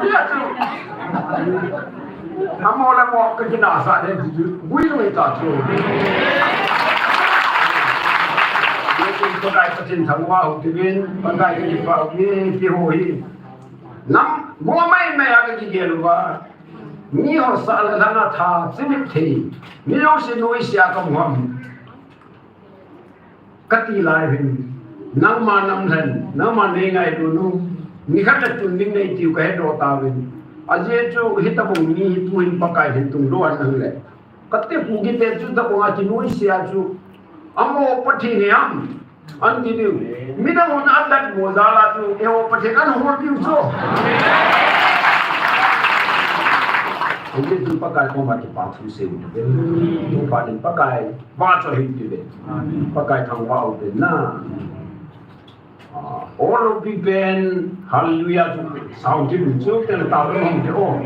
Ya chu. Amaho le mo ka kinasa de, gui lou ta chu. Ye kin Pakai Pathen thangvah u tivin, Pakai ka kipah u hi, keiho hi. Nam, mo mai mai a ka kigel uva. Miho sa le lhang a tha, chimit thei. Mi jouse nuisat a ka mu ham. Ka ti lai hin, nangma nam lhen, nangma nei ngailut u, nikhat a tun ding nei tiu ka hedoh tauvin. Ajeh chu hitabang mi hi tuhin Pakai hin tungdoh an nang le. Ka tepu kiti chu tabang a kinuisat chu, amaho Pathen hi ham, an ti diu. Midang hon adat mo jal a chu, eiho Pathen an hol diu chu. Ajeh chu Pakai koma kipa thu sei u. Tupa din Pakai. Ba cho hin ti ve. Pakai thangvah u te na. Ah, all of the pen, hallelujah, sound ti lu chu, te ta lu hong te o.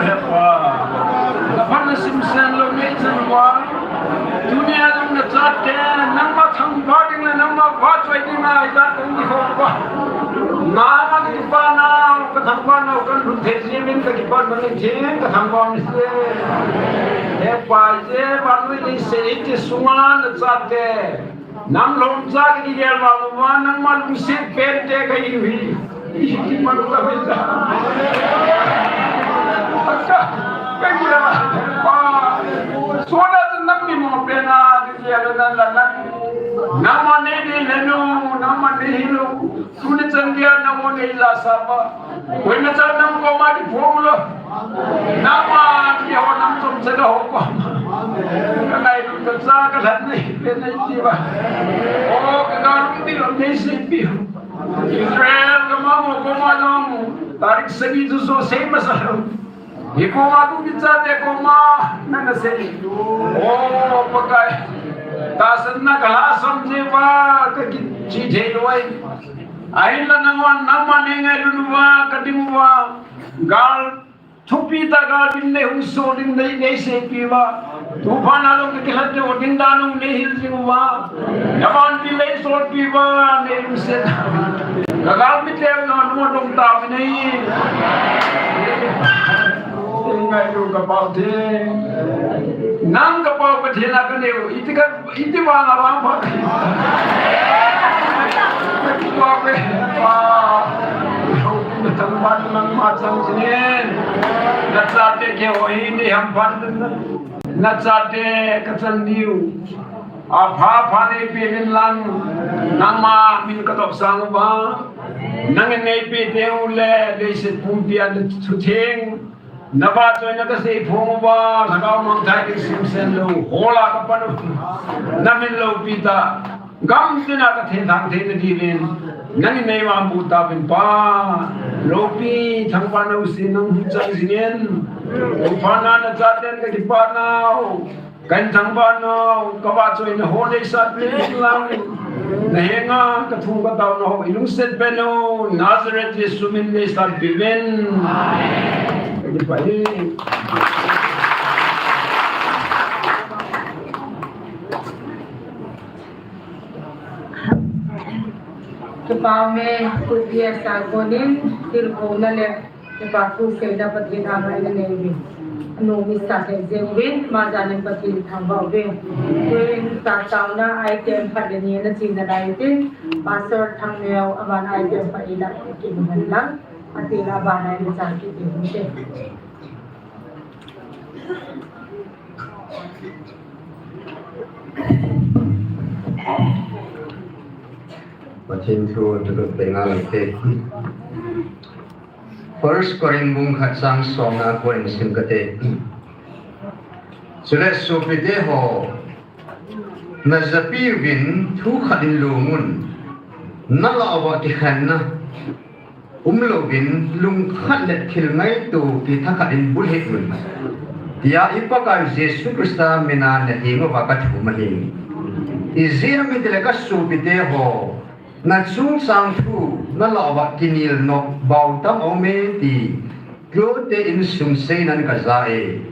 Hepa, na phatna simsen lou nei chan uva. Tunia jong nachate, nangma thangvah ding le nangma vahchoi dinga ijat kong ding ho pa. Nangma kipana, kathangvah nau kalhun thei jeh in kakipana nei thei, kathangvah nei thei. Hepa, ijeh inem itile hiche sunga nachate. Nang lhomcha kigel vang uva, nangma lungset pente kahiu hi. Ihi kiman u kahi ta. Aka, kagel a, pa. Sona tu nang ni mo pena, kigel a nang la nang. Nangma nei ding le nu, nangma nei hi lu. Tuni chan geiya nangma nei la sa pa. Koima chan nang koma kiphong lou. Nangma kiho nang chomcha kaho koma. Ka ngailut kacha kalhan nei, pen nei ti ba. O, ka galung ti lou nei seipi. Israel ka mama koma jong. Tarik sagi chu so sei masa lou. Hi koma tu kichate koma nana sei. O, Pakai. Tahsanna kalhasam jeh uva kakiche thei lou ahi. Ahinla nangma, nangma nei ngailut uva, kading uva. Gal thupi tah gal ding nei hung so ding nei, nei seipi uva. Tuphat na jong kakilhat diu ding dan hung nei hil jing uva. Navan ti lei solpi uva, nei lungset. Ka galmi teu na nung adong tauvin ahi. Ei ngailu kapau te. Nang kapau Pathen a kaneo, iti ka Iti vang a vang pha. Iti vang ve. Pa. Thangvah nangma chang jingin. Nachate keiho hi neiham phat. Nachate kachan diu. Apha pha neipeh in lang. Nangma min katop sang uva. Nangin neipeh teu le leiset pumpia nathutheng. Navahchoina kasei phong uva, lhagao mangthah ding simsen lou, hola kapan u. Namin loupi tah, gamtina kathenthang theina diuvin, nangin neivahboh tauvin Pa. Loupi, thangvahna u sin nang hung chang jingin. Loupi, phatna nachaten kakipah nau. Kahin thangvah nau, kavahchoina ho neisanpeh in lang. Nahenga kathum kataona ho, ilungset pen u, Nazareth Jesu min neisanpeh uvin. Kakipah e. Kipa ume, tu bia sa konin, thilkhouna le Kipa thu seina Pathen a ngaina nei uvin. Anu mi sa thei jeng uvin, ama jal in Pathen thangvah uvin. Tuin taona item khat le ni ana chena lai tin, Pastor Thangneo aban item khat ila kimu hen lang, atile aban a ina chang kit ding ute. Pathen thu tutut peng a lang te. First Corinth bung khat chang somna kon sim kate. Chule sopite ho, najapi uvin thu khat in lungin, nalah uva kikhenna umlouvin, lungkhat le thil ngaito kithakhat in bulhit un, tia i Pakai Jesu Christa mina naheng uva kathum ahi. Ijeh inem itile kasopite ho, nachungchang thu nalah uva kinel nop bau tam aume ti, Klote insung seinan kaja e.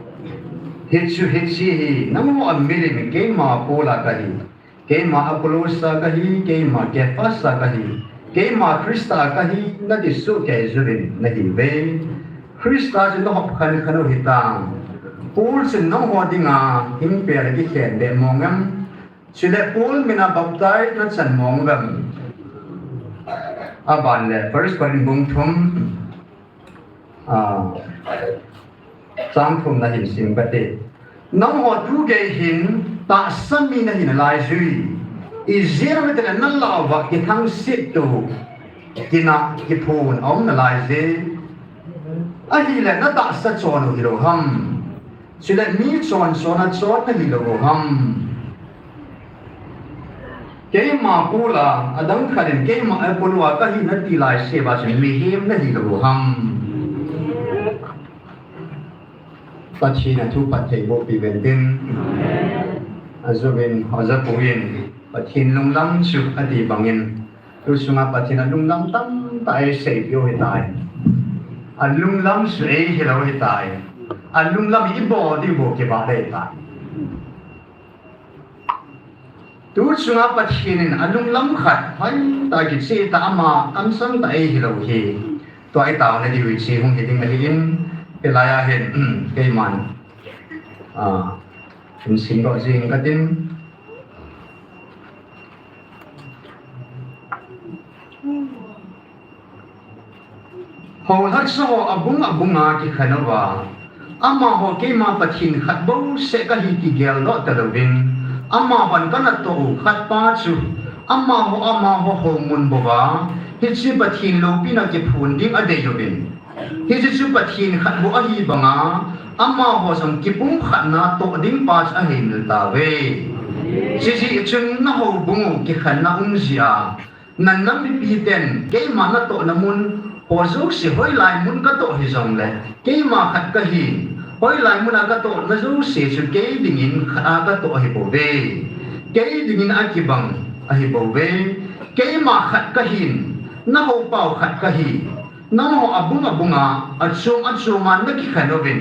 Hichu hiche hi, nangho a milim, keima Paul a kahi, keima Apollos a kahi, keima Cephas a kahi, keima Christa a kahi, nati sohkei jouvin nahiuve. Christa chu nahop khan khan u hitam. Paul chun nangho dinga hinpel a kikhen be mong em? Chule Paul mina baptize nachan mong uvem? Aban le First Corinth bung thum, ah, chang thum na hin sim kate. Nangho tu gei hin tahsa mi nahi nalai jui. Ijeh inem itile nalah uva kithangset u, kinah kiphon aum nalai je. Ahile natahsa chon u hilou ham? Chule mi chon chon a chon nahilou u ham? Keima Paul a, adang khat in keima Apollo a kahi nati laise uva chu mihem nahilou u ham? Pathen in athu phattheiboh peh uvin tin. Ajouvin, ajapu in, Pathen lunglam chu ati bangin, tu sunga Pathen in alunglam tamtah eiseipeh u ahitai. Alunglam chu eihil u ahitai. Alunglam ibol diu bou kibang dei ta. Tu chunga Pathen in alunglam khat, hoitah a kicheh tah ama kamsang tah eihilou hi. Tua itaona diu hiche hung hi ding ahin, hilai a hin, keiman, ah, hin simdoh jing katin. Houlhatsa ho abung abunga kikhen uva, amaho keima Pathen khat bouseh kahi kigeldoh talouvin, amahon kanatoh u khatpa chu, amaho amaho houmun bouva, hiche Pathen loupina kiphon ding adei uvin, hiche chu Pathen khat bou ahi banga, amaho jong kipumkhatna toh ding pa chu aheimil tauve. Chujeh chun nahoubung u kikhenna um jeh a, nanam mipiten keima natohna mun ho jouse, hoilai mun katoh hijongle, keima khat kahin, hoilai muna katohna jouse chu kei dingin khat a katoh ahibouve. Kei dingin akibang ahibouve. Keima khat kahin, nahoupau khat kahi, nangho abung abunga, achom achoma nakikhen uvin,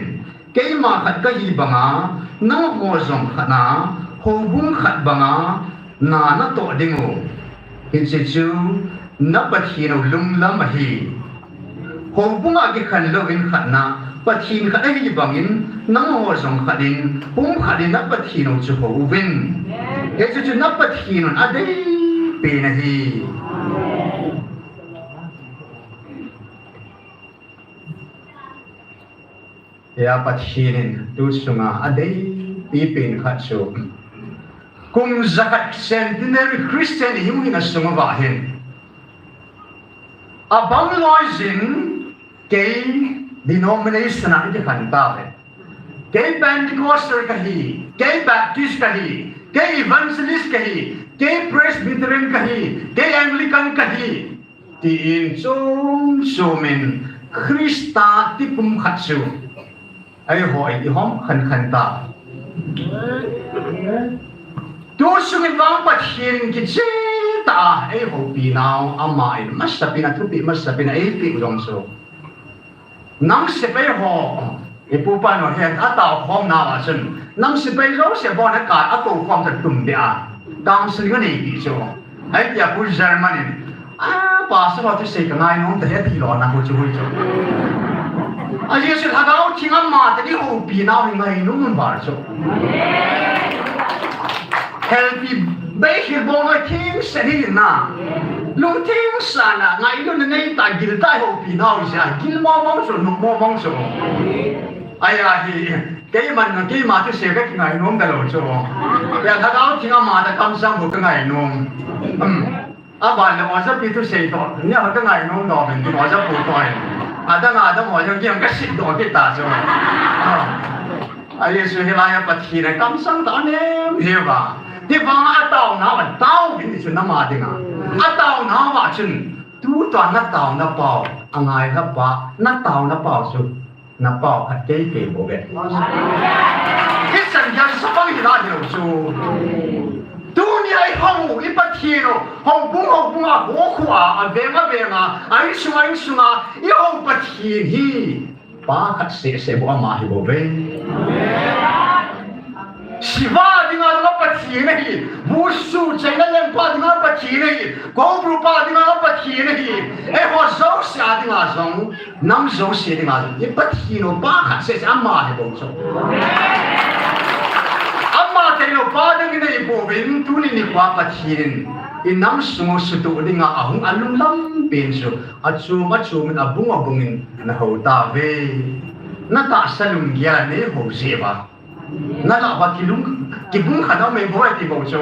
keima khat kahi banga, nangho jong khat a, houbung khat banga, na natoh dingu, hiche chu na Pathen u lunglam ahi. Houbunga kikhen louvin khat a, Pathen khat ahi bangin, nangho jong khat in, pumkhat in na Pathen u chu hou uvin. Hiche chu na Pathen un adeipen ahi. Hia Pathen in tu chunga adeipipen khat chu, kum jakhat centenary Christian ihung hina sung uva hin, abang loijin kei denomination a ikikhen tauve. Kei Pentecostal kahi, kei Baptist kahi, kei Evangelist kahi, kei Presbyterian kahi, kei Anglican kahi, tin chom chomin Christa tipum khat chu eihon ihom khenkhen ta. Tu sungin vang Pathen kicheh tah a eihoupi nau, aman masapin, athupeh masapin eipeh u jong chu, nam sepai ho, ipupa nu hin ataokhomna uva chun, nam sepai jouse bon a ka, akoukhom ta tum dia, counseling aneipi chu. Ahi tia Pu German in, a, pastor ho thusei kangainom tahi ati lona hu chu hui chu. Ajeh chu Lhagao Theng amatah in eihoupi nau hi ngainom um val chu. Helpi bei hi bol noi thengse hi na. Lungtheng sanga ngailutna neitah giltah a eihoupi nau hi jeh a, gil momong chu, nung momong chu. Ahi a hi, keiman, keima thusei kakingainom talou chu. Hia Lhagao Theng amatah kamsang bou kangainom. Um. Aban le ojapi thusei toh, nia kangainom doh uvin tin ojapu toh in. Adang adang ho jong kiam kasei doh kit ta chu. Ah. Ajeh chu hilai a Pathen a kamsang tah anem hiuva. Hivang ataona uva tao uvin ti chu nama dinga. Ataona uva chun, tutua nataona pau, angailha pa, nataona pau chu, napau khat kei kei bouve. Hichan gei sapang hila hilou chu. Tuni a ihou u, i Pathen u, houbung houbung a, kho kho a, aveng aveng a, a insung a insung a, ihou Pathen hi pa khat seh seh bou ama hi bouve. Siva dinga jong Pathen ahi, Busu China lengpa dinga Pathen ahi, Koubru pa dinga Pathen ahi, eiho jouse a dinga jong, nam jouse dinga jong, i Pathen u pa khat seh seh ama hi bou chu. Ama tailou pa dang inei pouvin, tuni nikho a Pathen in i nam sung u sutoh dinga ahung alunglam pen chu, achom achom in abung abung in nahou tauve. Natahsa lunggel a neihou jeh uva. Nalah uva kilung, kibung khat a um e boi ti bou chu.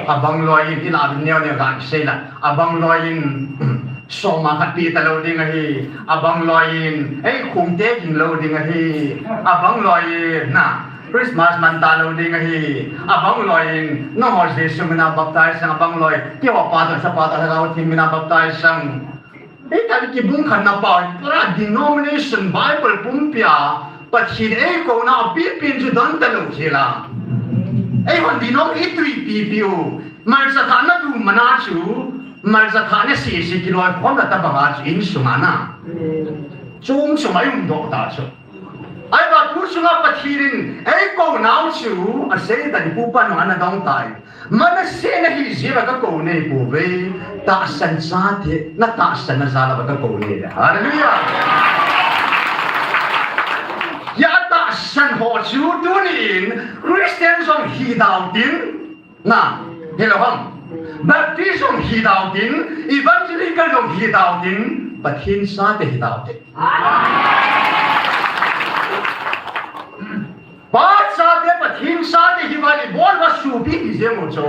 Abang loi in ilah uvin neo neo ga kisei la. Abang loi in soma khat pe talou ding ahi. Abang loi in, ei, khongte ging lou ding ahi. Abang loi in, na, Christmas man talou ding ahi. Abang loi in, nangho Jesu mina baptize sang, abang loi, keiho pa toh, chapa toh, Lhagao Theng mina baptize sang. Ei, khat kibung khat na pau, pura denomination Bible pumpi a, Pathen eikouna a pipen chu don talou jeh la. Eihon denom i tuipi pi u, malcha thah nadu mana chu, malcha thah na sese kiloikhom na tabang a chu insung a na. Chung sung a i umdoh ta chu. sunga Pathen in eikou nau chu asei tan, ipu ipa nung ana dong tai. Manasseh nahi jeh uva kakou nahi pouve. Tahsan chate, natahsan na jal uva kakou nahi. Hallelujah. Hia tahsan ho chu tunin Christian jong hi dau tin. Na, hilou ham. Baptist jong hi dau tin, Evangelical jong hi dau tin, Pathen chate hi dau tin. Pa chate, Pathen chate hi uva ibol uva sopi hi jeng u chu.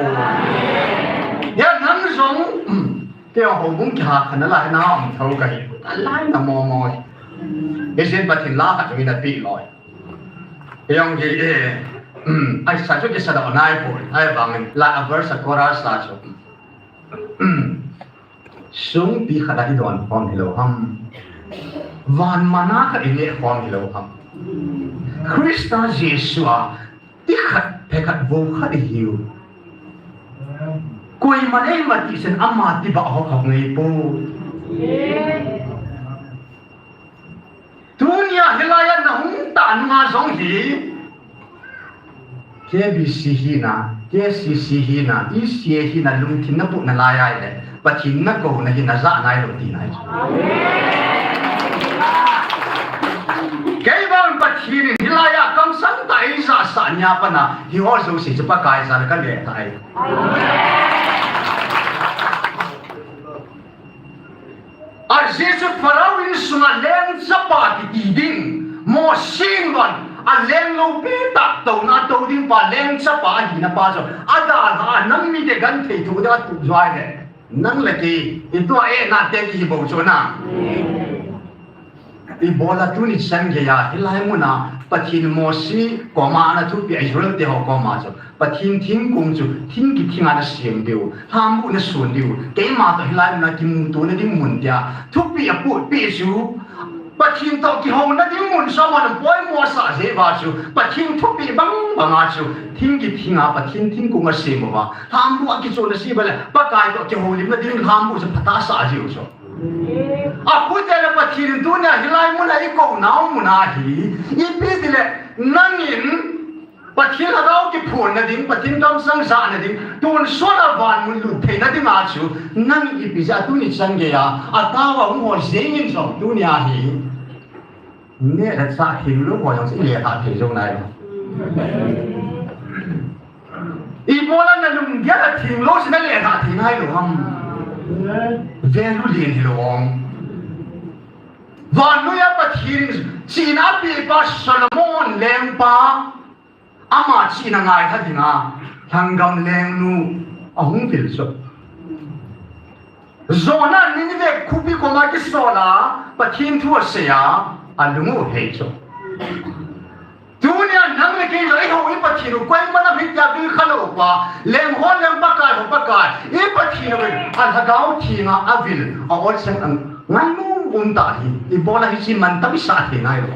Hia nang jong, um, kei houbung kihah khan alai na um thou kahi. Alai na momo. Hijeh in Pathen la khat jong ina pe loi. Jong hi, eh, um, aisa chu kisa dau nai poi, ahivangin, la a verse a chorus a chu. Um, songpi khat a idon khom hilou ham. Van manna khat ile khom hilou ham. Christa Jesu a, ti khat, phe khat, vo khat ihiu. Koiman eima tisen ama tibah ho khat ngei poi. Tunia hilai a nahung tah nunga jong hi, K B C hina, K C C hina, E C A hina, lungthim napoh nalai ahile, Pathen nakou nahi najah nailou tina ahi. Kei vang Pathen in hilai a kamsang tah eijahsah nia pat a, hiho jouse chu Pakai jal a kale tai. Ajeh chu Pharaoh insunga lengchapa kiti ding, Mosi in vang, aleng loupi tah touna tou ding pa, lengchapa ahina pa chu, adalha a nang mite genthei thoh ding a tup joi le. Nang le kei, itua e nate kihi bou chu na. Ibola tuni chan geiya, hilai muna, Pathen Mosi koma ana thupeh a Israel te ho koma chu. Pathen thingkung chu, thing kithing a nasem diu, lhambu nason diu, keima toh hilai muna kimuto nading mun tia, thupeh apohpeh chu, Pathen toh kihou nading mun chu aman poimo asah jeh uva chu, Pathen thupeh bang banga chu, thing kithing a Pathen thingkung asem uva, lhambu akichon asem uva le, Pakai toh kihoulim nading lhambu chu phatah asah jiu chu. Ahile Pathen in tunia hilai muna ikou nau muna hi, ipi tile, nangin, Pathen lhagao kiphon nading, Pathen kamsang jah nading, tonsot a van mun lut thei nading a chu, nang ipi jeh a tuni chan geiya, atao a hung ho jeng in jong tunia hi. Neh le chah thenglou ho jong chu ilelhah thei jou nailou. Ibola nalunggel a thenglou chu nalelhah thei nailou ham. Value len hilou ham. Vannoi a Pathen in chihna apeh pa Solomon lengpa. Ama chihna ngailha dinga, lhanggam lengnu ahung vil chu. Jonah Nineveh khopi koma kisol a, Pathen thu asei a, alung u hei chu. Tunia nang le kei jong ihou i Pathen u, koiman ahi tia vil khalou pa, leng ho leng Pakai ho Pakai, i Pathen u, alhagao thenga avil, a olsen ang, ngainom um tah hi, ibola hiche mantam isah thei nailou.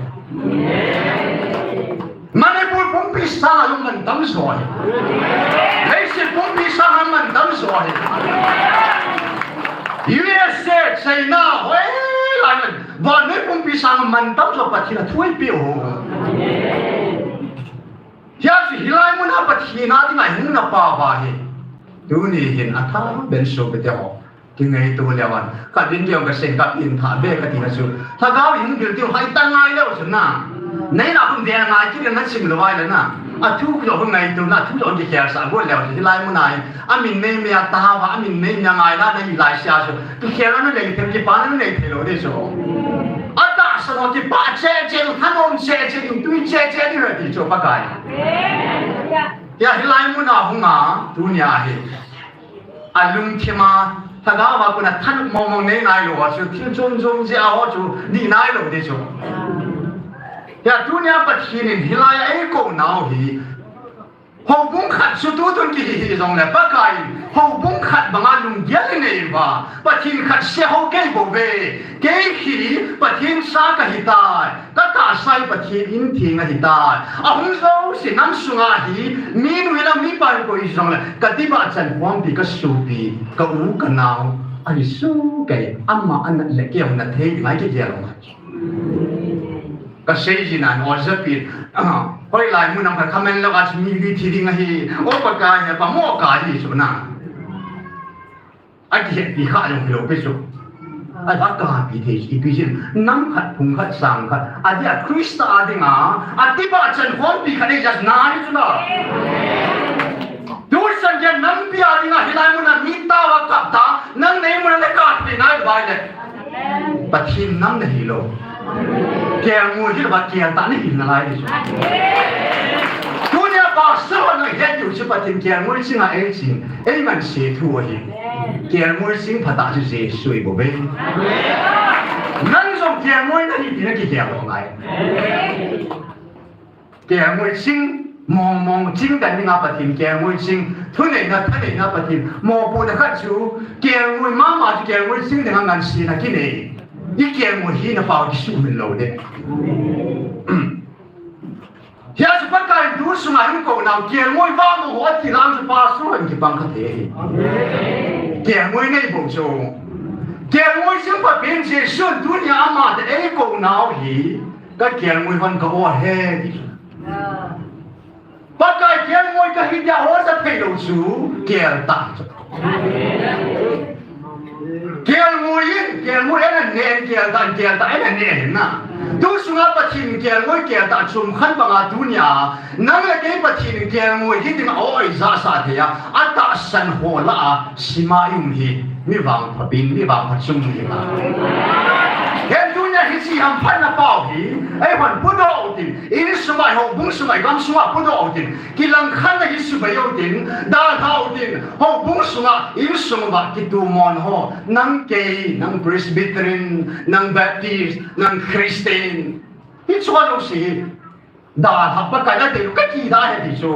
Manipur pumpi sanga jong mantam jo ahi. Leiset pumpi sanga mantam jo ahi. U S A, China, hoilai man, vannoi pumpi sanga mantam jo Pathen a thu eipeh u. Hijeh chun hilai muna Pathen a dinga hung na pao uva hi. Tuni hin atha ben sopite ho. Kingaito leuhen, ka video ka send ka pin tha be kati na chu. Lhagao in vil tiu hai ta ngai leu chu na. Nei na khun ve ngai kit na sim lou vai le na. A thu lou ngaito na, thu lou kikhel sah go leu chu. Hilai muna hi. Amin nei me a ta va, amin nei me a ngai la na hilai sia chu. Kikhel na nei them, kipana nei thei lou ding chu. Atahsan ho kipah cheh cheh, thanom cheh cheh, tui cheh cheh ding ahi ti chu Pakai. Hia hilai muna hunga, tunia hi. Alungthim a, lhagao a kona thanop mong mong nei nailou a chu, thil chom chom jeh a ho chu, dih nailou ding chu. Hia tunia Pathen in hilai a eikou nau hi. Houbung khat chu tutun kihi hi jongle, Pakai in, houbung khat banga lunggel inei uva, Pathen khat seh ho kei bouve, kei hi Pathen cha kahi tai. Ka tahsa hi Pathen in theng ahi tai. Ahung jouse nang sunga hi, minu hilam mipa hi koi hijongle, ka tibah chan khompi ka sopi, ka u ka nao, ahi soh kei, ama anat le kei hung na thei ding ahi kei gel ngai. Ka sei jin a, o japi. Hoilai mun a kha khamen lo a chu mi li thi ding ahi. O Pakai he pa mo ka hi chu na. A kihetpi kha jong hilou pi chu. A va kapi thei chu ipi jin. Nam khat, phung khat, sang khat. A dia Krista a dinga. A tipa chan khompi khat ei jas na hi chu na. Tuchan gei nampi a dinga hilai mun a mi tao a kap ta. Nang nei mun a le kap thei nai bai le. Pathen nam nahi lou. Kelngoi hi lou va keltah nahi nalai di chu. Tunia pastor hon nang het diu chu Pathen kelngoi ching a ei ching. Ei man se thu ahi. Kelngoi ching phatah chu Jesu ei bou ve. Nang jong kelngoi nahi ti na kikhel lou ngai. Kelngoi ching, mong mong ching dan dinga Pathen kelngoi ching, thuneina, thaneina Pathen, mopohna khat chu, kelngoi mama chu kelngoi ching dinga ngansena kinei. I kelngoi hina pau kisuhmil lou ding. Hia chu Pakai tu sunga hin kou nau, kelngoi va mo ho ati lang chu pastor hin kipang kha thei ahi. Kelngoi nei bou chu. Kelngoi ching phapen Jesu tunia ama te ei kou nau hi. Ka kelngoi hon ka o he ti. Pakai kelngoi ka hi tia ho sa thei lou chu keltah chu. Kelngoi in, kelngoi en a ne, keltah, keltah en a ne hin na. Tu sunga Pathen kelngoi keltah chom khat banga tunia. Nang le kei Pathen kelngoi hi ding a oi ja sa thei a. A tahsan ho lah a sima i um hi. Mi vangpha bin, mi vangpha chung hi na. Hen tunia hiche hamphatna pau hi, ei hon pudoh u tin, insung a, houbung sung a, gam sung a pudoh u tin, kilangkhatna hi subei u tin, dalha u tin, houbung sung a, insung a, kitumon ho, nang kei, nang Presbyterian, nang Baptist, nang Christian. Hichu a jouse hi, Dalha Pakai la te ka kidah he ti chu.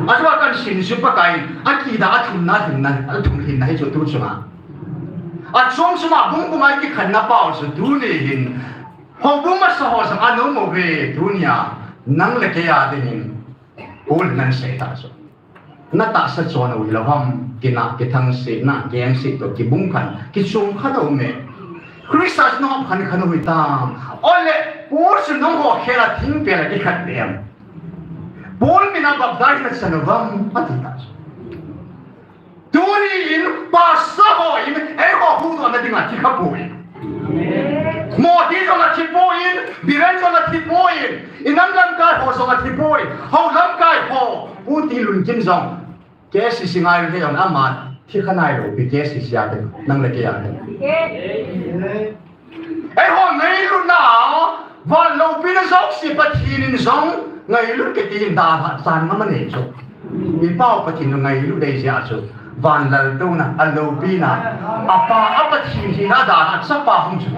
A chu a kan sin chu Pakai a kidah a thumna hinna, a thum hinna hi chu tu chunga. A chung chunga bung bung a kikhenna pau chu tuni hin. Houbung masa ho sang a nom mo ve tunia nang le kei a dingin. Paul nan sei ta chu. Na tahsa chon u hilou ham, kinah, kithangsetna, kengset toh, kibung khan, kichom khan u me. Christa chu nahop khan khan u hitam. Ole, Paul chu nangho khel a thingpel a kikhat lem. Paul min a baptize na chan u ham, ati ta chu. Tuni in, pastor ho in, eiho huhdohna dinga thi kha poi. Modi jong athi poi, Biren jong athi poi, i nam lamkai ho jong athi poi, hou lamkai ho, Pu T. Lunkim jong, K C C ngai le jong ama thi kha nai lou pi K C C a te, nang le kei a te. Eiho ngailutna, van loupina jouse Pathen in jong ngailut kiti in dalha chan ngam anei chu. I Pau Pathen in ngailut dei jeh a chu. Van laltouna, a loupina, a Pa a Pathen hina dalha chapa hung chu.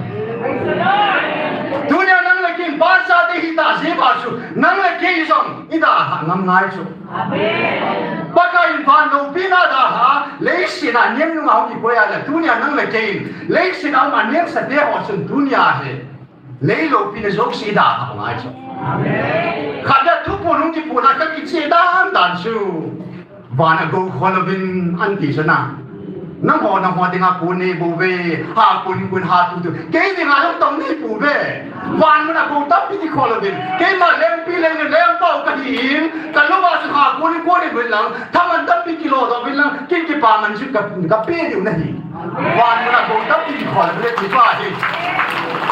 Tunia nang le kei in pastor te hita jeh a chu, nang le kei jong i dalha ngam ngai chu. Pakai in van loupina dalha, leiset a nem nunga hung kikoi a le, tunia nang le kei in, leiset a hung a nemsa te ho chun tunia hi. Lei loupina jouse i dalha ngai chu. Khat a thuphon hung kipuina ka kiche dan dan chu. Van a gou khol uvin an ti chu na. Nangho, nangho dinga kon nei bou ve, ha kon kon ha tu tu. Kei dinga jong tong nei bou ve. Van mun a gou tampi kikhol uvin. Keima lengpi leng lengpau kahi in, ka lou a chu ha kon kon nei bou lang. Thaman tampi kilo doh uvin lang, kin kipaman chu ka, ka pe diu nahi. Van mun a gou tampi kikhol uvin ti pa hi.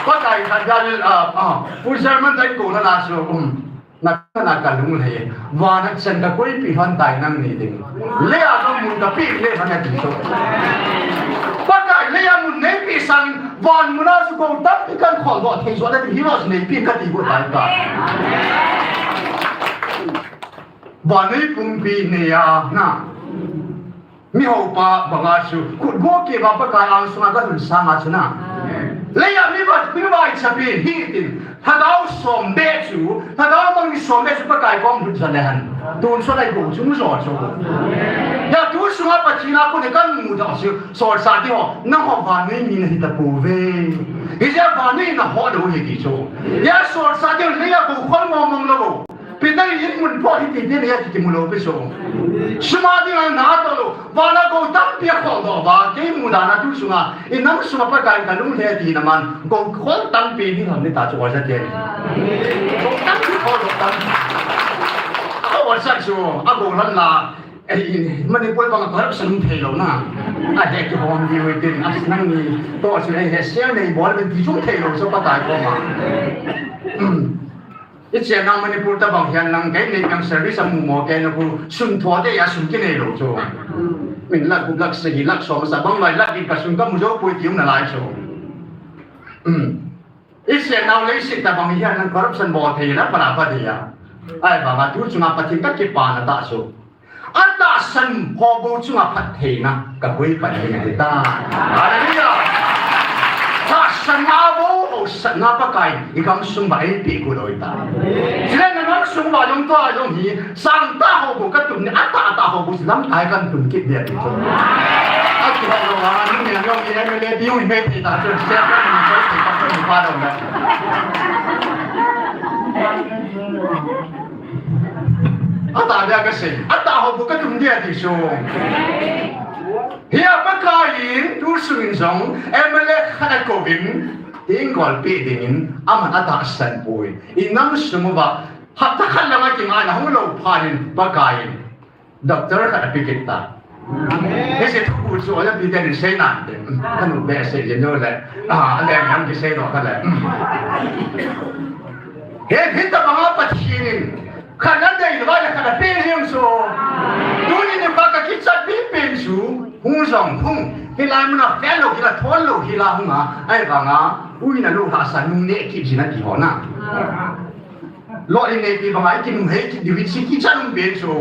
Pakai khat gal, ah, ah, Pu German dai ko na na chu, um. Na, na ka lunglhai. Van a chan ka koipi hon tai nangni ding. Lei a jong mun ka pe le hon ati chu. Pakai lei a mun neipi sangin van mun a chu gou tampi kan khol doh thei jo na ding hi ro neipi kati bou tai ka. Vannoi pumpi nei a na. Mi hopa banga chu, khut go kei va Pakai angsunga ka lhun sanga chu na. Leiya mi va, mi vaichapi hi tin, lhagao som beh chu, lhagao mang ni som beh chu Pakai kom lhun sa le hen. Tun so lai go chu mu jo chu. Ya tu sunga Pathen a kon kan mu da chu, solchah te ho, nangho vannoi mi nahi tapouve. Hijeh a vannoi na ho lou hi ti chu. Ya solchah te ho, leiya go khol mong mong lou. Peter in mun pho hiti tin he ti kimu lou pi chu. Sum a dinga na to lou. Vana gou tampi a khol doh uva, kei mudan a tu sunga, i nam sunga Pakai in ka lung le tina man, gou khol tampi ding ham ni ta chu oi sa te. Gou tampi khol doh tam. A oi sa chu, a gou lan la, eh, Manipur bang a corruption thei lou na. A he kihom diu tin, a nang ni, to chu, eh, he siang nei bol ben ti chung thei lou chu Pakai koma. Hmm. I chennau Manipur tabang hian lang kei nei kang service a mu maw kei na ku sun thua te a sun kinei lo chu. Min lakh gup lakh sagi lakh sawm sa bang lai lakh in ka sun ka mu zo pui ti um na lai chu. Hmm. I chennau leiset tabang hian lang corruption bawl thei na pala pa dia. Ai ba ma tu chunga Pathian ka kipana ta chu. A tahsan ho bou chunga phattheina ka koi pan ding ahi ta. Hallelujah. Tahsan a bou hausatna Pakai i gam sung uva ei pe gu lou ta. Chule na gam sung uva jong tua jong hi sang ta ho bou ka tum ni a ta ta ho bou lam kai kan tum kit dia ti chu. A ki ha lo ha ni ni jong i M L A diu i me ti ta chu se ka ni ko ti ka ni pa dong na. A ta dia ka sei, a ta ho bu ka tum dia ti chu. Hi a Pakai in tu sung in jong M L A khat a kou in, tin gol pe ding in, aman a tahsan pui. I nam sung uva, hapta khat lang a kingaina hung lo phat in Pakai in, doctor khat a pe kit ta. He se thu bu chu, ola pi te ni sei nan te. Ka nu be sei je no le. A, a le man ki sei no ka le. He, hi tabang a Pathian in, khat na dei lo le khat na pe jeng chu. Tuni ni pa ka kichat pi pen chu, hung jong hung. Hi lai mun a fel lo, hi la thon lo, hi la hung a. Ai vang a, ui na lo ha sa nung ne ki ji na ti ho na. Lo ni ne pi vang a, i ki nung hei ki di wi si kichat nung pen chu.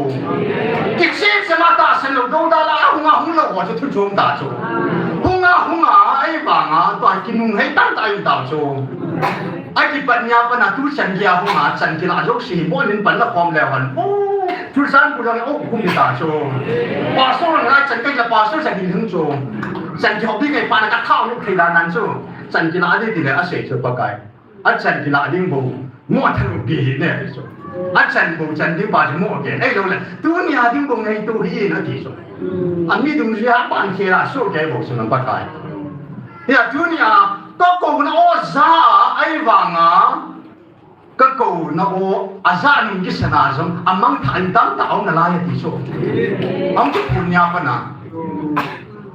Kiche se ma tahsan lo, do da la, hung a hung lo, ho chu thu chom ta chu. Hung a hung a, ai vang a, to a ki nung hei tan ta yu ta chu. A kipat nia pa na tu chan kia hung a, chan kila jok si, mo nin pan la khom le hon. O, tu san ku jong, o, kum ni ta chu. Pastor na chan kai la pastor sa hin hung chu. Chan ki hobby kai pa na ka khau ni kai la nan chu. Chan kila a di ti le a sei chu Pakai. A chan kila ding bou. Mo than u pi hi ne chu. A chan bou chan ding pa chu mo ke. Ei lo le. Tu nia ding bou ngai tu hi na ti chu. A mi dung ji a pan ke la su ke bou chu na Pakai. Ya tu nia, ka kouna o ja a, ai vang a, ka kouna o a ja nung ki sana jong, a mang tha in tam ta ong na lai ti chu. Ong chu pu nia pa na.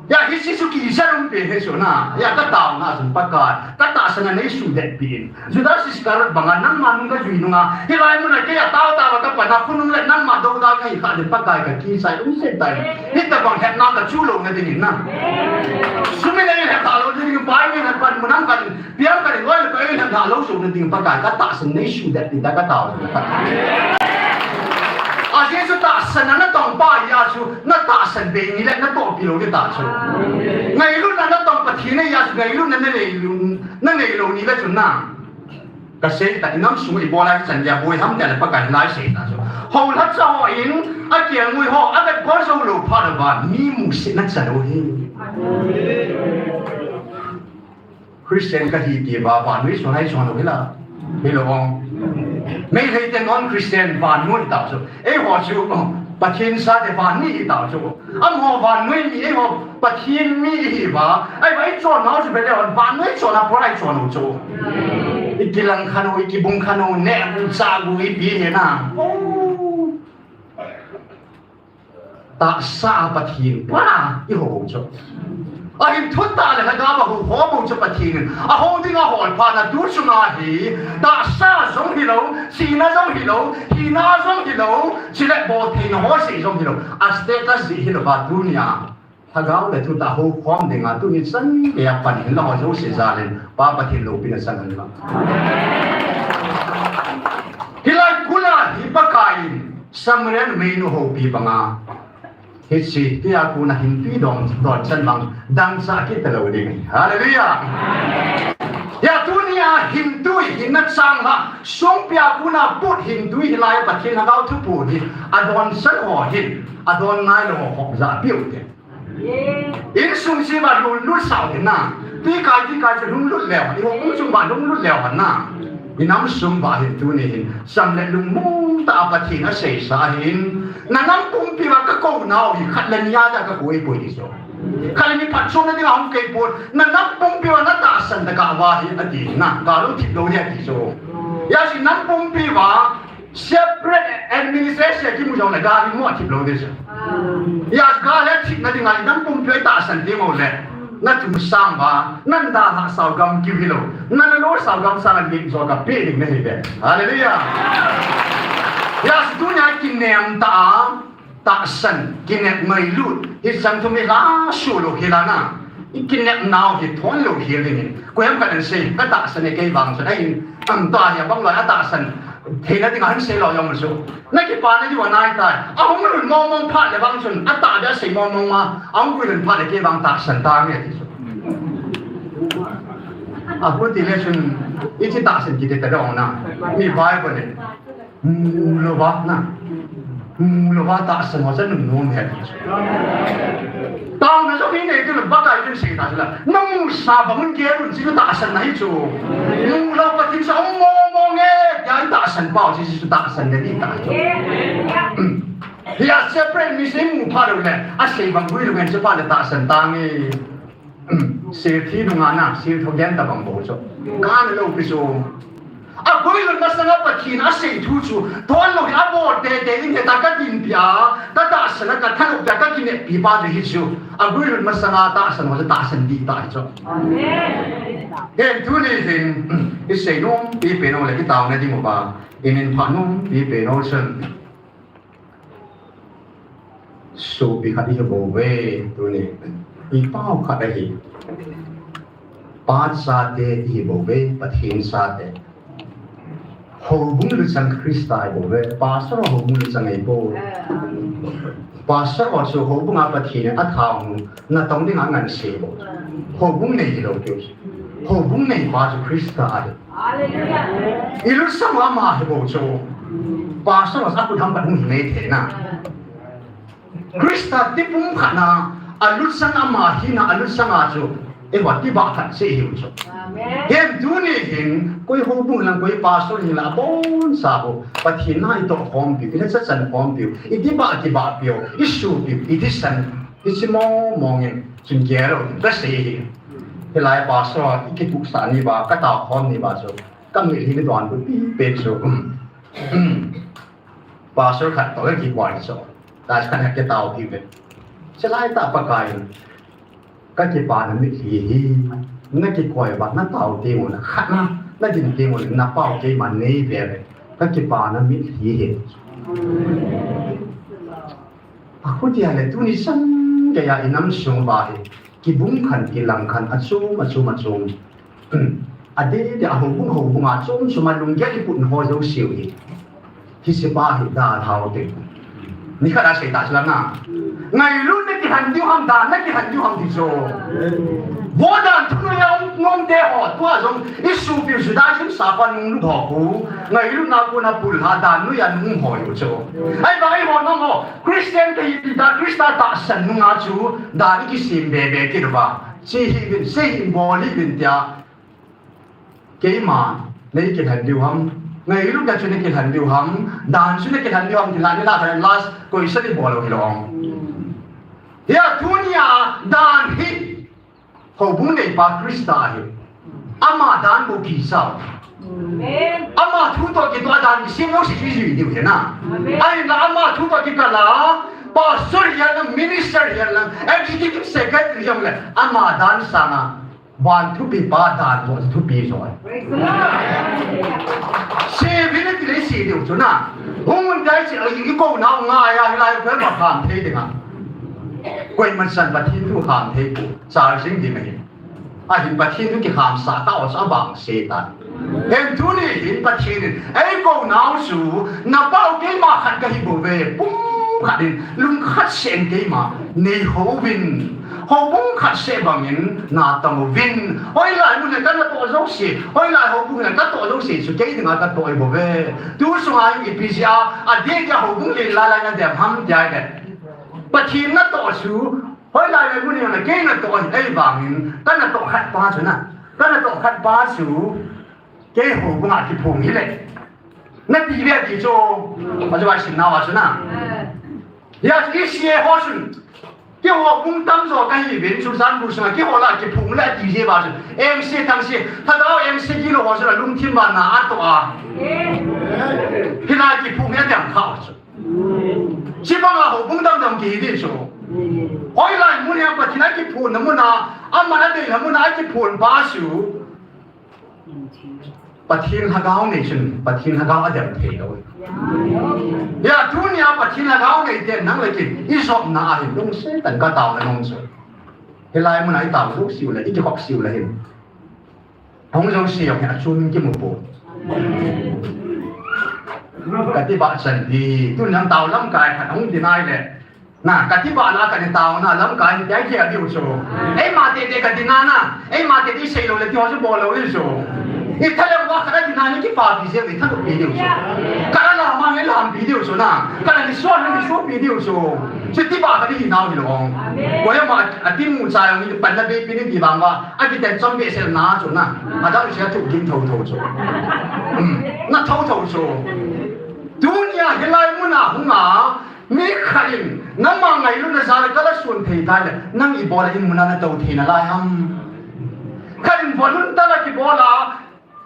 Ya hi si su ki ja nung pe he chu na. Ya ka tauna jong Pakai, ka tahsan a nei su det pi in. Judas Iscariot banga nangma nung ka jui nunga, hi lai mun a kei a tao tao ka pan a khonung le nangma do da ka hi kha de Pakai ka kichai um se tai. Hi tabang hetna ka chu lo na ding in na. Sum in ei hetha lo ding in pai in pan mun ang kan piang kan loi le pai in hetha lo su na ding Pakai ka tahsan nei su det ti da ka tao. A Jesu tahsan na tong pa ya su na tahsan be ni le na to pi lo de ta su. Ngailutna na tong Pathian nei ya su ngailutna na nei lu. Na nei lo ni le chun na. Ka sei ta i nam sung i bol a chan dia boi ham dia le Pakai lai sei ta chu. Ho la cha ho in a kiang ngui ho a vet bol zo lo pha lo ba mi mu se na cha lo hi. Christian ka hi ti ba ba nui so nai so lo hi la. Hi lo ong. Meitei te non Christian ba nui ta chu. Ei ho chu, oh, Pathian sa te vannoi i tao chu. Amaho vannoi mi, eiho Pathian mi i hi va. Ai va i chon nau chu bele hon vannoi chon a por ai chon u chu. I kilang khan u, i kibung khan u, ne u cha gu i pi he na. Tahsa a Pathian pa i ho chu. A hin thut ta le ka ga ba hu ho bu chu Pathian. A ho ding a hol pha na tu chunga hi. Tahsa jong hi lo, sina jong hi lo, hina jong hi lo. Chule bol theina ho se jong hi lo. A status jeh hi lo va tunia. Lhagao le thutah ho khom dinga tuni chan geiya pan hin la ho jouse jal in Pa Pathen loupina chang hen lang. Hilai kul a hi Pakai in Samaria numeinu houpi banga. Hiche tia kona hin tui dong, dong chan bang dangchah kit talou ding. Hallelujah. Hia tunia hin tui, hinna chang la, songpi a kona put hin tui hilai Pathen Lhagao thuphon hi, adon san ho hin, adon nai lou ho khop ja piu te. Insung si ba lunglut sao hin na. Tui kai, tui kai chu lunglut leu, i houkum sung ba lunglut leu han na. I nam sung uva hin tuni hin, cham le lungmong tah a Pathen aseisa ahin, na nam pumpi uva kakou nau hi khat le ni a dia kakou poi ti chu. Khat le ni phatchomna dinga hung kei pon, na nam pumpi uva na tahsan tah uva hi ati na, gal hung thip lou ding ati chu. Hijeh chun nam pumpi uva separate administration kimu jongle gal hi mu a thip lou ding chu. Hijeh gal le thipna dinga nam pumpi uva i tahsan teng uleh, na thum sang uva, na dalhah sau gam kiu hilou, na nalou sau gam sang a lim jo kape ding nahi ve. Hallelujah. Hijeh chun tunia kinem tah a tahsan, kinep ngailut, hichan thum hi la su lou hi la na. I kinep nau hi thon lou hi le ni. Koiham khat in sei, ka tahsan e kei vang chu. Ahin, am ta hi abang loi a tahsan. Theina dinga hin sei lou jong chu. Na kipana diu anai tai. Ahung lhun mong mong phat le vang chun, atah dia sei mong mong ma, ahung guilhun phat le kei vang tahsan tange ti chu. Ahuti le chun, ichi tahsan kiti ta dong na. Mi Bible le. Mu louva na. Mu louva tahsan ho chu nunnom ahi. Taona jong hi nei tu Pakai chun sei ta chu la. Na musa bang un kei un chu tahsan nahi chu. Mu lou Pathen chu mong mong e, tia tahsan pau chu tahsan nahi ta chu. Hijeh chun separate mi sei mu pha lou le, asei bang guilhun ngen chu pha le tahsan tange. Sil thi nunga na, sil tho gen tabang bou chu. Kana lou pi chu. Aguilhun masanga Pathen asei thu chu, thon lou hi abol teitei ding hita ka dinpi a, ka tahsan a ka thanop a ka kineppi pa chu hi chu. Aguilhun masanga tahsan ho chu tahsan ding ta hi chu. Amen. Hin tuni hin, i sei nom pi pen u le i taona ding uva, i min pha nom pi pen u chun. Sopi khat ihi bouve, tuni. I pau khat ahi. Pa chate ihi bouve, Pathen chate. Houbung luchang Christa ahi bouve, Pastor houbung luchang ahi bou. Pastor ho chu houbung a Pathen in athao nu, natong dinga angansei bou. Houbung nei hilou keu. Houbung neipa chu Christa ahi. Hallelujah. I luchang u ama ahi bou chu. Pastor a khut ham pat hung hi mei thei na. Christa tipum khat na, aluchang ama hina, aluchang a chu. Eiho tibah khat sei hiu chu. Amen. Hin tuni hin, koi houbung lang koi pastor hin la abonsa bou. Pathen na i toh khompiu, i la chachan khompiu, i tibah tibah piu, i supiu, i thisan, i chi mong mong in, chun gel lou, ka sei hi. Hilai pastor, i kituksah ni ba, ka tao khom ni ba chu. Ka mitlhi ni don bu pi pen chu. Pastor khat toh ka kikoi chu. Ta khat ka tao pi pen. Chulai tah Pakai in. Ka kipana mitlhi hi. Na kikoi ba, na tao teng u le khat na, na din teng u le, na pau keima nei ve ve. Ka kipana mitlhi hi. Ahuti a le tuni chan geiya i nam sung uva hi. Kibung khan, kilang khan, achom, achom, achom. Adeh deh a houbung, houbung a chom chom a lunggel i put ho jouse u hi. Hiche pa hi dalha u te. Nikhat a sei ta chu la na. Ngailutna kilhen diu ham, danna kilhen diu ham ti chu. Vo dan thunoi a um nom te ho, tua jong i supiu Judaism sa pa nung lut ho khu. Ngailutna kona pulha dan noiya nung hoi u chu. Ahivang eiho nang ho, Christian kahi ti ta, Christa tahsan nunga chu, dan i kisem be be kit uva. Che hih uvin, sei hih in, bol hih uvin tia. Keima, nei kilhen diu ham, ngailutna chu nei kilhen diu ham, dan chu nei kilhen diu ham, ti la ni la khan last question i bol u hilou. Hia tunia dan hi, houbung neipa Christa ahi. Ama dan bou kisah. Amen. Ama thu toh kitoh a dan kisem jouse chu i jui diu ahi na. Amen. Ahinla ama thu toh kikal a, pastor hihen lang, minister hihen lang, executive secretary hihen lang, ama dan sanga Van thupipa dan ho thupi joh. Praise the Lord. Sei uvin ti le sei diu chu na. Hung un dai sei, i kou nau ngai a hilai koi ma kham thei ding a. Koiman chan Pathen thu kham thei pu. Charging ding ahi. Ahin Pathen thu kikham sah tah u chu abang sei ta. Hin tuni hin Pathen in, ei kou nau chu, na pau keima khat kahi bouve, pum khat in, lungkhat seh in keima, nei hou vin, houbung khat seh bangin, na tong uvin, hoilai mun le kana toh jouse, hoilai houbung le katoh jouse, chu kei dinga katoh ahi bouve. Tu sunga in ipi jeh a, adeh deh a houbung le lai lai na dem ham tia le. Pathen natoh chu, hoilai lai mun le kei natoh ahi, ahivangin, kana toh khat pa chu na, kana toh khat pa chu, Keiho banga kiphong hile. Nati ve ti chu. Ajo ai sin na wa chu na. Ya chu i C A ho chun. Keiho bung tamjo kahi uvin chu zan bu sunga keiho la kiphong le ti je ba chu. M C thang si. Thadou M C kilou ho chu la lungthim ba na a to a. Hila kiphong ya tiang kha chu. Chibanga houbung dangdang kihi di chu. Hoilai mun a Pathen a kiphonna mun a, aman adeina mun a kiphon pa chu. Pathen lhagao nei chun, Pathen lhagao adem thei lou. Ya, tunia Pathen lhagao nei te nang le kei, i jopna a hin lungset tah in ka taona nung chu. Hilai mun a i tao jouse u le, i kikhop se u le hin. Hung jouse jong hi achun kimu poi. Kati ba chan di, tun jong tao lamkai khat hung deny le. Na, kati ba la kani taona lamkai hi tia kia diu chu. Eima tete kati na na, eima tete sei lou le ti ho chu bol lou diu chu. I thalem va khat a deny ni kipapi jeng i thalupi diu chu. Kala la ma nge lampi diu chu na. Kala ni so ni so pi diu chu. Chuti ba kati hi nau hi lou. Ko ya ma ati mu cha jong ni pan na be pi ni ti bang va. Akiten chom behseh na chu na. Adang sia thu gim thotho chu. Hmm. Na thotho chu. Tunia hilai mun a hunga, mi khat in, nangma ngailutna jal a kala sun thei tai le, nang ibola in mun a na tou thei nalai ham. Khat in volunteer a kibola,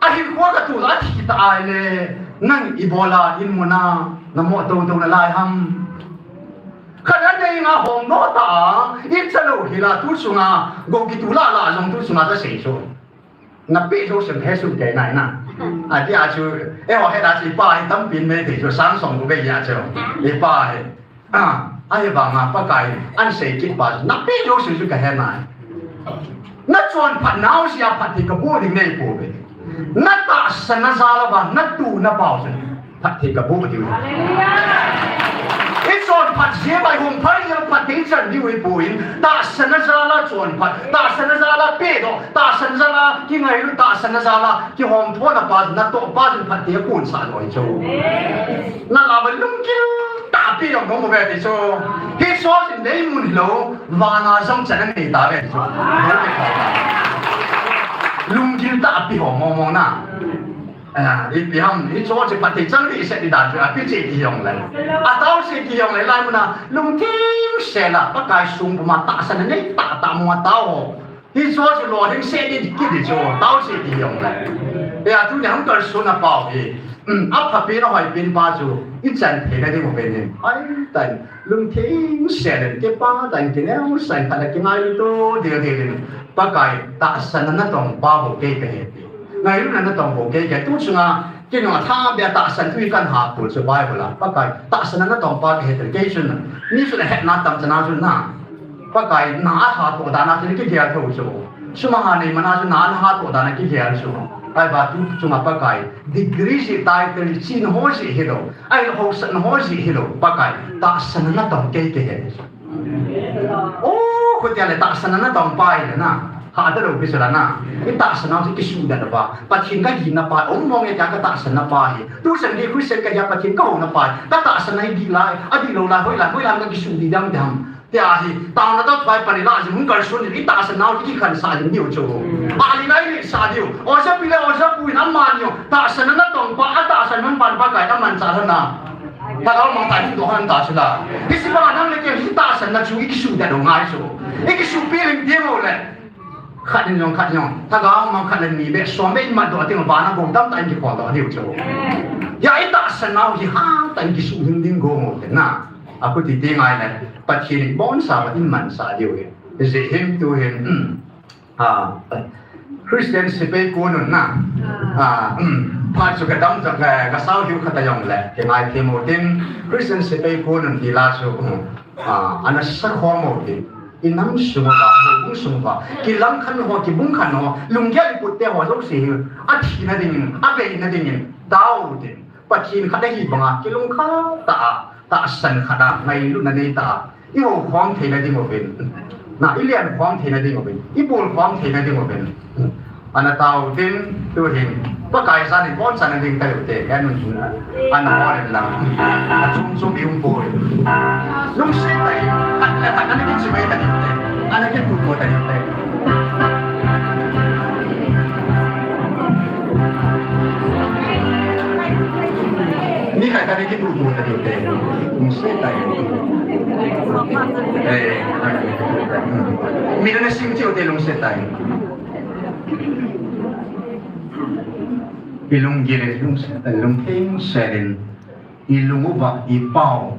ahinkho a katoh a thi ta ai le, nang ibola in mun a, na mo tou tou nalai ham. Khat a nei nga hom no ta a, i cha lou hila tu sunga, go kitu la la jong tu sunga ka sei chu. Na pe jo sem he su ke nai na. A ti a chu, e ho he da chi pa hi tam pin me te chu sang song ku be ya chu. E pa he. A, a he ba nga Pakai, an sei kit pa chu. Na pe jo su chu ka he nai. Na chonphat nau sia phat ti ka bu ding nei pu be. Na tahsan na jal a ba, na tu na pau chu. Phat thei ka bu diu. I chonphat jia bai hung phai jia phat thei chan diu i pu in. Tahsan na jal a chonphat. Tahsan na jal a pe do. Tahsan na jal a kingailu. Tahsan na jal a kihom tho na pa na to pa jin phat thei kun sa do i chu. Na la ba lunggil tahpi jong mo ve ti chu. Hi so jin nei mun lou. Vana jong chan nei ta ve ti chu. Lunggil tahpi ho mo mo na. A, ipi ham, hichu chu phatthei chang ding set ding dan chu, a, pi che ti jong le. A tao se ti jong le, lai mun a, lungthim se la, Pakai sung puma tahsan nei ta ta mo tao ho. Hichu chu lolhing se ding kit ding chu, tao se ti jong le. Ya, tunia hung kalson a pau hi. Um, a phapen a hoipen pa chu, i chan theina ding u pen in. Ai, tan, lungthim se le, kipa tan kineo san khat a kingailu to, dil dil in. Pakai, tahsan na tong pa ho kei ka he ti. Ngailutna na tong ho kei ka, tu chunga, kei nung a tha bia tahsan thu hi kan ha pul chu Bible a. Pakai, tahsan na tong pa ka he ti kei chun. Ni chun a hetna tam chana chun na. Pakai, na a ha to dan a chun kigel tho chu. Sum a ha nei man a chun na a ha to dan a kigel chu. Ai ba tu chunga Pakai, degree jeh title jeh chin ho jeh hilou. Ai haosan ho jeh hilou. Pakai, tahsan na tong kei ka he. O, khutia le tahsan na tong pa ile na. Ha ta lou pi sala na. I tahsan nau chu kisuhdet pa. Pathen ka gina pa. Om mong e tia ka tahsan na pa hi. Tu san di Christian ka hia Pathen ka houna pa. Ka tahsan na hi di lai. A di lou lai, hoi lai, hoi lai ka kisuh di dam dam. Tia hi. Taona ta thoi pa ni la, jing hung kalson i tahsan nau chu kikhan sa ding diu chu. A ni lai ni sa diu. O ja pi le, o ja pu in amani o. Tahsan na tong pa, a tahsan man pan Pakai aman sa na. Thagau mang ta hin doh han ta sila. Hiche banga nang le kei hi tahsan na chu i kisuhdet u ngai chu. I kisuhpi leng ding u le. Khat in jong khat in jong. Thagau mang khat le ni be som be i mat doh ding vana gong tam tah in kikhol doh diu chu. Ya i tahsan nau hi hatah in kisuh hing ding gong u te na. A khuti ti ngai le. Pathen in bonsa va in mansa diu hi. Jeh hin tu hin. Hmm. A, Christian sepai kon un na. A, um, phat chu ka dam jong ka, ka sao hiu khat a jong le, ka ngai thei mo tin, Christian sepai kon un ti la chu, a, ana sa kho mo tin. I nam sung uva, houbung sung uva, kilang khan ho, kibung khan ho, lunggel i put te ho jouse hi, a thina dingin, a beina dingin, tao tin. Pathen khat a hi banga, kilungkhat tah a, tahsan khat a, ngailutna nei tah a, i hou khom theina ding uvin. Na, i lian khom theina ding uvin. I bul khom theina ding uvin. Ana tao tin, tu hin. Pakai san in bonsa na ding tayo te. Kan nun hin. Ana hol in lang. A chum chum i um poi. Lungset tah in. Khat le khat ana kin sumai ta ding te. Ana kin tu ko ta ding te. Kitutu na diu te. Lungset tah in. Eh, mi na sim chiu te lungset tah in. I lunggil in lungset tah in, lungthim sel in. I lung uva i pau.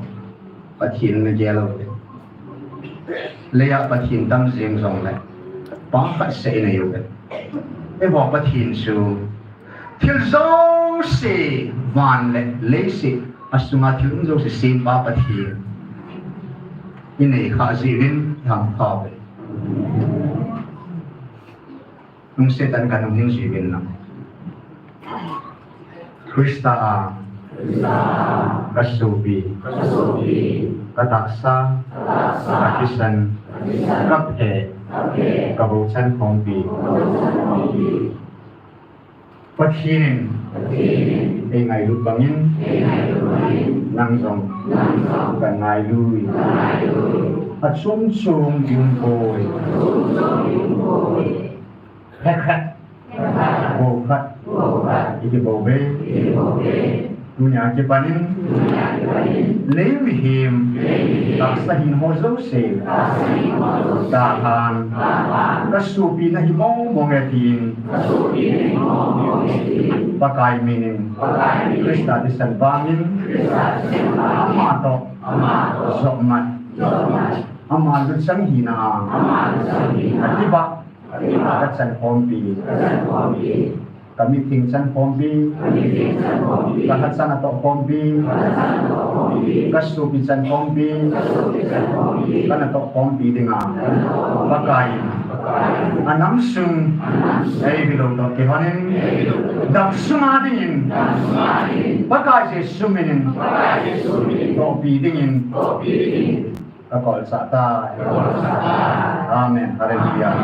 Pathen na gel u te. Leiya Pathen tam jeng jongle. Pa khat seh i nei u te. Eiho Pathen chu. Thil jouse van le leiset a sunga thil um jouse sempa Pathen. I nei kha jeh uvin i ham kha uve. Lungset tah in ka nung hin jeh uvin lang. Christa a ka sopi, ka tahsa, ka thisan, ka phe, ka bou chan khompi. Pathen in ei ngailut bangin, nang jong ka ngailut. A chom chom i um poi. Phe khat, bou khat, i kibou uve. Tunia kipan in, lei mihem, tahsa hing ho jouse, dalhan, ka sopi na hi mong mong e tin, Pakai min in, Christa thisan vang in, ama toh, jop mat, ama luchang hina a, a tibah, ka chan khompi, ka mithing chan khompi, ka lhachan atoh khompi, ka sopi chan khompi, ka natoh khompi dinga, Pakai in, a nam sung, ei vil u toh kihon in, dam sunga dingin, Pakai Jesu min in, tohpi dingin, Ka kol sah ta. Amen. Hallelujah.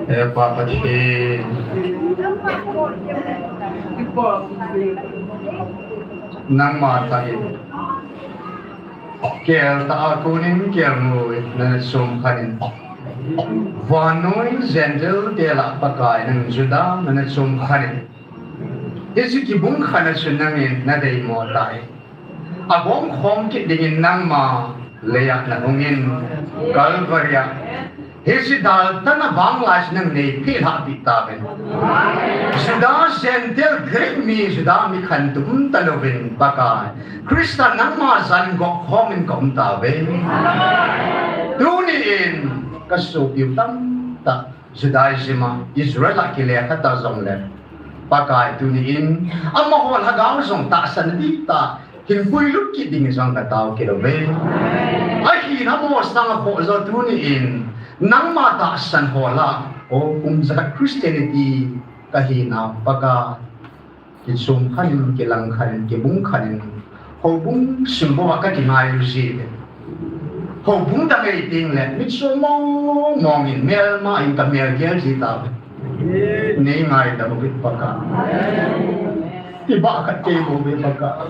He Pa Pathen, nangma tah in, kel tah a konin kel ngui nana chom khan in, vannoi Gentile te lah Pakai nang Juda nana chom khan in, hiche kibung khat na chun nangin nadeimo tai. Abong khom kit dingin nangma leiya nahungin, Calvary a hiche daltana bang lai chu nang neipeh lhah peh tauvin. Juda Gentile, Greek mi Juda mi khantou um talouvin Pakai, Christa nangma jan gop khomin ka um tauve. Tuni in ka sopiu tamtah Judaism a Israel a kile khat a jongle, Pakai tuni in amaho lhagao jong tahsan ding tah hin puilut kit ding jong ka tao kit uve. Ahin amaho sang a khoh jo tuni in nangma tahsan ho lah, o kum jakhat Christianity ka hinau Pakai, kichom khan in, kilang khan in, kibung khan in, houbung sung bou a ka kingailu jeh in, houbung dang ei teng le mitcho mong mong in, melma in ka mel gel ji tauve. Nei ngaidam uvin Pakai. Kibah khat kei bou ve Pakai.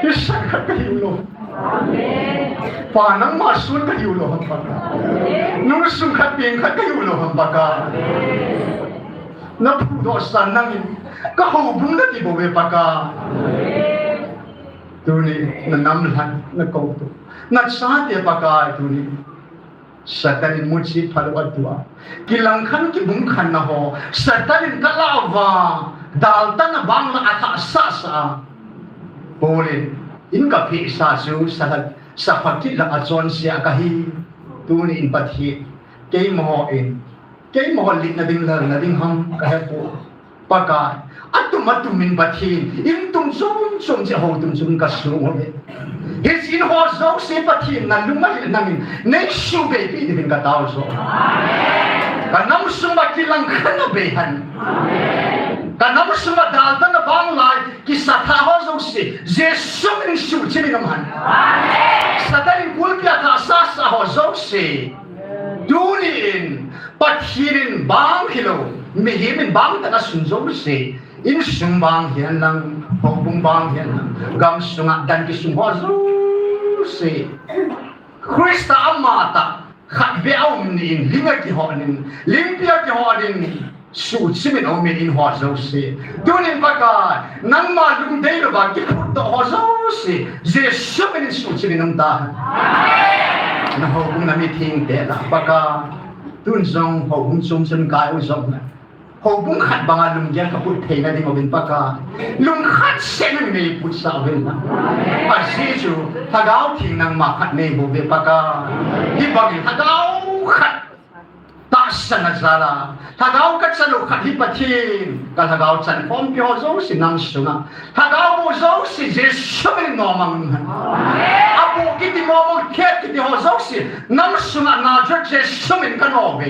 Kisat khat ka hiu lou. Pa nangma sun ka hiu lou ham Pakai. Nungsung khat peng khat ka hiu lou ham Pakai. Na phudoh san nangin ka houbung nati bou ve Pakai. Tuni na nam lhan na kouto, na chate Pakai tuni Satan in muchi phalou a tua, kilang khan kibung khan na ho Satan in ka lah uva, daltana bang lah a athah sah sah a, Paul in, in ka phehsa chu sa, sapha kit lah a chonse a ka hi. Tuni in Pathen, keima ho in, keima ho litna ding lalna ding ham ka hepoi. Pakai, atum atum in Pathen, in tum chom chom cheh ho tum chom ka sung uve. Hiche in ho jouse Pathen na lung a lhit nangin nei subei peh diuvin ka tao jo. Ka nam sung uva kilang khan na bei hen. Ka nam sung uva daltana bang lai kisa thah ho jouse Jesu min in suhchim in um hen. Satan in kulpi a athah sah sah ho jouse, tuni in Pathen in bang hilou, mihem in bang tah a sun jouse, insung bang hihen lang, houbung bang hihen lang, gamsung a dan kisung ho jouse, Christa ama tah khat beh a um ni in, ling a kihot in, lingpi a kihot in, suhchim in um in, in ho jouse, tuni in Pakai, nangma lungdei louva kiphutdoh ho jouse Jesu min in suhchim in um ta. Na houbung na mithengte lah Pakai, tun jong houbung chom chom kai u jong na, houbung khat banga lunggel ka put theina ding uvin Pakai, lungkhat seh in nei putsah uvin lang. Ajeh chu Lhagao Theng nangma khat nei bou ve Pakai. Hibangin lhagao khat tahsan a jal a, lhagao ka chan u khat hi Pathen, ka lhagao chankhompi ho jouse nam sunga, lhagao bou jouse Jesu min in nom mang un hen. Abu kiti, momo khet kiti ho jouse nam sunga Nazareth Jesu min in ka nom uve.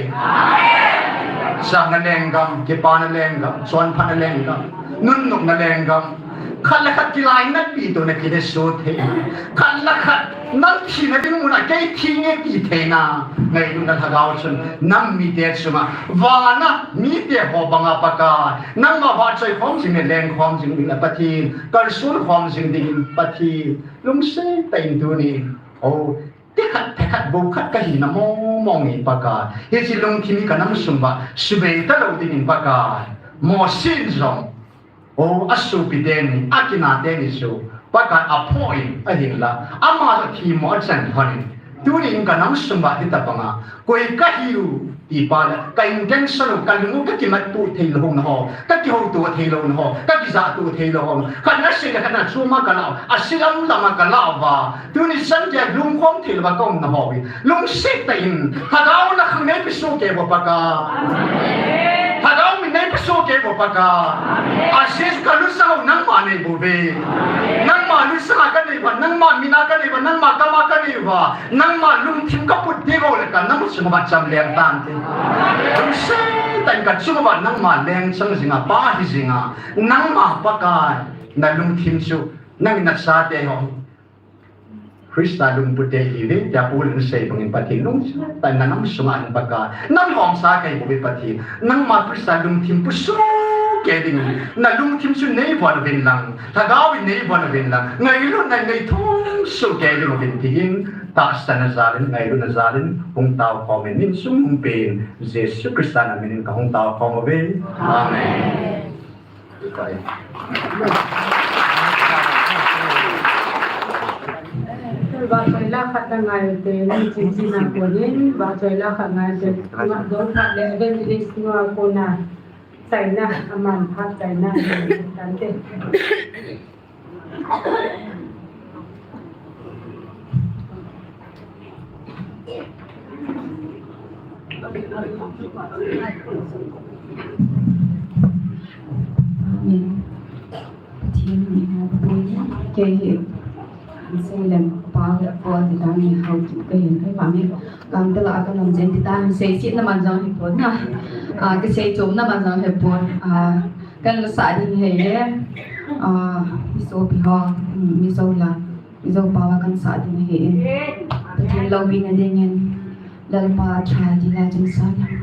Chahna lenggam, kipana lenggam, chonphatna lenggam, nunnopna lenggam, khat le khat kilainatpi toh na kinesoh thei, khat le khat nang thina ding mun a kei thi nge ti theina ngailutna lhagao chun nam mite chunga, vana mite ho banga Pakai, nangma vahchoi khom jing le leng khom jing ding le Pathen, kalson khom jing dingin Pathen, lungset tah in tuni, o, ti khat, phe khat, bou khat ka hina mong mong in Pakai, hiche lungthim hi ka nam sung uva subei talou dingin Pakai, Mose in jong, o, asopi teni, akinah teni chu Pakai aphoh in ahinla, ama chu themmo achan lhon in, tuni in ka nam sung uva hitobanga, koi ka hiu, ti pa le, ka intention u, ka lung u, ka kimattuh theilou na ho, ka kihoutoh theilou na ho, ka kijahtoh theilou ho, khat na sei le khat na chom a ka lah u, asil lam lam a ka lah uva, tuni chan geiya lungkhom theilou va ka um na ho hi, lungset tah in, Lhagao na khang neipe soh kei bou Pakai. Lhagao min nei Soh kei uvo Pakai. A Jesu ka lusang u nangma nei bouve. Nangma lusang a ka nei uva, nangma min a ka nei uva, nangma gam a ka nei uva, nangma lungthim ka put ding u le ka nang sunga cham leng tante. Lungset tah in ka chunga nangma leng chang jinga, Pa hi jinga, nangma Pakai, na lungthim chu nangin na chate ho Christa lungpute ihiuve, tia Paul in asei bangin Pathen lungset tah in na nam sunga hin Pakai, nang lomsa kei bouve Pathen, nangma Christa lungthim pusuh kei ding, na lungthim chu nei von uvin lang, Lhagao in nei von uvin lang, ngailutna in nei thum suh kei ding uvin tin, tahsan a jal in, ngailutna jal in, hung tao khom in, insung hung pen, Jesu Christa na min in ka hung tao khom uve. Amen. Vahchoi la khat la ngai te, ni chin chin a konin, vahchoi la khat ngai te, ma dong khat le evangelist nu a kona, chaina, aman phat chaina, tante. Amen. Pathen min a pui kei hi. Sei lem pa ve po ti ta ni hau tu kei hin kai pa mi. Kam ta la ka nam jen ti ta sei sit na man jong hi po na. A, ka sei chom na man jong hi po. A, kan la sa ding hi le. A, mi so pi ho, mi so la. Mizo pao a kan sa ding ahi in. Pathen loupina dingin Lalpa a tha ding a chun sa ding.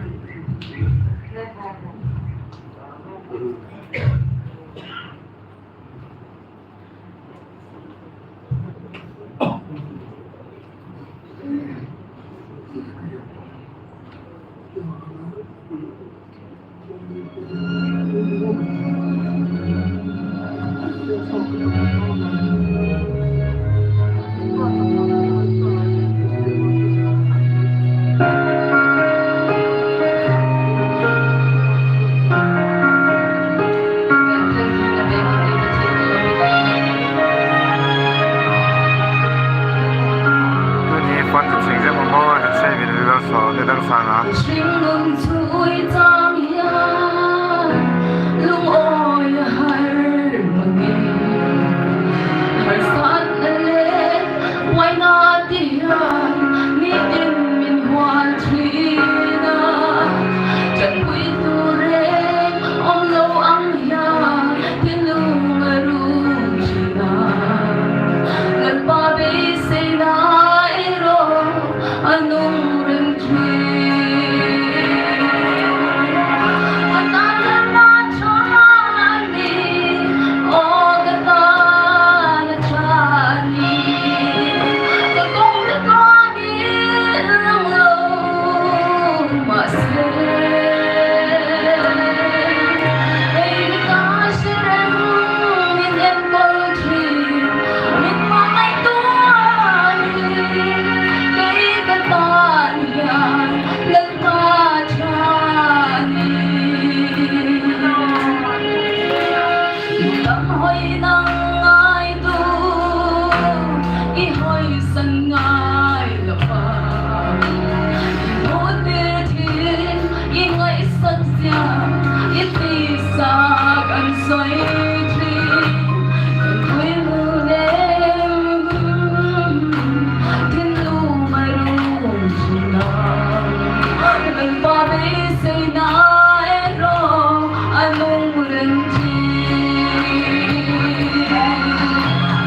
Tuni phone chu ching jep mong mong a, kan sei vin viewers ho te dang sanga. Ching nun chui chang hian, lung awi har mangin, harsatna le buaina ti hian, nitin min hual thin a, chanpuitu reng awm lo ang hian, thinlung a rung thin a, Lalpa beiseina erawh a nung reng thin. Ka tan Lalpa tha ni, aw ka tan a tha ni, ka kawng ka tla ni lang lo mah se. Ei ka serem in enkol thin, min mah ngaihtuah ni, kei ka tan hian Lalpa tha ni. Lam hoi nang ngaihtuah, i hoisan ngai lo a, i mutir thin, i ngaihsak zia, i tisa kan soi thin, kan puimu lem, thinlung a rung thin a, Lalpa beiseina erawh a nung reng thin.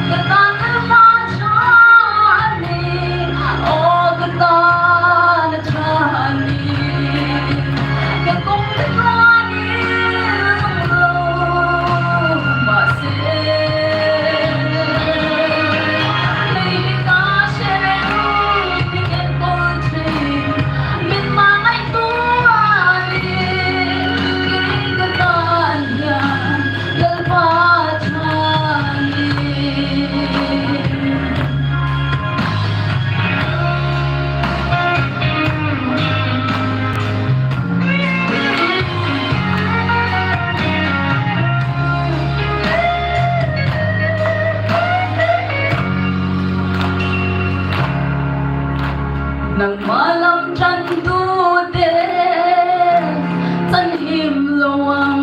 Ka tan Lalpa tha ni, aw ka tan a tha ni, ka kawng ka tla ni lang lo mah se. Kei ka serem in enkol thin, min mah ngaihtuah ni, kei ka tan hian Lalpa tha ni. Nangma lam chantute chan him lo ang.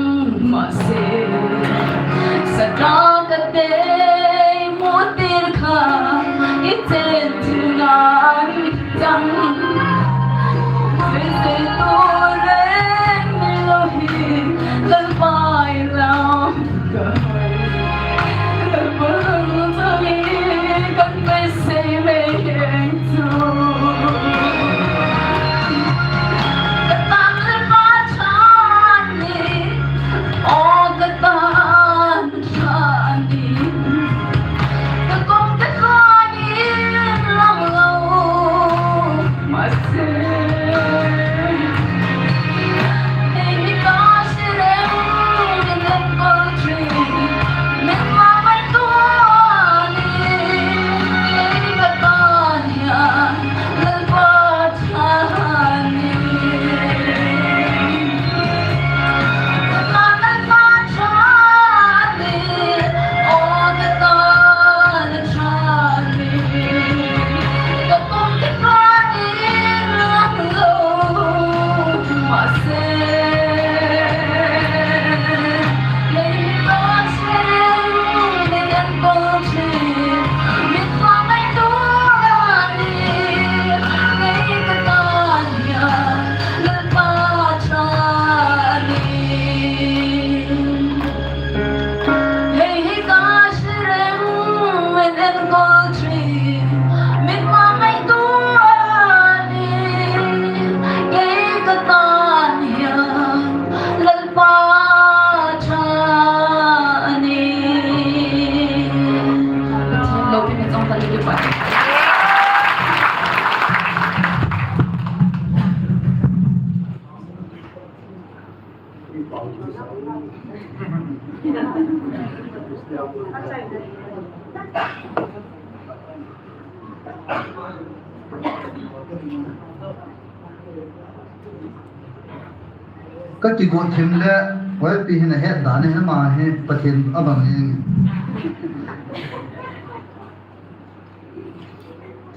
Ka kigot thim le, YP hin ahet dan ahi, ama hi Pathen abang jeng.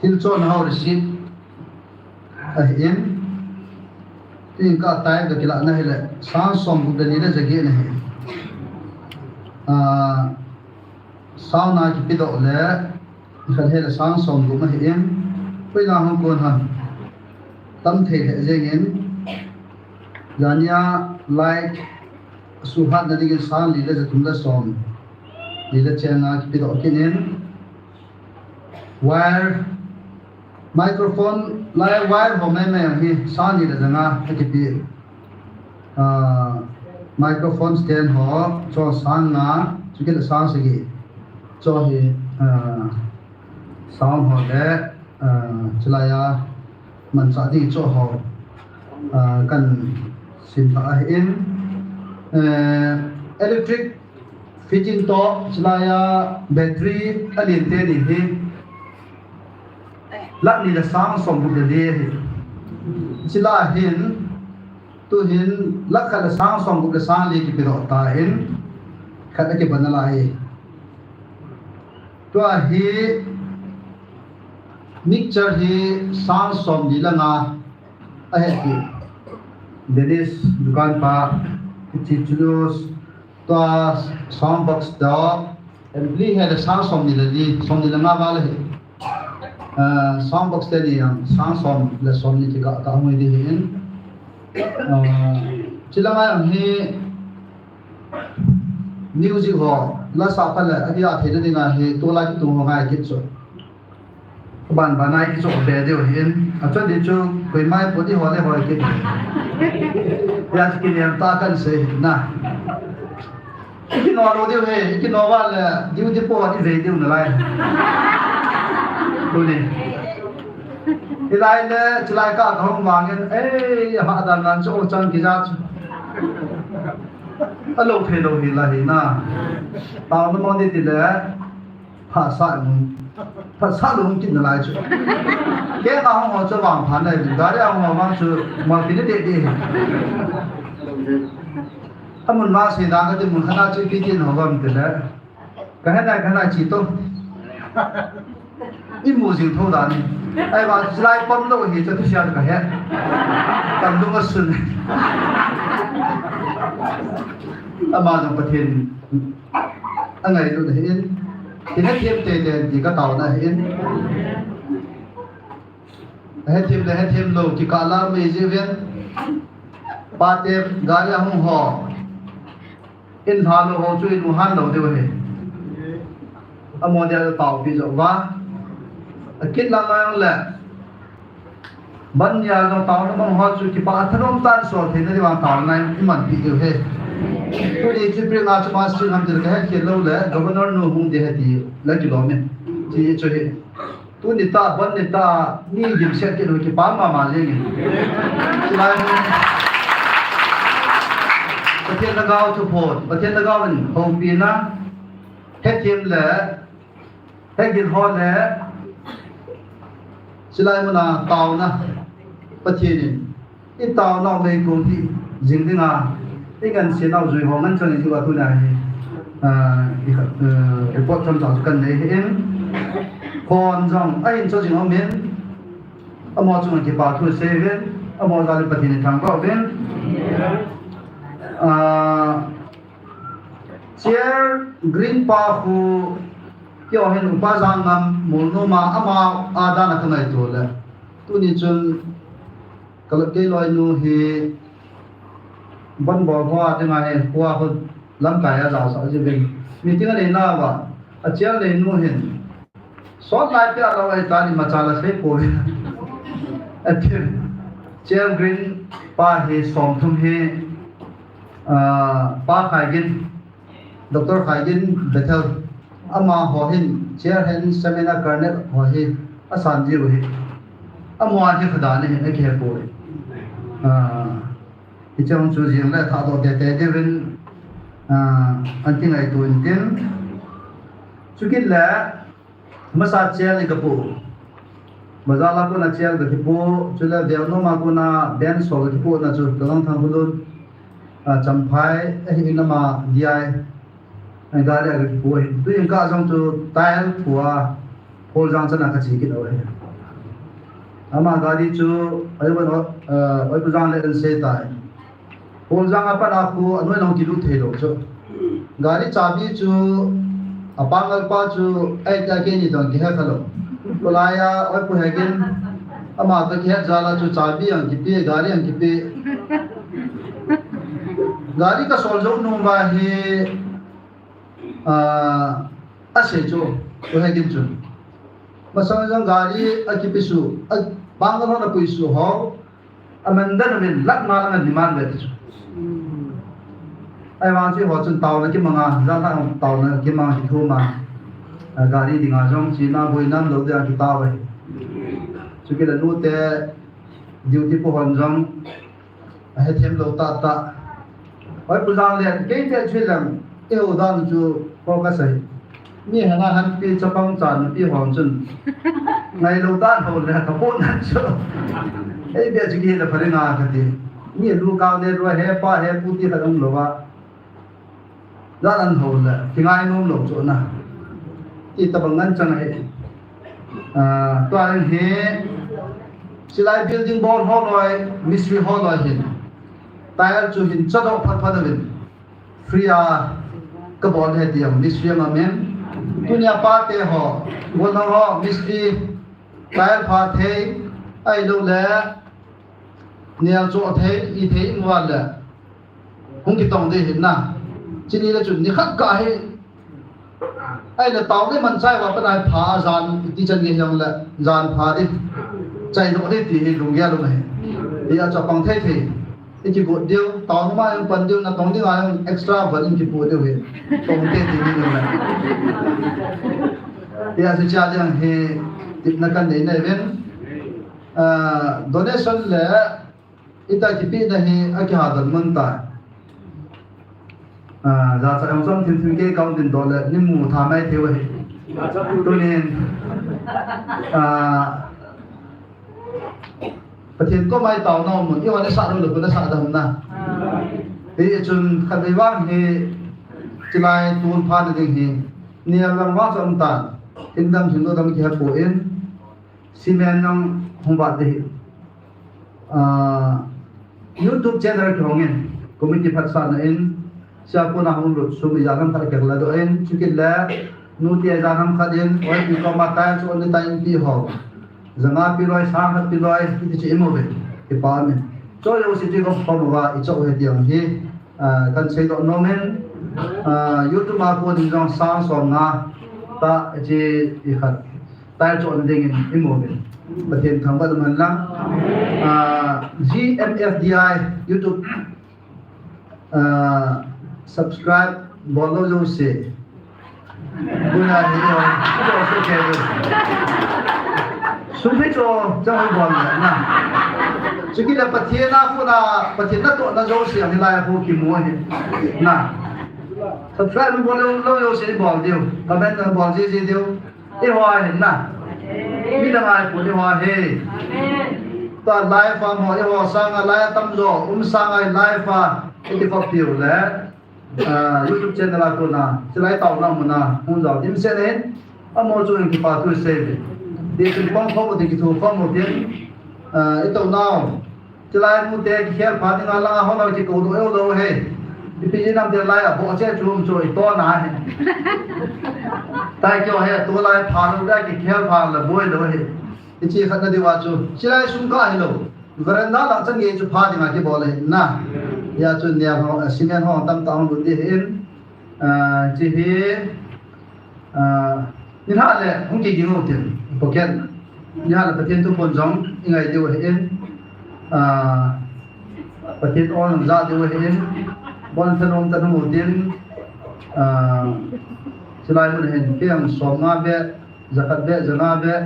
Thil chon hao receipt ahin, tin ka tai ka kilah na hile, sang som gup le li le jaget ahi. Ah, sang na kipedoh le, khat hile sang som gup ahin, pui na hung kon han. Tam thei le jengin, jania like, suhat na dingin sang li le jathum le som. Li le chenga kipedoh kinin. Wire, microphone, lai wire ho mai mai hi sang li le janga akipe. Ah, microphone stand ho, cho sang nga, chukit le sang sagi. Cho hi, ah, sound ho le, ah, chulai a, manchah ding cho ho, ah, kan sim ta ahin, eh, electric fitting to, chulai a battery a lien te ni hi, lakh ni le sang som gup le li hi. Chulai hin, tu hin lakh khat le sang som gup le sang li kipedoh ta hin, khat a kiban a lai. Tua hi mixer hi sang som li le nga ahi ti. Dennis dukan pa, kichi chulus, tua sound box to, ampli hi le sang som li le li, som li le nga val ahi. Ah, sound box te ni jong, sang som le som ni kikah kah hung hi ding ahin. Ah, chulai a jong hi, music ho, la sa pha le, adia theina dinga hi, tulai kitung ho ngai kit chu. Ban ban nai kit chu be diu hin, achon di chu, koima pot di ho le ho kit. Ya chu kinem ta kan sei na. Ikino lou diu hi, ikino va le, diu di po di ve diu nalai. Tuni. Hilai le, chulai ka kahung vangin, eh, ha dan nan chu, o chang kija chu. Alou phe lou hi la hi na. Tao na mo ni ti le, pha sa lou, pha sa lou kit nalai chu. Ke ka hung ho chu vang pha nai, gari hung ho vang chu, mo kit ni de de. Amun va se dan ka ti mun khana chu pi tin ho vam ti le. Ka he nai, ka he nai chi to. I mu jing tho dan ni. Ahivang chulai pom lou hi chu thusia ka he. Kan lung asun. Ama jong Pathen angailut ahin. Ti hethem tei tei ti ka taona ahin. Hethem le hethem lou kikah la mei jeh uvin. Pate gari a hung ho. In lha lou ho chu in u han lou diu ahi. Amaho dia taopi jo uva. Akit lang lang le. Ban nia jong taona mang ho chu kipah thanom tah in sol theina diuva taona in i manpi diu ahi. Tuni chu April nga chu Mastering ham ti le ka hetkhel lou le Governor nu hung ding ahi ti la kilom in. Ti chu hi. Tuni ta, ban ni ta, mi dimset kit u kipah mama jeng in. Chulai mun. Pathen lhagao thuphon, Pathen lhagao in houpina, hethem le, hegil ho le, chulai muna taona, Pathen in I taonau mei kong ti jing dinga, i ngansenau jui ho ngan chang i ti uva tuna hi, ah, i khat, eh, report chomcha chu kan nei ahin, khon jong ahin cho jing umin, amaho chunga kipa thu sei uvin, amaho jal in Pathen i thangvah uvin. Ah, Chair Green pa khu keiho hin Upa Jangngam Molnom a ama a dan a ka ngaito le. Tuni chun Ka lo, kei loinu hi ban bol ho a dinga hi khua khu lamkai a jaosah jiuvin. Meeting a neinauva, a chair neinu hin, sot lai pia lou ahitan imacha la sei pouvin, ati. Chair Green pa hi somthum hi, ah, Pa Khaigin, Doctor Khaigin Bethel, amaho hin chair hin seminar kar neh ho hi asan jiu hi. Amaho hi khadan ahin akihe poi. Ah, hiche chu jing le thahdoh teitei diuvin, ah, an kingaito intin. Chukit le, Masa chair in kapoh. Bazar a kona chair kakipoh, chule Velnom a kona bench ho kakipohna chu Tolangthang Khulun. Champhai ahi in ama D I. Gari a kipu ahi. Tuin ka jong chu tile pua Kholjang chan a kache kit u ahi. Ama gari chu ahi ban, eh, oi pu jang le an se tai. Kholjang a pat a khu anoi nong kilut thei lou chu. Gari chabi chu apangal pa chu ai ta ke ni dong kihe kha lou. Kolai a oi pu he gin ama to kihe jal a chu chabi ang kipe, gari ang kipe. Gari kasol jou nung uva hi, ah, ase chu, pu he gin chu. Masang jong gari akipe su, apangal ho na pui su ho. Aman dan uvin, lakh nga lang a demand ve ti chu. Ahivang chu eiho chun taona kimang a, jan lang taona kimang a kithuma. A, gari dinga jong chena boina umlou dia kitao ahi. Chukit le nute duty pu hon jong ahethem lou tahtah. Oi pu jang le, kei te chu lang, eiho dan chu focus ahi. Mi hana hanpi chapang chan nupi hon chun. Ngailou dan ho le, kapoh nan chu. Ei bia chu kile pha ding a kati. Mi lu kau le lu hepa hepu ti khat umlou va. Jan an ho le, kingai nom lou chu na. Ti tabang ngan chang ahi. Ah, tua hi, silai building bol ho loi, mistri ho loi hin. Tile chu hin chadoh phat phat uvin. Free a kabol ahi ti ang mistri amamen. Tunia pate ho, golhang ho, mistri, tile pha thei, ahilou le, nel choh thei, i thei in val le. Hung kitong ding hin na. Chini le chun nikhat ka hi. Ahile tao le man chai va pa nai pha jan ti chan nge hiang le jan pha di. Chai no di ti hi lunggel um ahi. Hia chapang thei thei. I kigot diu, tao ma jong pan diu, natong ding a jong extra van in kipu diu hi. Tong te ti ni le. Hia chu cha jong hi tipna kan nei nei ven. Ah, donation le ita kipehna hi akiha don mun ta. Ah, jachat jong chom thim thim kei kaung din doh le, ni mu tha mai thei u ahi. Tunin, ah, Pathen koma i taona mun, i hon i sah lou le, koi na sah dam na. Hichun khatvei vang hi, chilai tun phat na ding hi, nial lang vang chom tan, in dam thim lou dam kihe poi. Cement jong hung vat ding hi. Ah, YouTube channel kihong in, committee phatsahna in, sia kona hung lut sum ijat ham khat kila doh in, chukit le, nute ijat ham khat in, oi pi koma tai chu ni tai in pi ho. Janga pi loi, sang khat pi loi, ti chu imu ve, kipa min. Cho yo si ti ko ko wa i cho he ti ang hi. Ah, kan seidoh nom in, ah, YouTube a kon in jong sang som nga ta chi i khat. Tile chohna dingin i mu uvin. Pathen thangvah in um hen lang. Ah, G M F D I YouTube, ah, subscribe bol lou jouse. Koi a hi, ah, sum hi cho, chang hi bol na. Chukit le Pathen a kona, Pathen natohna jouse, hilai a kon kimu ahi. Na. Subscribe bol lou, lou jouse bol diu. Comment bol ji ji diu. Eiho ahin na. Midang a ipon eiho ahi. Tua live a mo eiho sanga lai atam jo, um sanga live a, iti khop piu le. Ah, YouTube channel a kona, chilai taona muna, hung jao dimset in, amaho chunga kipa thu sei uve. Ti chun pang khom u tin kithu khom u tin, ah, i taonau. Chilai nute kikhel pha dinga langa hon a kikou doh lou hi. Ipi inam te lai a boh che chum chu i taona hi. Tai kio hi, tulai pha lou le kikhel pha le boi lou hi. I chi khat na diu a chu. Chilai sung kah hilou. Veranda lang chan gei chu pha dinga kibol ahi na. Hia chu nial ho, cement ho tamtah hung lut ding ahin. Ah, chi hi, ah, nilhah le hung kiging u tin, pocket. Nilhah le Pathen thuphon jong i ngai diu ahin. Ah, Pathen ol jong ja diu ahin. Bon thanom thanom u tin. Ah, chilai mun hin kei jong som nga beh, jakhat beh, ja nga beh.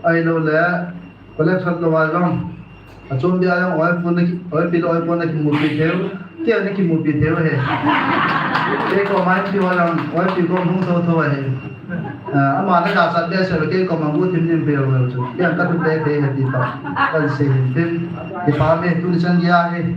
Ahilou le, collection lou a jong. Achom bia jong oipi le oipi le oipi na kimupi thei u. Kei na kimupi thei u ahi. Kei koma pi ho jong oipi kom hung tho tho ahi. Ah, ama na jachat behseh le kei koma gu thim nim pe u chu. Kei ka thu pe pe ahi ti pa. Kan sei hin tin. Ti pa me tuni chan gei ahi.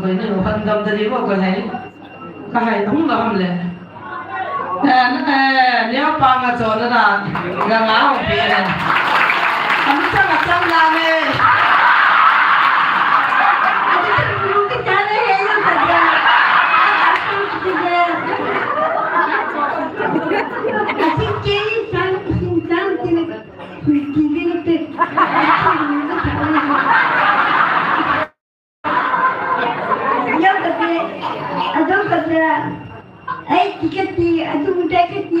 koi na, yo khan dam da di ko koi hai. Ka hai, hung la ham le. Eh, eh, nia pa nga cho na da. Nga nga hung pi le. Ami chang a chang la le. Yo kate, adon kate, ai, kikati, adon muda kati.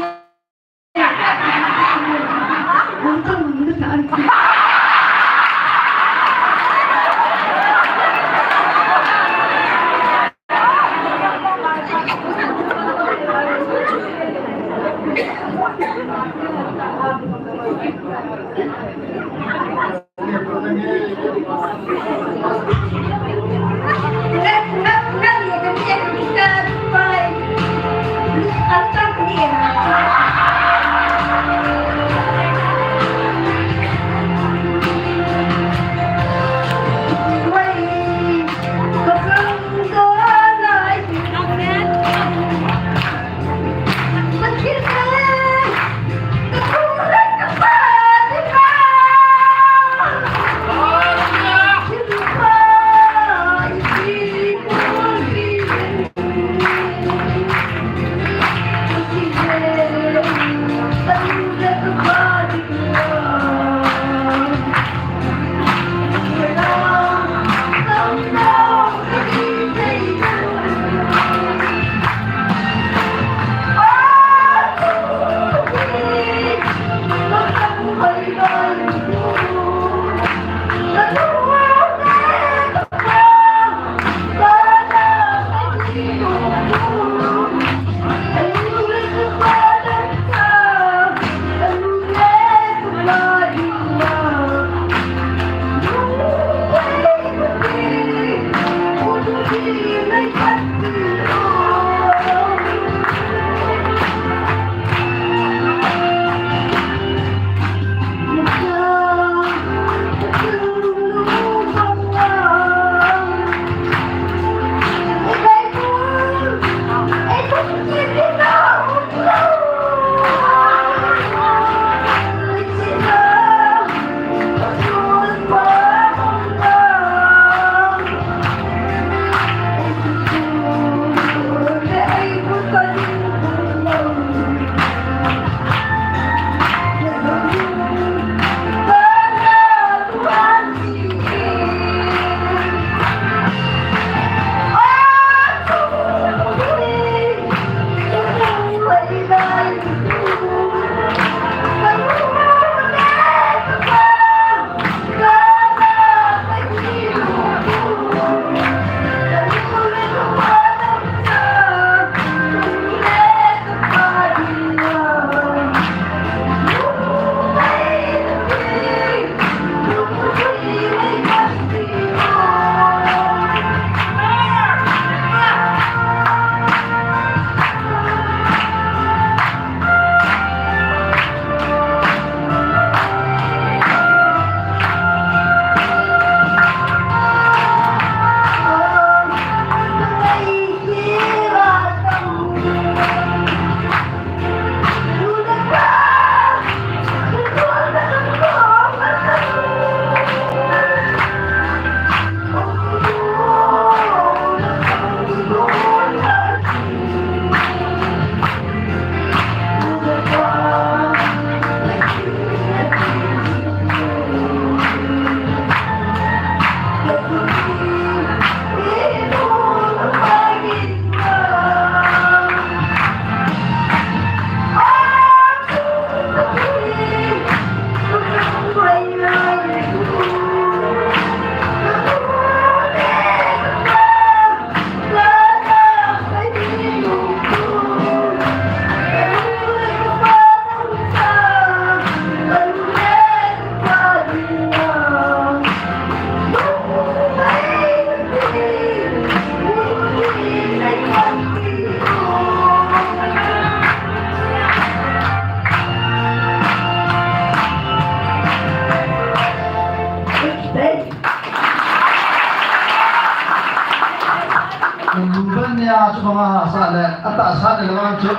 Ban nia chu banga hahsa le, atahsa le lawang chu.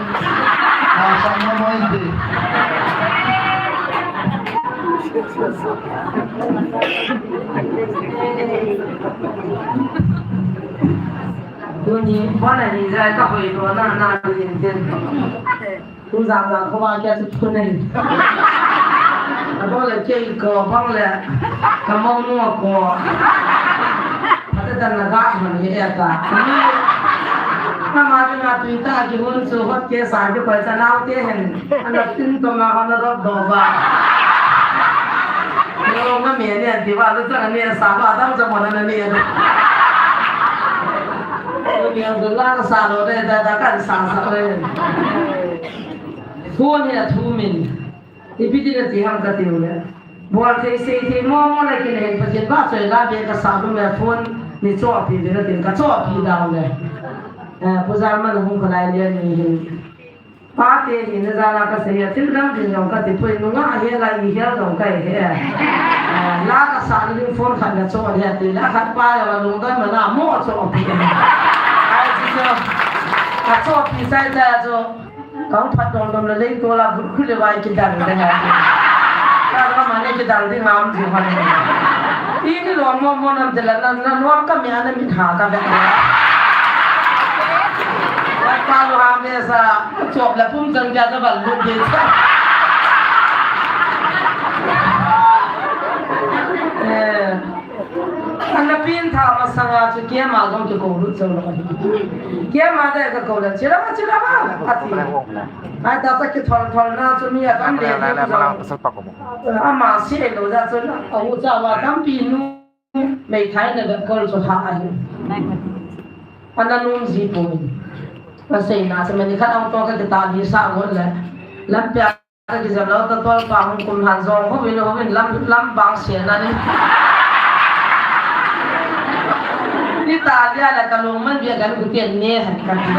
Hahsa mo mo inte. Tuni, bona ni jai ka hoi lo na na ni inte. Tuzan zan kho ba kya chu phun nei. Abang le kei ko bang le. Ka mong mo ko. Pata dan na ga man ye ta. Ka ma na tu ta ki hun chu hot ke sa ki ko sa nau te hen. Ana tin to ma hon do do ba. Yo ma me ne ti ba lu sa ne sa ba dam sa mo na ne. Yo mi ang la sa lo de da da kan sa sa le. Phone hi a thumin. Ipi ti na ti ham ka tiu le. Bol thei sei thei mo mo le kin hen Pathen ba choi la be ka sa lu me phone ni cho pi de na tin ka cho pi da le. Eh, pu Jalman hung ko lai le ni hin. Pa te ni na za na ka sei ya thil dang din jong ka ti pui nu nga he la i he jong ka he. Eh, la ka sa ni phone khat na cho de ti la khat pa ya lung dan ma na mo cho pi. Ai ti cho. Ka cho pi sai ta cho. Kang phat dong dong le lei to la bu khu le vai ki dal de ha. Ka ma ma ne ki dal ding ham ji ha ne. I ni lo mo mo nam de la na na no ka mi ana mi ha ka be. Ka pa lo ha me sa chop la pum jang ja da bal lu de cha. Eh. Ana pin tha masanga chu keima jong kikou lut chau lo. Keima de ka kou la, "Chila ba, chila ba," ati. Ai ta ta kithol thol na chu mi a kan le le jong. Ama si lo ja chu na, a u cha wa tampi nu, mei thai na ga kol chu ha a hi. Ana num ji po. Ka sei na chu mani khat ang to ka kita di sa go le. Lampi a Ka kijam lo ta tol pa hung kum han jong hovin hovin lam, lam bang sia na ni. Ni ta lia la ka lungman bia kan ku tian ne han ka ti.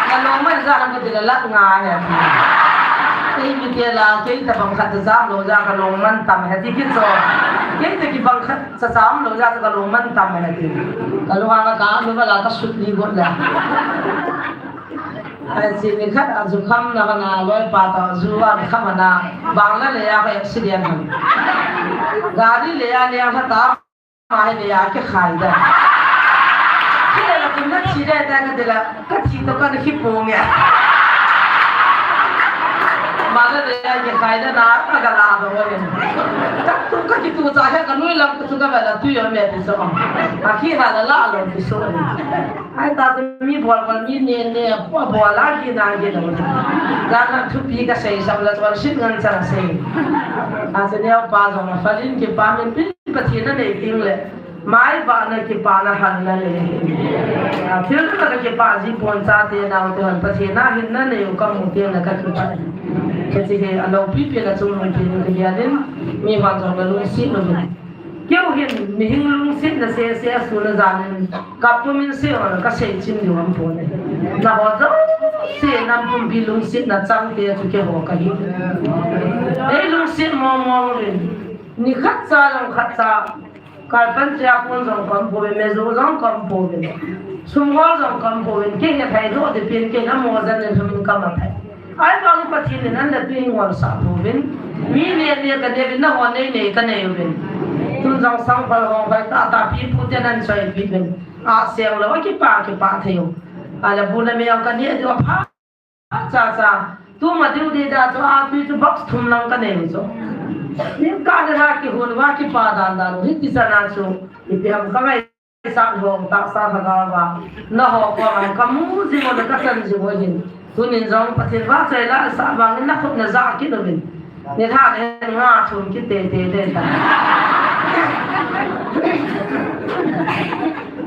Ka lungman ja han ku ti la lak nga he. Kei mi te la, kei ta bang khat ta jam lo ja ka lungman tam he ti kin so. Kei ta ki bang khat ta jam lo ja ka lungman tam he ti. Ka lung a ka ka lu ba la ka sut ni got la. Ai, si ni khat a jukham na ka na loi pa ta ju a kham na bang la le ya ka accident han. Gari le ya le ya kha ta ma he le ya ke khai da. Ki le la kin na thi le da ka de la ka thi to ka ni ki po nge. Ma la le ya ke khai da na ka ga la do wa le. Ka tu ka ki tu cha he ka nui lam ka tu ka ba la tu yo me ti so. A ki ha la la lo ti so. Ai ta chu mi bol bol mi ne ne, a bol a gin a gin lo. Ga na thupi ka sei sam la chun sin ngan chang sei. A chu neo pa jong a falin kipa min pin Pathen a nei ting le. Mai ba na kipa na hal na le. A thil na ka kipa ji pon cha te nau te han Pathen a hin na nei u ka mu te na ka kipa. Ka chi he a lo pi pi na chung mun pi ni ka ya din. Mi hon jong na lungsi lo. Keu hin mihing lungsetna sese a sun a jan in ka pum in se ho ka sei chim diu ham pon e. Na ho jouse nam pumpi lungsetna chang te chu keiho kahi. Ei lungset mong mong uvin. Ni khat cha jong khat cha. Kalpan chia pon jong ka um pouve, mejo jong ka um pouve. Sum hol jong ka um pouve. Kei he thai lo de pin kei na mo jan le thum in ka ma thai. Ai, bang Pathen in an la tu in ngol sa pouvin. Mi ne ne ka ne vin, na ho nei nei ka nei uvin. Tun jong sang pal hong pai ta ta pi pu te nan soi pi vin. A seng lo a kipa kipa thei u. A la bu na me ang ka ne diu a pha cha cha. Tu ma diu di da chu a pi chu box thum lang ka nei u chu. Ni ka le ha ki hun wa kipa dan dan u. Hi ti sa na chu. Ipi ham ka ngai Sa hong ta sa ha ga wa. Na ho ko ang ka mu ji mo na ka chan ji mo hin. Tunin jong Pathen va chai la sa vang na khut na ja ki no min. Ni tha ne nga thum ki te te te ta.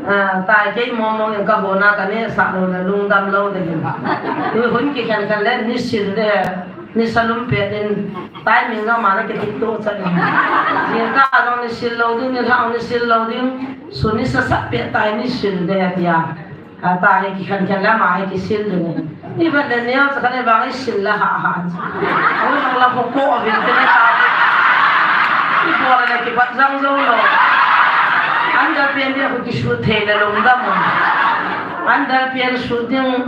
Ah, ta kei mo mo ka ho na ka ne sa lo na lung dam lo de hin. Tu hun ki khan khan le ni sil de. Ni sa lum pet in, tai min jong ma na kitik to chan in. Jingkah jong ni sil lo ding, ni lhang ni sil lo ding, sun ni sa sat pet tai ni sil de tia. A ta hi kikhen khen le ama hi kisil ding. Ni ban le neo cha khan le bang i sil la ha ha. Oi, nang la ko ko vin te na ta. I Bol le kipat jang jong lou. Underpant dia khu kisut thei le lungdam. Underpant sut ding.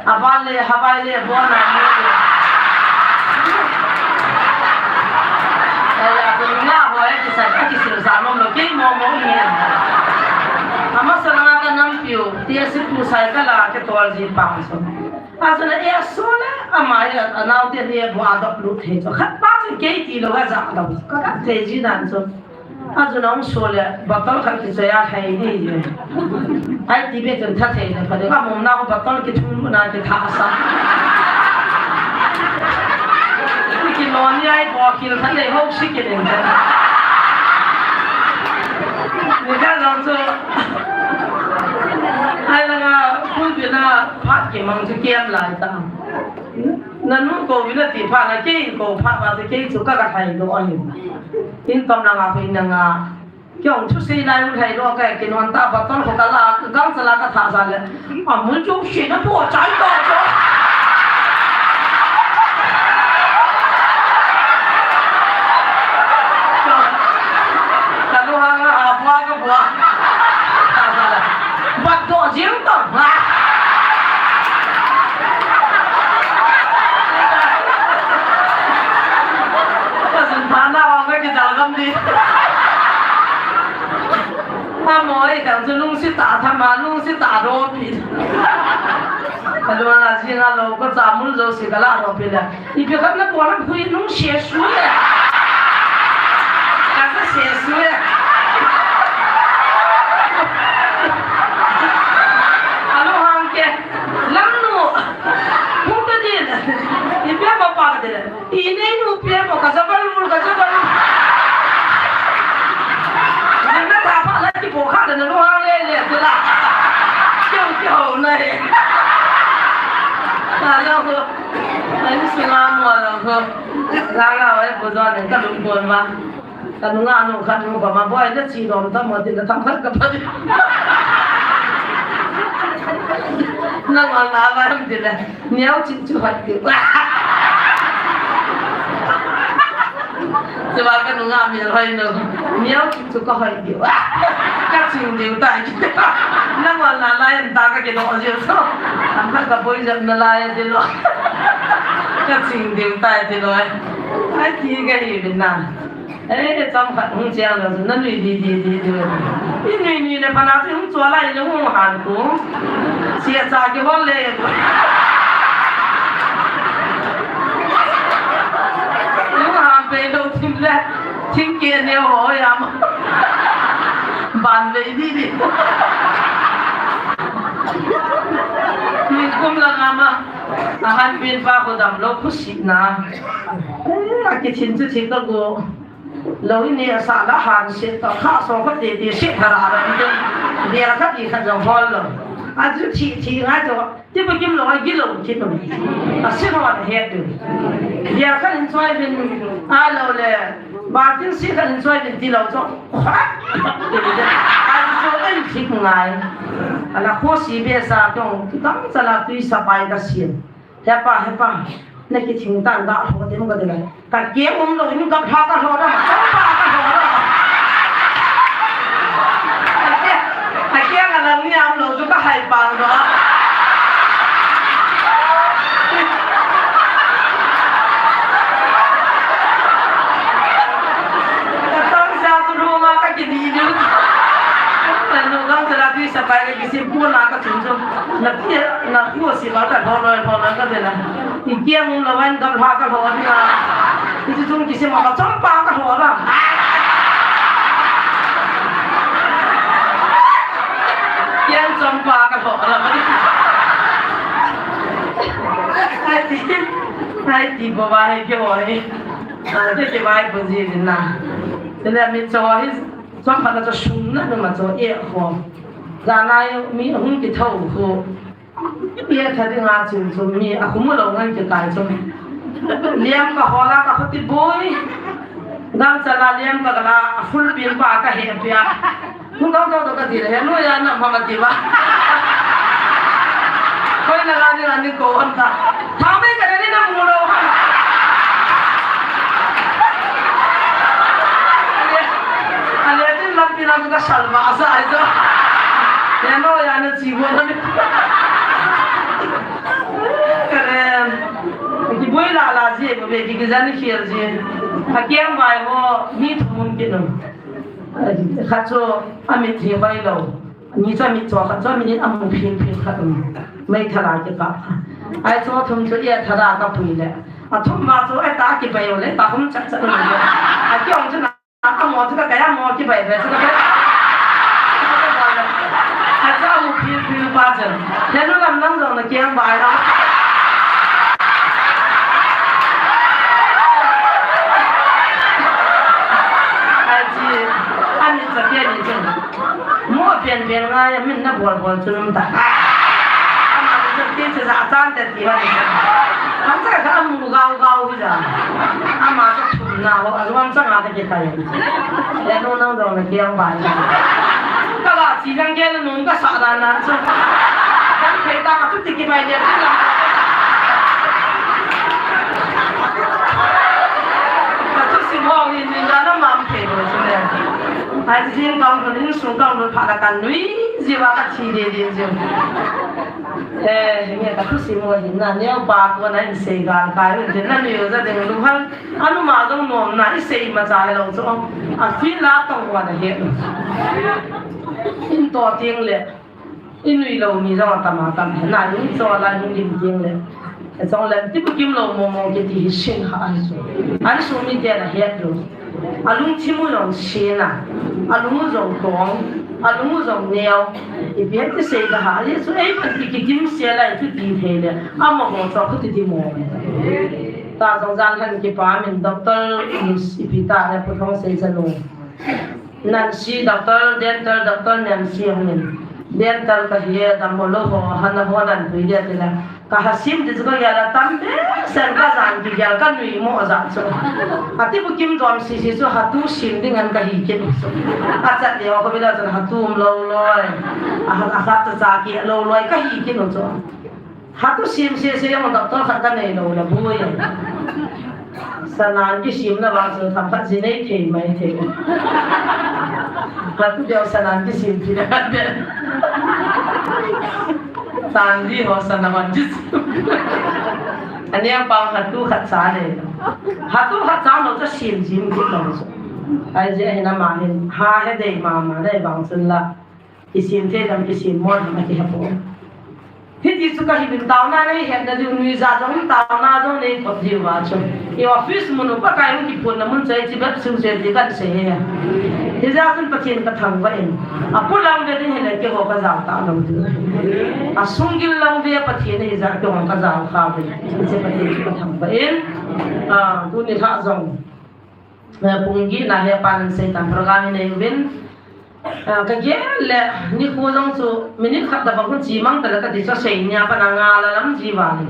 Abal le, habai le, bon a mo le. Aya, tu nga ho e, kisa, kisil sa nom lou, kei mo mo ni. Amasa nga ka nampiu, tia si tu sai ka la, ke tol ji pang so. Achu le, e, so le, ama e, anau te ni, bu a dop lut thei chu. Khat pa chu kei ti lou, ka ja lou. Ka ka thei ji nan chu. Achu nang so le, bottle khat kichoi a thei di je. Ai ti be chun tha thei le, ka de, ka mom na ko bottle kithun na kitha sa. Ki lo ni ai bo kil khat le ho si ki le. Ni ka jong chu. Ai la nga, pulpit na, phat kimang chu kiam lai ta. Nanu kou vin ati phat na, kei kou phat na, kei chu ka ka thai lou ahi. In kam na nga, in na nga. Kei ong thusei lai u thai lou ka, kei non ta bottle ko ka la, gang sa la ka tha sa le. A mun chu si na po chai to cho. Ka lu ha nga a bua ka bua. Tha sa le. Bat do jing to. Ha. Ka sun pha na wa ka ki dal gam di. Tha mo e, ka chu lungsi ta, tha ma lungsi ta do pi. Ka lu na si nga lo, ka cha mun jo si ka la do pi le. Ipi khat na pona phui nung se su le. Ka sa se su le. Alo hang ke. Lam nu. Hung ka din. Ipi ma pa ka din. Inei nu pi ma ka sa ba lu ka sa ba lu. Na ta pa la ki po kha da na lu hang le le tu la. Kyo kyo na he. Alo. Ai, si nga mo lo ko. Nga nga, ai, bu jo ne, ka lung ko ma. Ka nunga nu khat nu ba ma, boi, na chi dom ta mo, ti na tham khat ka ba. Na nga na ba, ti na. Niau chi chu hai ti. Chuba ka nunga mi hoi no. Niau chu ka hoi diu. Ka ching diu tai. Nang wan na lai ta ka ke no diu so. Am ka ka boi jam na lai diu lo. Ka ching diu tai diu lo. Ai ti ka hi bin na. Ai de cham khat hung chiang lo na nui di di di diu. I nui nui le pa na ti hung chua lai le hung han ku. Sia cha ki hol le. Hung han pe lo tim le. Thingke neo ho jam. Ban vei di di. Nikum lang ama. Ahan pin pa ko dam lo khusi na. Eh, akithin chu thi ka go. Lo ni asa la han se ta kha so ko ti ti se thara ra ni. Dia kha ti kha jong hol lo. Aju thi thi nga jo. Ti pa kim lo a gilo ki to. A si lo a he tu. Dia kha in choi bin a lo le. Ba tin si kha in choi bin ti lo cho. A so en si ngai. Ala ko si be sa to. Kam sa la tu sa pai ka si. He pa, he pa. Na ki thing tan ga ho te mo ka de la. Ka kiang um lo, in gap lha ka lho ra, chompa ka lho ra. Ka kiang, ka kiang a lang ni am lo chu ka hai pang ro. Ka tang sa chu ru ma ka ki di di. Ka nu gang chu la pi sa pai ka ki sim pu na ka chun chu. Na pi, na pu si ba ka lho loi, lho loi ka de la. I kiang um lo van gam lha ka lho ding a. I chu chung kisim a ka chompa ka lho ra. Kiang chompa ka lho ra. Ai ti, ai ti bo ba he ke ho he. Te ke bai bo ji din na. Te le mi cho hi chompa na cho sum na ma cho e ho. Za na mi hung ki tho ho. Pia tha dinga chun chu mi a khum lo ngan kikai chu. Liam ka hola ka khuti boi. Dam chala liam ka la a full pin pa ka he pia. Hung dau dau ka ti le he nu ya na ma ma ti ba. Koi na la ni la ni ko an ta. Tha mai ka ni na mu lo. Ina ka salva sa ai to. Ya no ya na chi bo na. Karen. Kiboi la la ji bo be ki ki jan khial ji. Akiang bai ho mi thum ki no. Khat chu amit hi bai lo. Ni chu amit chu khat chu amit amu phin phin khat um. Mai thara ki ka. Ai chu thum chu ya thara ka pui le. A thum ma chu ai ta ki bai le ta hum chak chak le. Akiang chu na Amo chu ka kaya mo ki bai bai chu ka kaya. Acha mu phi phi pa chen. Lenu lam nang jong na kiang bai na. Achi, ani cha ke ni chen. Mo pian pian ngai min na bol bol chu num ta. Ama chu ti chu za chan te ti ba ni. Kam cha ka mu gau gau hi ja. Ama chu Na ho, aluang chang a ta kitai. Ya no nang dong na kiang bai. Ka la chi nang ke na nung ka sa da na chu. Nang thei ta ka tu ti ki bai le. Ka tu si mo ni ni da na mam thei lo chu le. Ai jin kang lo ni su kang lo pha la kan nui ji wa ka chi de de ji. Eh, ni ka tu si mo ni na ne pa ko na in se ga ka ni na ni yo za de lu hal. Anu ma jong nom na i sei ma cha he lo chu. A feel la tong wa na he. In to ting le. I nui lo mi jong a tam a tam he na in cho la in lim ting le. E jong le ti bu kim lo mo mo ke ti hi sin ha an su. An su mi te na he lo. A lung chi mu jong si na. A lung jong tong. A lung jong neo. I bi ti sei da ha. Ye su ei pan ti ki kim se la i tu ti the le. A mo mo cho ku ti ti mo. Ta jong jan han kipa min doctor Miss ipi ta le pu thong sei janu. Nancy doctor, dental doctor Nancy hong min. Dental ka hi e, dam mo lo ho, han ho nan pui dia tila. Ka ha sim ti ka ya la tam be, sen ka jan ki ya ka nui mo ja chu. Ati bu kim dom si si chu ha tu sim ding an ka hi kin chu. A chat le ko bila chu ha tu um lo loi. A ha, a ha cha cha ki lo loi ka hi kin chu. Hatu sim se se jong doctor khat ka nei lo la bui. Sanan kisim na vang chu tham khat ji nei thei mai thei. Hatu deu sanan kisim thei na khat de. San ji ho sanan kisim. Ania pang hatu khat sa nei. Hatu khat sa lo cha sim jim ki lo chu. Ai je hina ma hin ha he dei ma ma dei vang chun la. Kisim thei dam, kisim mo dam a kihe poi. Hiti chu ka hi bin taona nei het na diu, nui ja jong taona jong nei khop diu va chu. I office mun u Pakai hung kiphun na mun chai chi bep sung se ti kan sei he. Hijeh chun Pathen ka thangvah in. A pu lang ve ding hile keiho ka jao ta lo diu. A sunggil lang ve Pathen hijeh keiho ka jao kha ve. Hiche Pathen ka thangvah in. A, tuni lha jong. Eh, pung get na he pan sei tam program nei uvin. Ah, ka gel le nikho jong chu minute khat tabang hun chi mang ta le ka ti chu sei nia pa na nga la lam ji va ni.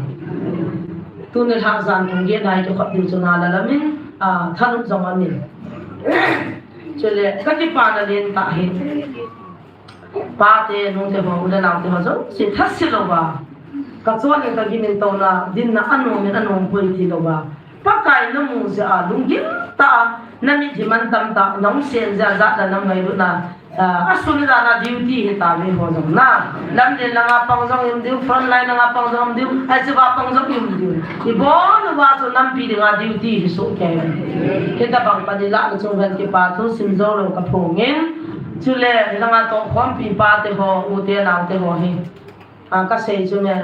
Tuni lha jan pung get na hi ki khop diu chu nga la lam in, ah, thanop jong amin. Chule ka kipa na len ta hi. Pa te, nu te ho, u le nau te ho jouse tha se lou va. Ka chon in ka gim in touna, dinna anom in anom poi ti lou va. Pakai na mu jeh a, lunggil tah a, na mitlhi mantam tah, na hung sen jeh a, jat le nam ngailutna, ah, a sun jat na duty hi ta ve ho jong na. Lamlen langa pang jong um diu, front line langa pang jong um diu, hiche va pang jong um diu. I bol uva chu nampi dinga duty hi soh kei. Hitabang pan i lah na chung hen kipa thu sim jou lou ka phong in. Chule, hilanga tohkhompi pa te ho, u te nau te ho hi. A, ka sei chu me.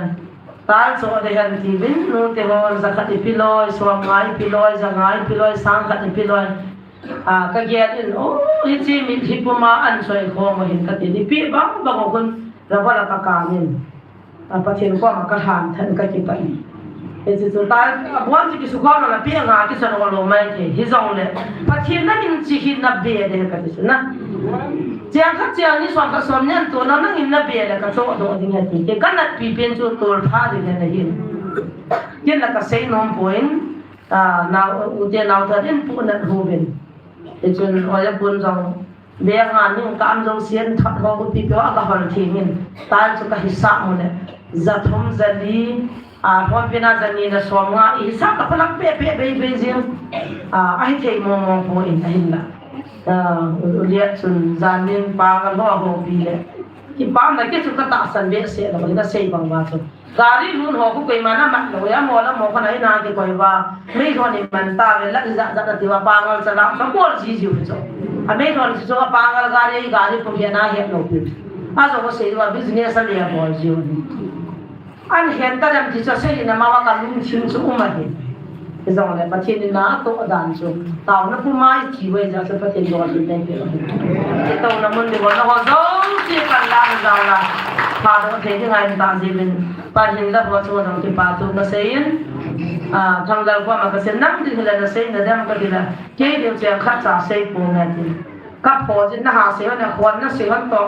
Tal cho de han ti vin, nu te ho, ja khat ipi loi, som nga ipi loi, ja nga ipi loi, sang khat ipi loi. A, ka gel in, o, hiche mi hi puma an choi khom u hin ka ti, ipi bang bang u hun, la ba la ka kam in. A, Pathen koma ka lhan than ka kipah in. Hiche chu ta, a bon chu kisukhom lou, na pe nga kisan lou mai thei. Hijongle, Pathen na min chi hin na be de ka ti chu na. Cheng khat cheng ni som khat som ni an to na, nangin na be le ka choh doh ding ahi ti. Ke ka natpi pen chu tolpha ding ahi. Ken la ka sei nom poi, a, nau, u te nau tha din pu nat hu vin. Hichun, oya pun jong, Beng a ning ka am jouse in thot ho u pi peh a ka hol thim in, tal chu ka hisah u le, ja thum ja li, a, lhompi na ja ni le som nga i hisah ka phalang peh peh bei bei jing, a, ahi thei mong mong poi in ahin la. Ah, u, u liat chun janin pangal ho ho pi le. Kipana ke chu ka tahsan behseh lou, ka sei bang ma chu. Gari lun ho khu keima na mat lou, ya mo la mo kha na ina ke koi ba. Mei ho ni man ta ve la ja ja ti ba pangal cha lam ka bol ji ji u chu. A mei ho ni chu ka pangal gari, gari pu ke na he lou pi. A jo ko sei ba business a le bol ji u ni. An hen ta dem ti chu sei na ma wa ka lungthim chu um ahi. Hijongle Pathen in na toh dan chu. Taona puma i ti ve ja chu Pathen dol ti te. Ti taona mun ni wa na ho jong ti kan la na jong la. Pha do thei ding a in ta ji min. Pathen la ho chu jong ti pa tu ka sei in. A, thang dal ko ma ka sei nang ti la na sei na dem ka ti la. Kei ding che khat cha sei pu na ti. Ka pho jin na ha sei hon, na khon na sei hon to.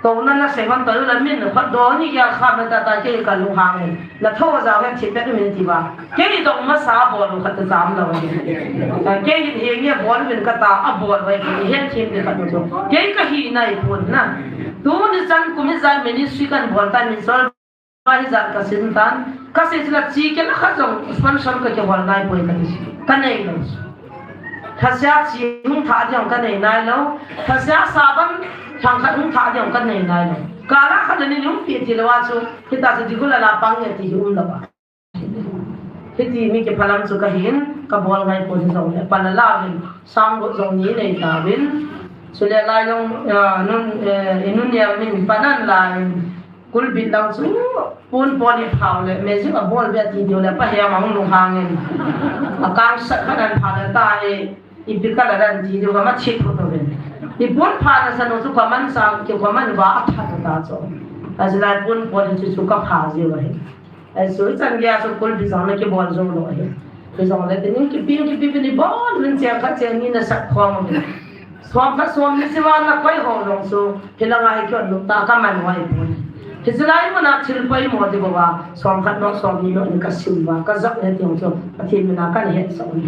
Touna na sei hon to, la min na phat do ni ya kha na ta ta ke ka lu hang ni. La tho ja hen thi pet min ti ba. Ke ni dong ma sa bol khat ta jam lo ni. Ta ke ni he nge bol min ka ta a bol wai ki hen thim ni khat mo. Ke ka hi nai pun na. Tu ni chan kum i ja ministry kan bol ta min sol Pai jat ka sin tan, ka sei sila chi ke la khat jong sponsor ka ke hol nai poi ka ti. Ka nei lo. Khasia chi hung tha jong ka nei nai lo. Khasia saban thang khat hung tha jong ka nei nai lo. Ka la khat ni hung pi ti lo wa chu, kita chu di gula la pang nge ti um lo ba. Hiti mi ke phalam chu ka hin, ka bol ngai poi jong le. Pala la vin, sang go jong ni nei ta vin. Chule lai jong, ah, nun, eh, inun ya min panan la in. Kulbit lang chu pun pon i phau le, music a bol ve ti diu le, pa he ma hung lunghang in. A kang sat khat an pha le ta e, i pi ka la dan ti diu ka ma chit phu to ve. I pun pha na sa no chu ka man sa, ki ka man va a pha ta chu. A ji lai pun pon chu chu ka pha ji va he. A su chan ge a su kulbit sang le ki bol jo lo he. Ki jong le, tini kipi, kipi, kipi ni bon, min chia khat chia ni na sak khom. Som khat som ni siva na koi ho long su, hilanga hi kyon luk ta ka man wai pun. Hi silai mun a thil poimo ti bou va, som khat nok som ni nok ni ka sim va, ka zak ne tiong chu, Pathen mina ka ni het sa un.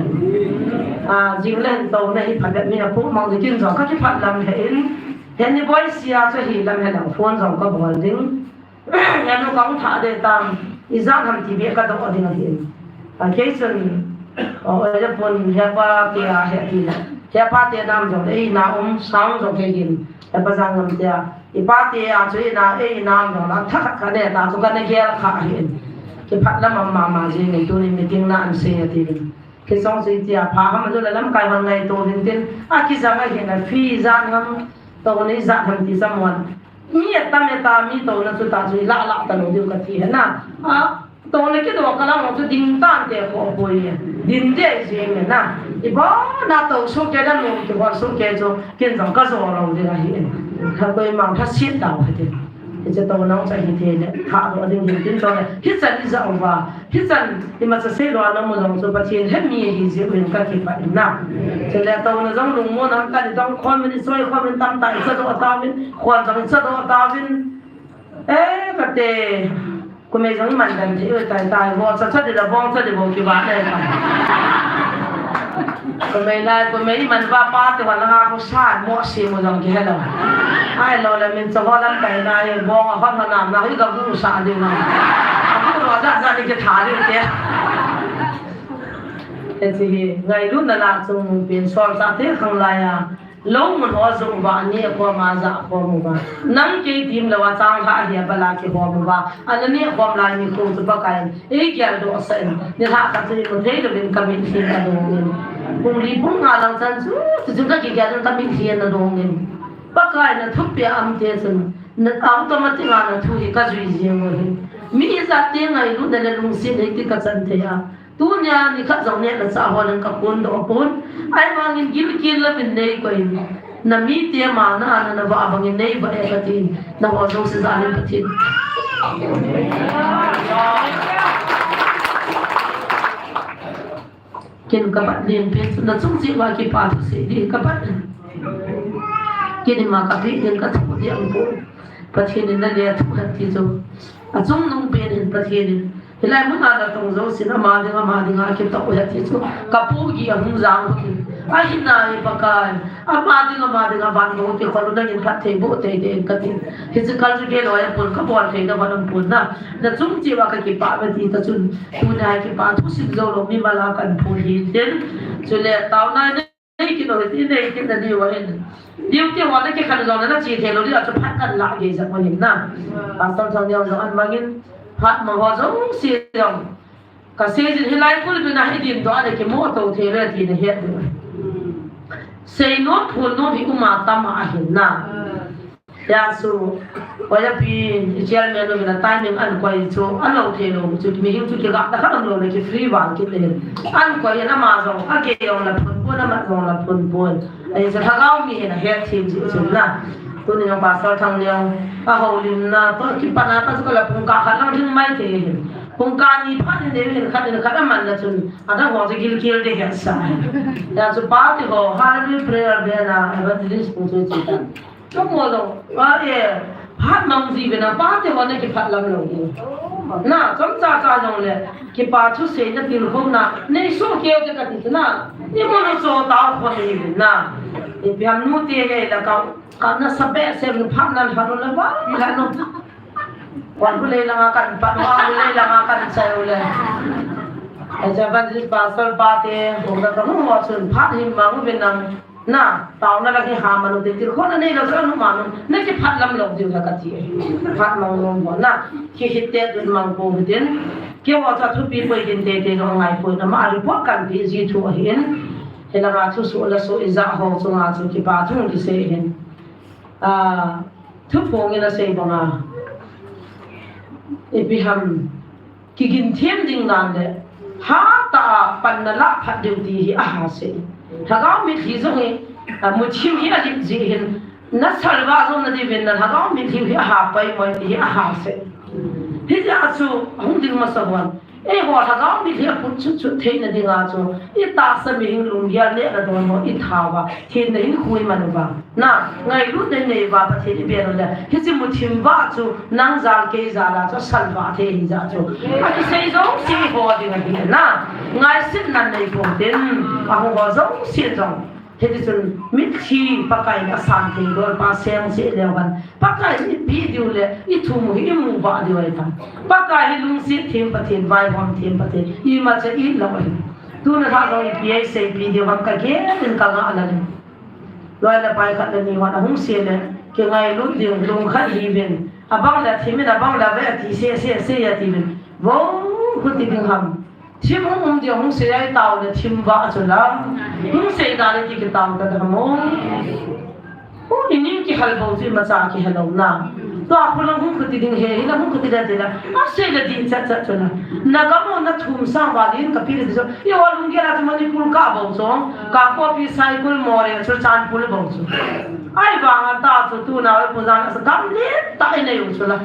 A, jing le hen to na hi phat mi a pu mang de kin jong ka ki phat lam he in. Hen ni boi sia chu hi lam he lang phone jong ka bol ding. Yanu kong tha de tam, i jat ham ti be ka do ding ahi. A kei chun, o, o, ya pon, ya pa te a he ti la. Ya pa te nam jong, ei na um, sang jong kei hin. Ya pa jang nam te a. I pa te a chu i na, ei na um jong la, tha khat ka ne ta chu ka ne gel kha ahi. Ki phat lam am ma ma ji ni tu ni meeting na an sei ati. Ki song sei ti a pha ham ju la lam kai bang ngai to din tin. A ki jang ahi na, phi jat ham, to ni jat ham ti sa mon. Mi a tam e ta, mi to na chu ta chu i la la ta lo diu ka ti he na. A, to na ki do ka la mo chu ding tan te ko poi e. Din de je me na. I ba na to so ke da no ki ba so ke chu kin jong ka jo lo ding ahi. Kha koi mang kha sit ta ha te. Hi che to na cha hi te le. Kha do ding ding tin to le. Hi cha ni ja o ba. Hi chan, i ma cha sei lo a na mu jong chu Pathen he mi hi ji min ka ki pa in na. Chule to na jong lung mo nam ka ni jong khom min soi khom min tam ta i cha do ta min, khom jong i cha do ta min. Eh, ka te, ku me jong i man dan te, oi tai tai, bo cha cha di la bong cha di bo ki ba ne ta. Ko mei lai, ko mei man va pa te va na nga ko sa mo si mo jong ki hello. Ai lo le min cha ho lam kai na ye bong a hon hon nam na hi ka bu sa di na. A bu ro ja ja ni ki tha di te. E si hi, ngailut na la chung mu pin sol sa te khang lai a. Lo mun ho jong va ni ko ma ja ko mu va. Nang kei tim lo a chang ha hi a ba la ki ho mu va. Ana ni khom lai ni ko chu Pakai. Ei gel doh sa in, ni lha khat chu i mu thei louvin ka mitlhi a dong in. Pung li pung nga lang chan chu, chu chu ka kigel in ka mitlhi a dong in. Pakai na thupi a um te chun, na automatic a na thu hi ka jui jing u hi. Mi ijat te ngailutna le lungset hi ti ka chan thei a. Tunia ni khat jong neh le chah ho lang ka kon doh pon. Ahivangin gilkel louvin nei koi in. Na mite ma na, na, na vah bangin nei vah e ka ti. Na ho jouse jal in Pathen. Ken ka bat lien pen, na chung cheh uva kipa thu sei ding ka bat. Ken ima ka pe ding ka thu ding pon. Pathen in na le thu hat ti chu. A chungnung pen in Pathen in. Hilai mun a natong jousen ama ding, ama ding a kitoh u ahi ti chu. Ka pohgih a hung jang u hi. Ahi nai Pakai. Ama ding, ama ding a van bou ti khol u nangin phatthei boh teitei in ka ti. Hiche kal chu kei loi a pon ka bol thei na van pon na. Na chung cheh uva ka kipah uve ti ta chun. Tuni a kipa thusim jou lou mimal a kan phun hi tin. Chule taona nei kit lou, i nei kit na diu ahin. Duty ho na kikhen jong le na che thei lou, ding a chu phat kan la gei jep u ahin na. Pastor Thangniam jong ahin mangin, phat mang ho jouse jong. Ka sei jin hilai kulbin a hi din to a le kimoto thei le ti na het diu. Sei nom phon nom hi um a tam a ahin na. Hia chu, Oya pi, i chairman nu vin a timing ahin koi chu, alou thei lou chu, mihing chu kiga ta khat um lou le ki free vang kit le. Ahin koi in ama jong, agei jong la phun pun, amat jong la phun pun. Ahi chu lhagao mi hin ahet thim chu chu na. Tuni jong Pastor Thangniam, ahoulimna, to kipat na ta chu ka la pung kah khat lang ding mai thei hin. Pung kah ni phat hin ding hin khat hin khat aman na chun, adang ho chu gilkel ding het sa. Hia chu party ho, Hallelujah prayer band a, evangelist pu chu chu tan. Chommo jong, a, e, phat mang ji ve na, pate ho na kiphat lam lou ding. Na, chomcha cha jong le, kipa thu seina tilkhouna, nei soh keu te kati chu na, i mun u cho tao khom hi ve na. Ipi ham nu te nge la ka, ka na sa behseh nu phat nan phat u le ba, la nu. Wan hu lei langa kan pat, wan hu lei langa kan chai u le. Ahi chu evangelist pastor pa te, hung na ka hung ho chun phat him mang u ve nang. Na, taona la hi ha manu te tilkhouna nei lou sa nu manu, na kiphat lam lou diu la kati e. Phat mang nom ho na, kihit te dun mang pou hitin. Keiho chu thupi poi din teitei jong ngai poi na ma report kan pe ji thu ahin. Hilanga thusoh la soh ija ho chunga chu kipa thu kisei hin. A, thuphong in asei banga. Ipi ham. Kigin them ding nan le, hatah a panna lah phat diu ti hi aha sei. Lhagao mitlhi jong hi, a, muthim hi alim jeh hin, na salvah jom na diuvin na lhagao mitlhi hi aha pai moi ti hi aha sei. Hijeh a chu, ahung ding masa hon. Eiho lhagao mitlhi aput chut chut theina dinga chu, i tahsa mihing lunggel neh le don ho i thao va, thenna hin khui man uva. Na, ngailutna nei uva Pathen i bel u le. Hiche muthim vah chu, nang jal kei jal a chu, salvah thei ahi jeh chu. Akisei jouse ho ding ahi na. Ngaisitna nei pou tin, ahung ho jouse jong. Hiti chun, mitlhi Pakai in asan thei dol pa seng cheh leu hen. Pakai in ipi diu le, i thum u hi i mu vah diu ahi tan. Pakai hi lungset them Pathen, vaihom them Pathen, imacha i lou ahi. Tuna lha jong ipi eisei pi diu ham ka gel in ka ngah lel in. Loi le pai khat le ni hon ahung se le, kingailut ding, lungkhat hiuvin. Abang le thimin, abang le ve ati se, se, se ati uvin. Vo, khuti ding ham. Thim hung um ding hung sei ai tao le thim vah chu la. Hung sei da le ti kitao ta da mo. U, i ning kihal bou chu imacha kihal lou na. Tua khu lang hung khuti ding he, hi lang hung khuti le ti la. Asei le ding chat chat chu na. Na gam u na thum sang val in ka pi le ti chu. Eiho lunggel a chu Manipur kah bou chu. Kangpokpi, Saikul, Moreh, Churachandpur bou chu. Ahivang a ta chu tuna oi pu jan a sa gam le ta i nei u chu la.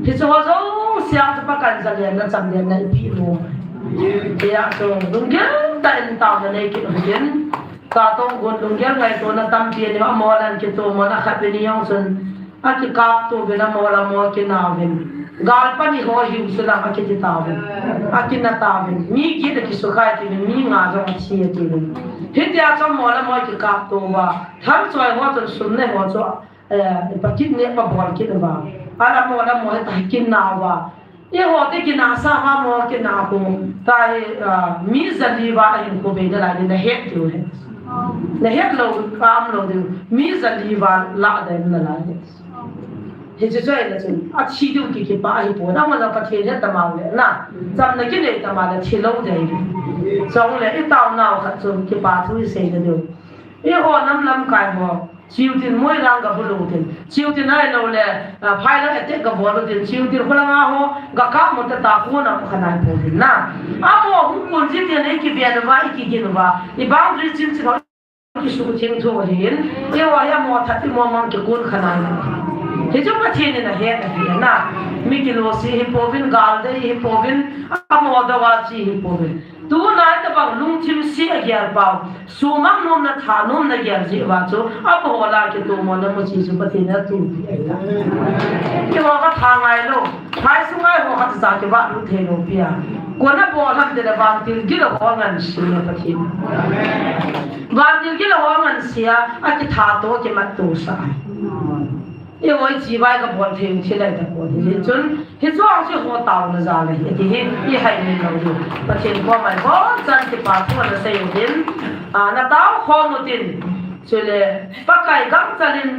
Hiche ho jouse a chu Pakai in jalen na chamlen na ipi mo. Hia chu lunggel tah in taona nei kit u hitin. Ka tong gon lunggel ngaitona tampi ani, amol an kitomona khat ve ni jong chun. Akikap to uvin amol amol kina uvin. Gal pani ho hiu sulang akiti tauvin. Akina tauvin. Mi get akisukha ati uvin, mi nga jong athi ati uvin. Hitia chu amol amol kikap to uva. Thalchoi ho chun sum nei ho chu, eh, pakit neh pabol kit uva. Ala amol amol hi ta kina uva. Eiho te kina sa ha mo kina ko. Ta hi, ah, mi jali va ahin ko be da lai na het diu he. Na het lou, ka um lou diu. Mi jali va la da na lai. Hiche chu ahi na chun. Athi diu ki kipa ahi poi. Na mo na Pathen het ta ma le na. Chamna kinei ta ma le thi lou ding. Chule i taonau khat chu kipa thu i sei na diu. Eiho nam lamkai ho. Chiu tin Moirang ga bulu tin. Chiu tin ahilou le, ah, phai lang attack ga bol tin. Chiu tin khulang a ho ga kap mo ta ta ko na khanai po tin na. Amo hung kun ji tin ei kibia na va, i kigin va. I boundary chin chin ho kisuthing tho hin. Eiho hi amo that i mo mang kikun khanai. Hichu Pathen in ahet ahi na. Mi kilosi hi pouvin, gal dei hi pouvin, amo dawa chi hi pouvin. Tunai tabang lungthim se agel pau. Sumang nomna, tha nomna gel jeh uva chu, abol a kitomona mu chi chu Pathen in atupi ahi. Keiho katha ngai lou, phai sunga eiho khat cha kivah lut thei lou pi a. Kona bol ham tile vantil gil a ho angansea Pathen. Vantil gil a ho angansea, akitha to kimat to sa. Eiho hi chibai kabol thei u thil ahi tapon. Hichun, hiche chu ho taona jal ahi, ti hi, ihai min lou diu. Pathen koma ibon chan kipa thu ana sei u hin. A, na tao khom u tin. Chule, Pakai gangchal in,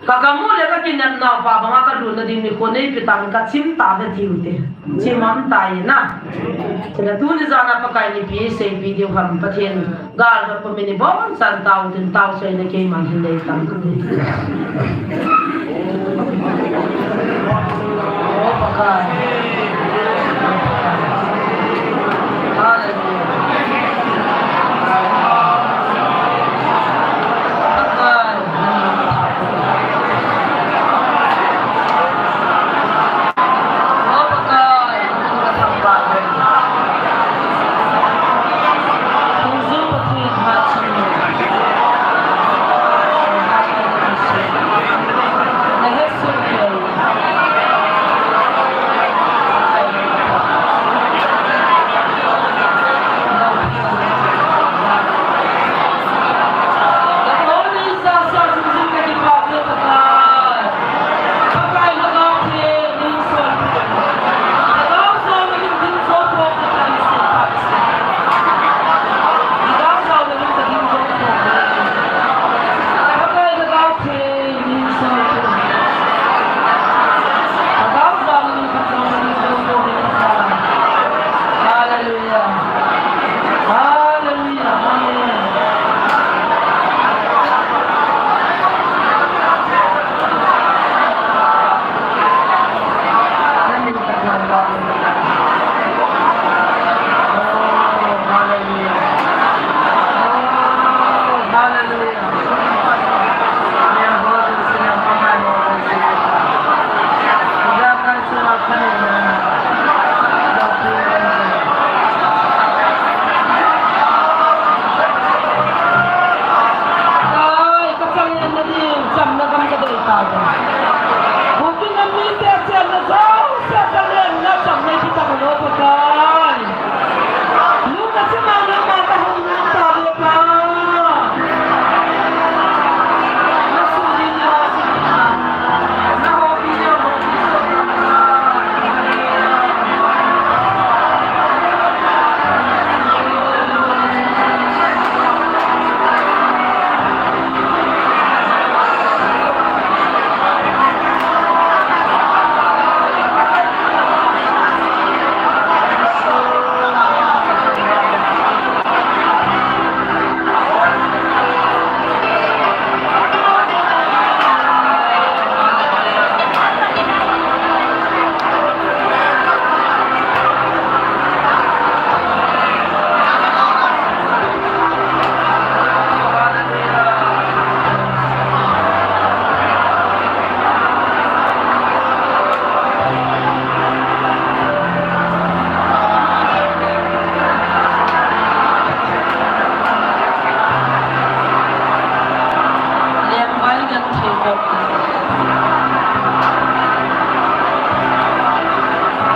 ka gam u le ka kinepnau pa banga ka lutna ding nikho neipe tang ka chim tave tiu te. Chim am tai na. Chule tuni jana Pakai in ipi seipi diu ham Pathen. Gal va pum in ibon chan tao tin tao sei na keiman hin dei tang ka ti. O Pakai. Hallelujah. Pakai. Hallelujah. Hallelujah. Amen. Oh, hallelujah. Oh, hallelujah.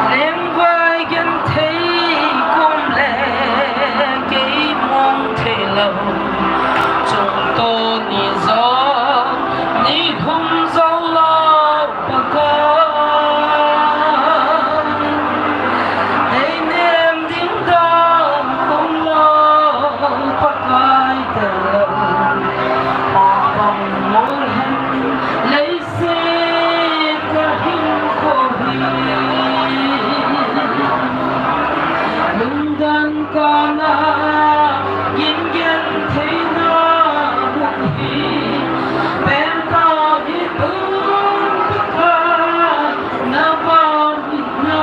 Lengvai genthei kom le kei mong thei lou, chungto ni jo, ni lhum jou lou Pakai. Hei nem ding dan kom lou Pakai te lou, Pakai mol hen lei Lungdan kana gin gentheina mun hi, penta hi tun taka na van na.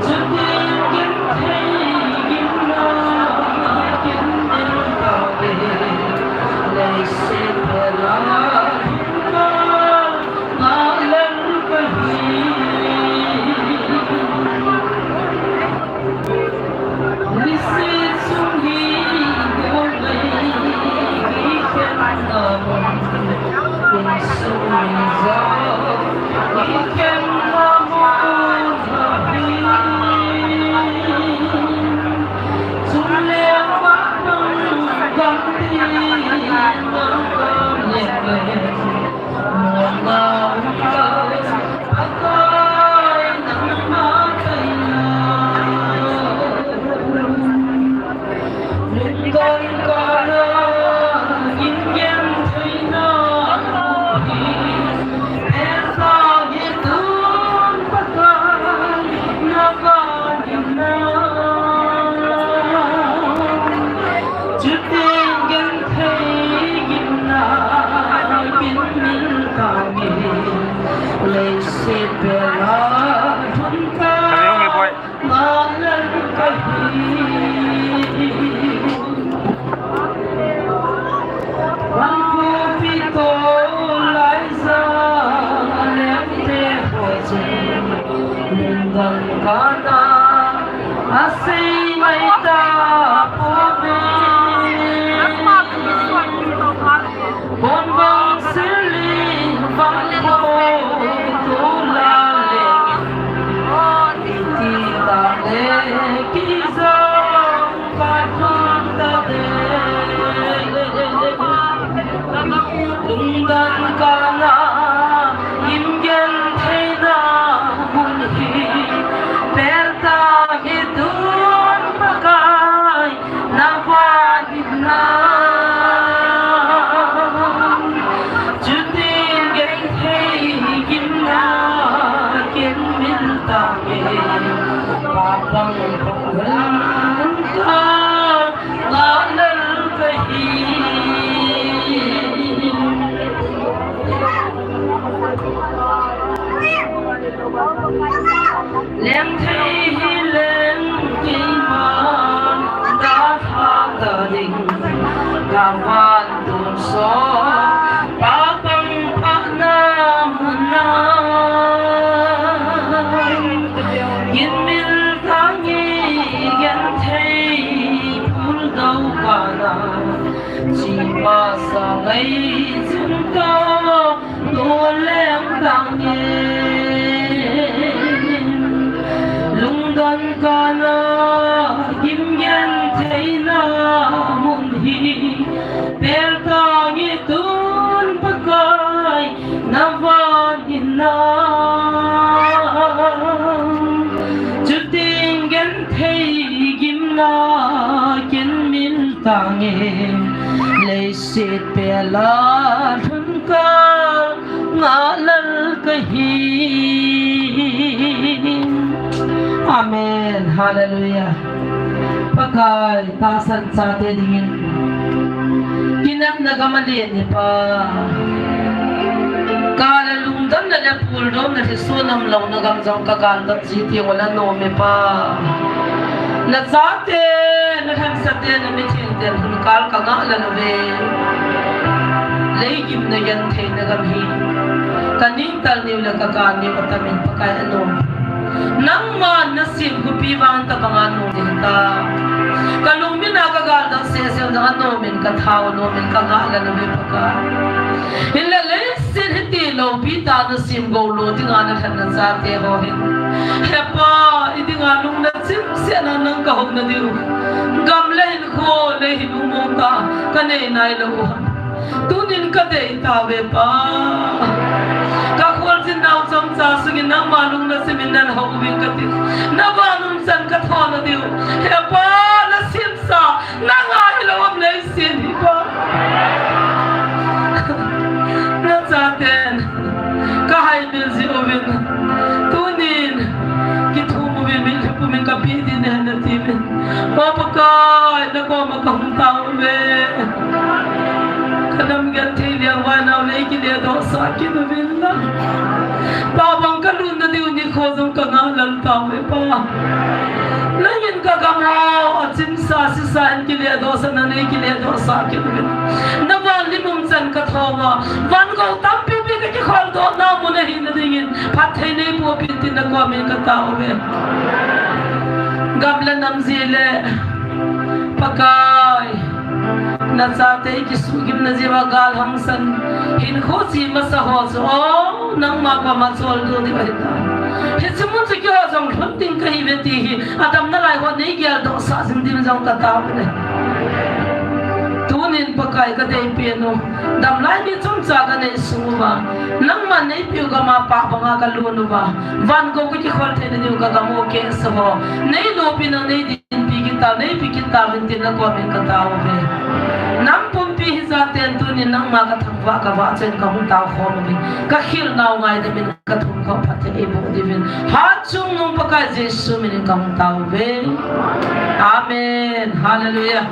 Chuti genthei ginna gin nen ta ve, leiset pela hinna Tolai sa lengte ho chun lungdon kana asei mai ta pove. Kon bang sili bang ko tola leng. Iti ta le kizong. Lungdon kana gimgen theina mun hi pelta hi tun Pakai na van in na. Chutin genthei gimna ken mil tange. Papang pang ka nalal kahi. Leng thei hi leng keiman da tha ta ding ka van tun so pa pang pha na mun na. Gin mil tangi gen thei pul dau ka na. Chi ma sa ngai chin ka. Toleng tangin lungdon kana gimgen theina mun hi pelta nge tun Pakai na van in na. Chuting genthei gimna ken mil tange. Leiset pela lhun ka ngalal kahi. Amen. Hallelujah. Pakai tahsan chate dingin kinepna gam alen ni pa. Kala lungdonna le puldomna le sunam louna gam jong ka kal dot ji ti wala nom e pa. Na chate, na lhansate, na mithengte lhun kal ka ngah lal uve. Leigimna gentheina gam hi ka ningtal niu le ka kal niu atamin Pakai anom. Nangman na sem khopi vang tabanga nom ding ta. Ka lungmina ka gal dang sesel dang anomin ka thao nomin ka ngah lal uve Pakai. Hinla leiset hiti loupi ta na sem gou lou dinga na lhatna chate ho hin. He Pa, i dinga lungna chimsetna nang ka houna diu. Gam le hinkho le hin umou ta ka nei nailou u. Tunin ka dei tauve Pa. Ka kholjin nau chomcha sungin nangma lungna simin nan hou uvin kati. Na van umchan ka thona diu. He Pa, na semsa nanga hilou am leiset hi Pa. Na chaten ka haibil ji uvin. Tunin kithum uvin mitlhi pumin ka pe ding ahi nati uvin. O Pakai, na koma ka hung tauve. Ka nam genthei leng vai nau nei kiledohsah kit uvin lang. Tabang ka lutna diu nikho jong ka ngah lal tauve Pa. Nangin ka gam ho achimsa sisa in kiledohsahna nei kiledohsah kit uvin. Na van lim umchan ka thouva. Van gou tampi pi ka kikholdohna mun ahina dingin phatthei nei boh pin tin na komin ka tauve. Gam le nam jeh le Pakai, na chate kisuhgimna jeh uva gal hangsan hinkho chi masa ho chu, o, nangma koma choldo diu ahitai. Hiche mun chu keiho jong lhun ding kahiuve ti hi, adamna lai ho nei geldohsah jing din jong ka tauve. Tunin Pakai ka deipen u. Damlai mi chomcha ka nei sung uva, nangman neipeu gama pah banga ka lon uva, van gou ka kikhol theina diu ka gam u kehsa ho nei lopi nang nei dinpi kit tau, nei pe kit tauvin tin na komin ka tauve. Nam pumpi hichaten tunin nangma ka thangvah ka vahchoin ka hung tao khom uvin, ka khel nau ngaidamin ka thum khom phatthei eiboh diuvin, hatchungnung Pakai Jesu minin ka hung tauve. Amen. Hallelujah.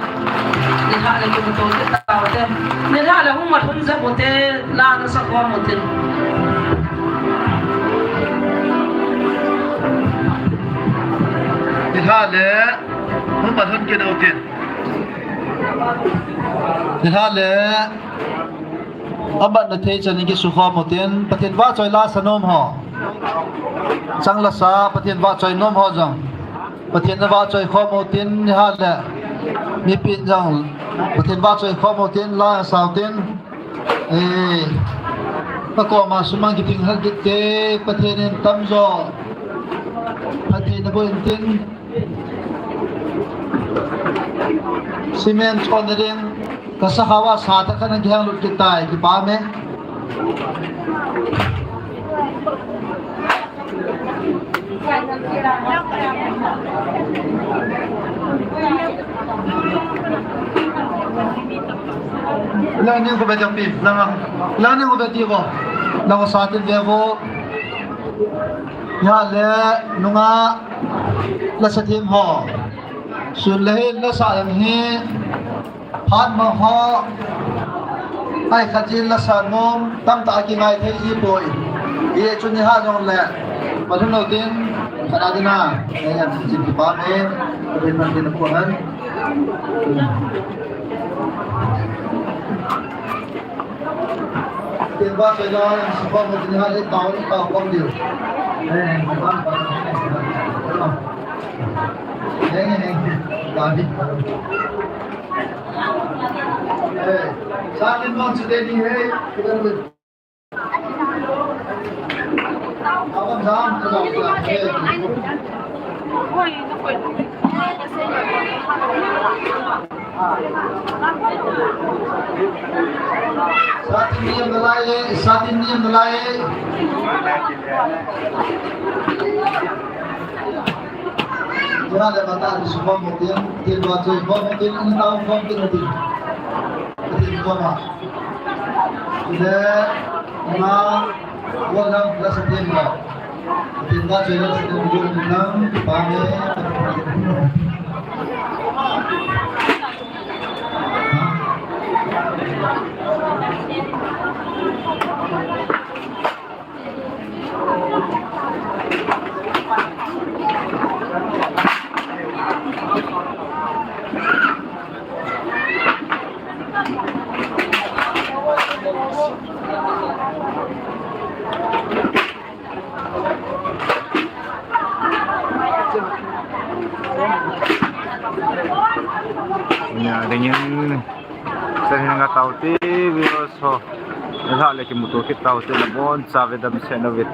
Nilhah le kimuto kit taute. Nilhah le hung mat lhun jep ute, la nasa khom utin. Nilhah le hung mat lhun kit utin. Nilhah le Amatna thei chan in kisukhom utin, Pathen vahchoi la sa nom ho. Chang la sa, Pathen vahchoi nom ho jong. Pathen na vahchoi khom utin, ni ha le. Mipin jong, Pathen vahchoi khom utin, la sa utin. Eh, ka koma sumang kiting hal kit te, Pathen in tamjo. Pathen na bo in tin. Cement chon na ding, ka sakhao a sa tah khat nang kihang lut kit tai, kipah me. Lang ning ko be jong pi, lang, lang ning ko be ti ko. Lang ko sa tin ve ko. Ya le, nunga, la sa tim ho. Sun le hin la sa yang hi. Phat ma ho. Ai khat in la sa nom, tamtah a kingai thei ji poi. Ye chu ni ha jong le. Pathen lo tin, khat a dina. Ye, jin kipah me. Pathen man tin ko han. Tin ba se la, sa pa mo tin ha le tao, tao pang diu. Eh, ba, ba, ba. Heng, heng, heng. Ba, bi. Eh, sa tin mo chu te ni he. Satin niam nalai, satin niam nalai. Jana le mata ni sumang mo tin, tin ba tu mo mo tin, ni tau mo tin mo tin. Tin ko ma. Le ma. Wonam la sa tin ba. Tin ba choi la sa tin ba wonam pa me. Nya, dingin, sa hin nga tau ti, viewers ho. Ila le kimuto kit tau ti na bon, sa ve dam se na vit.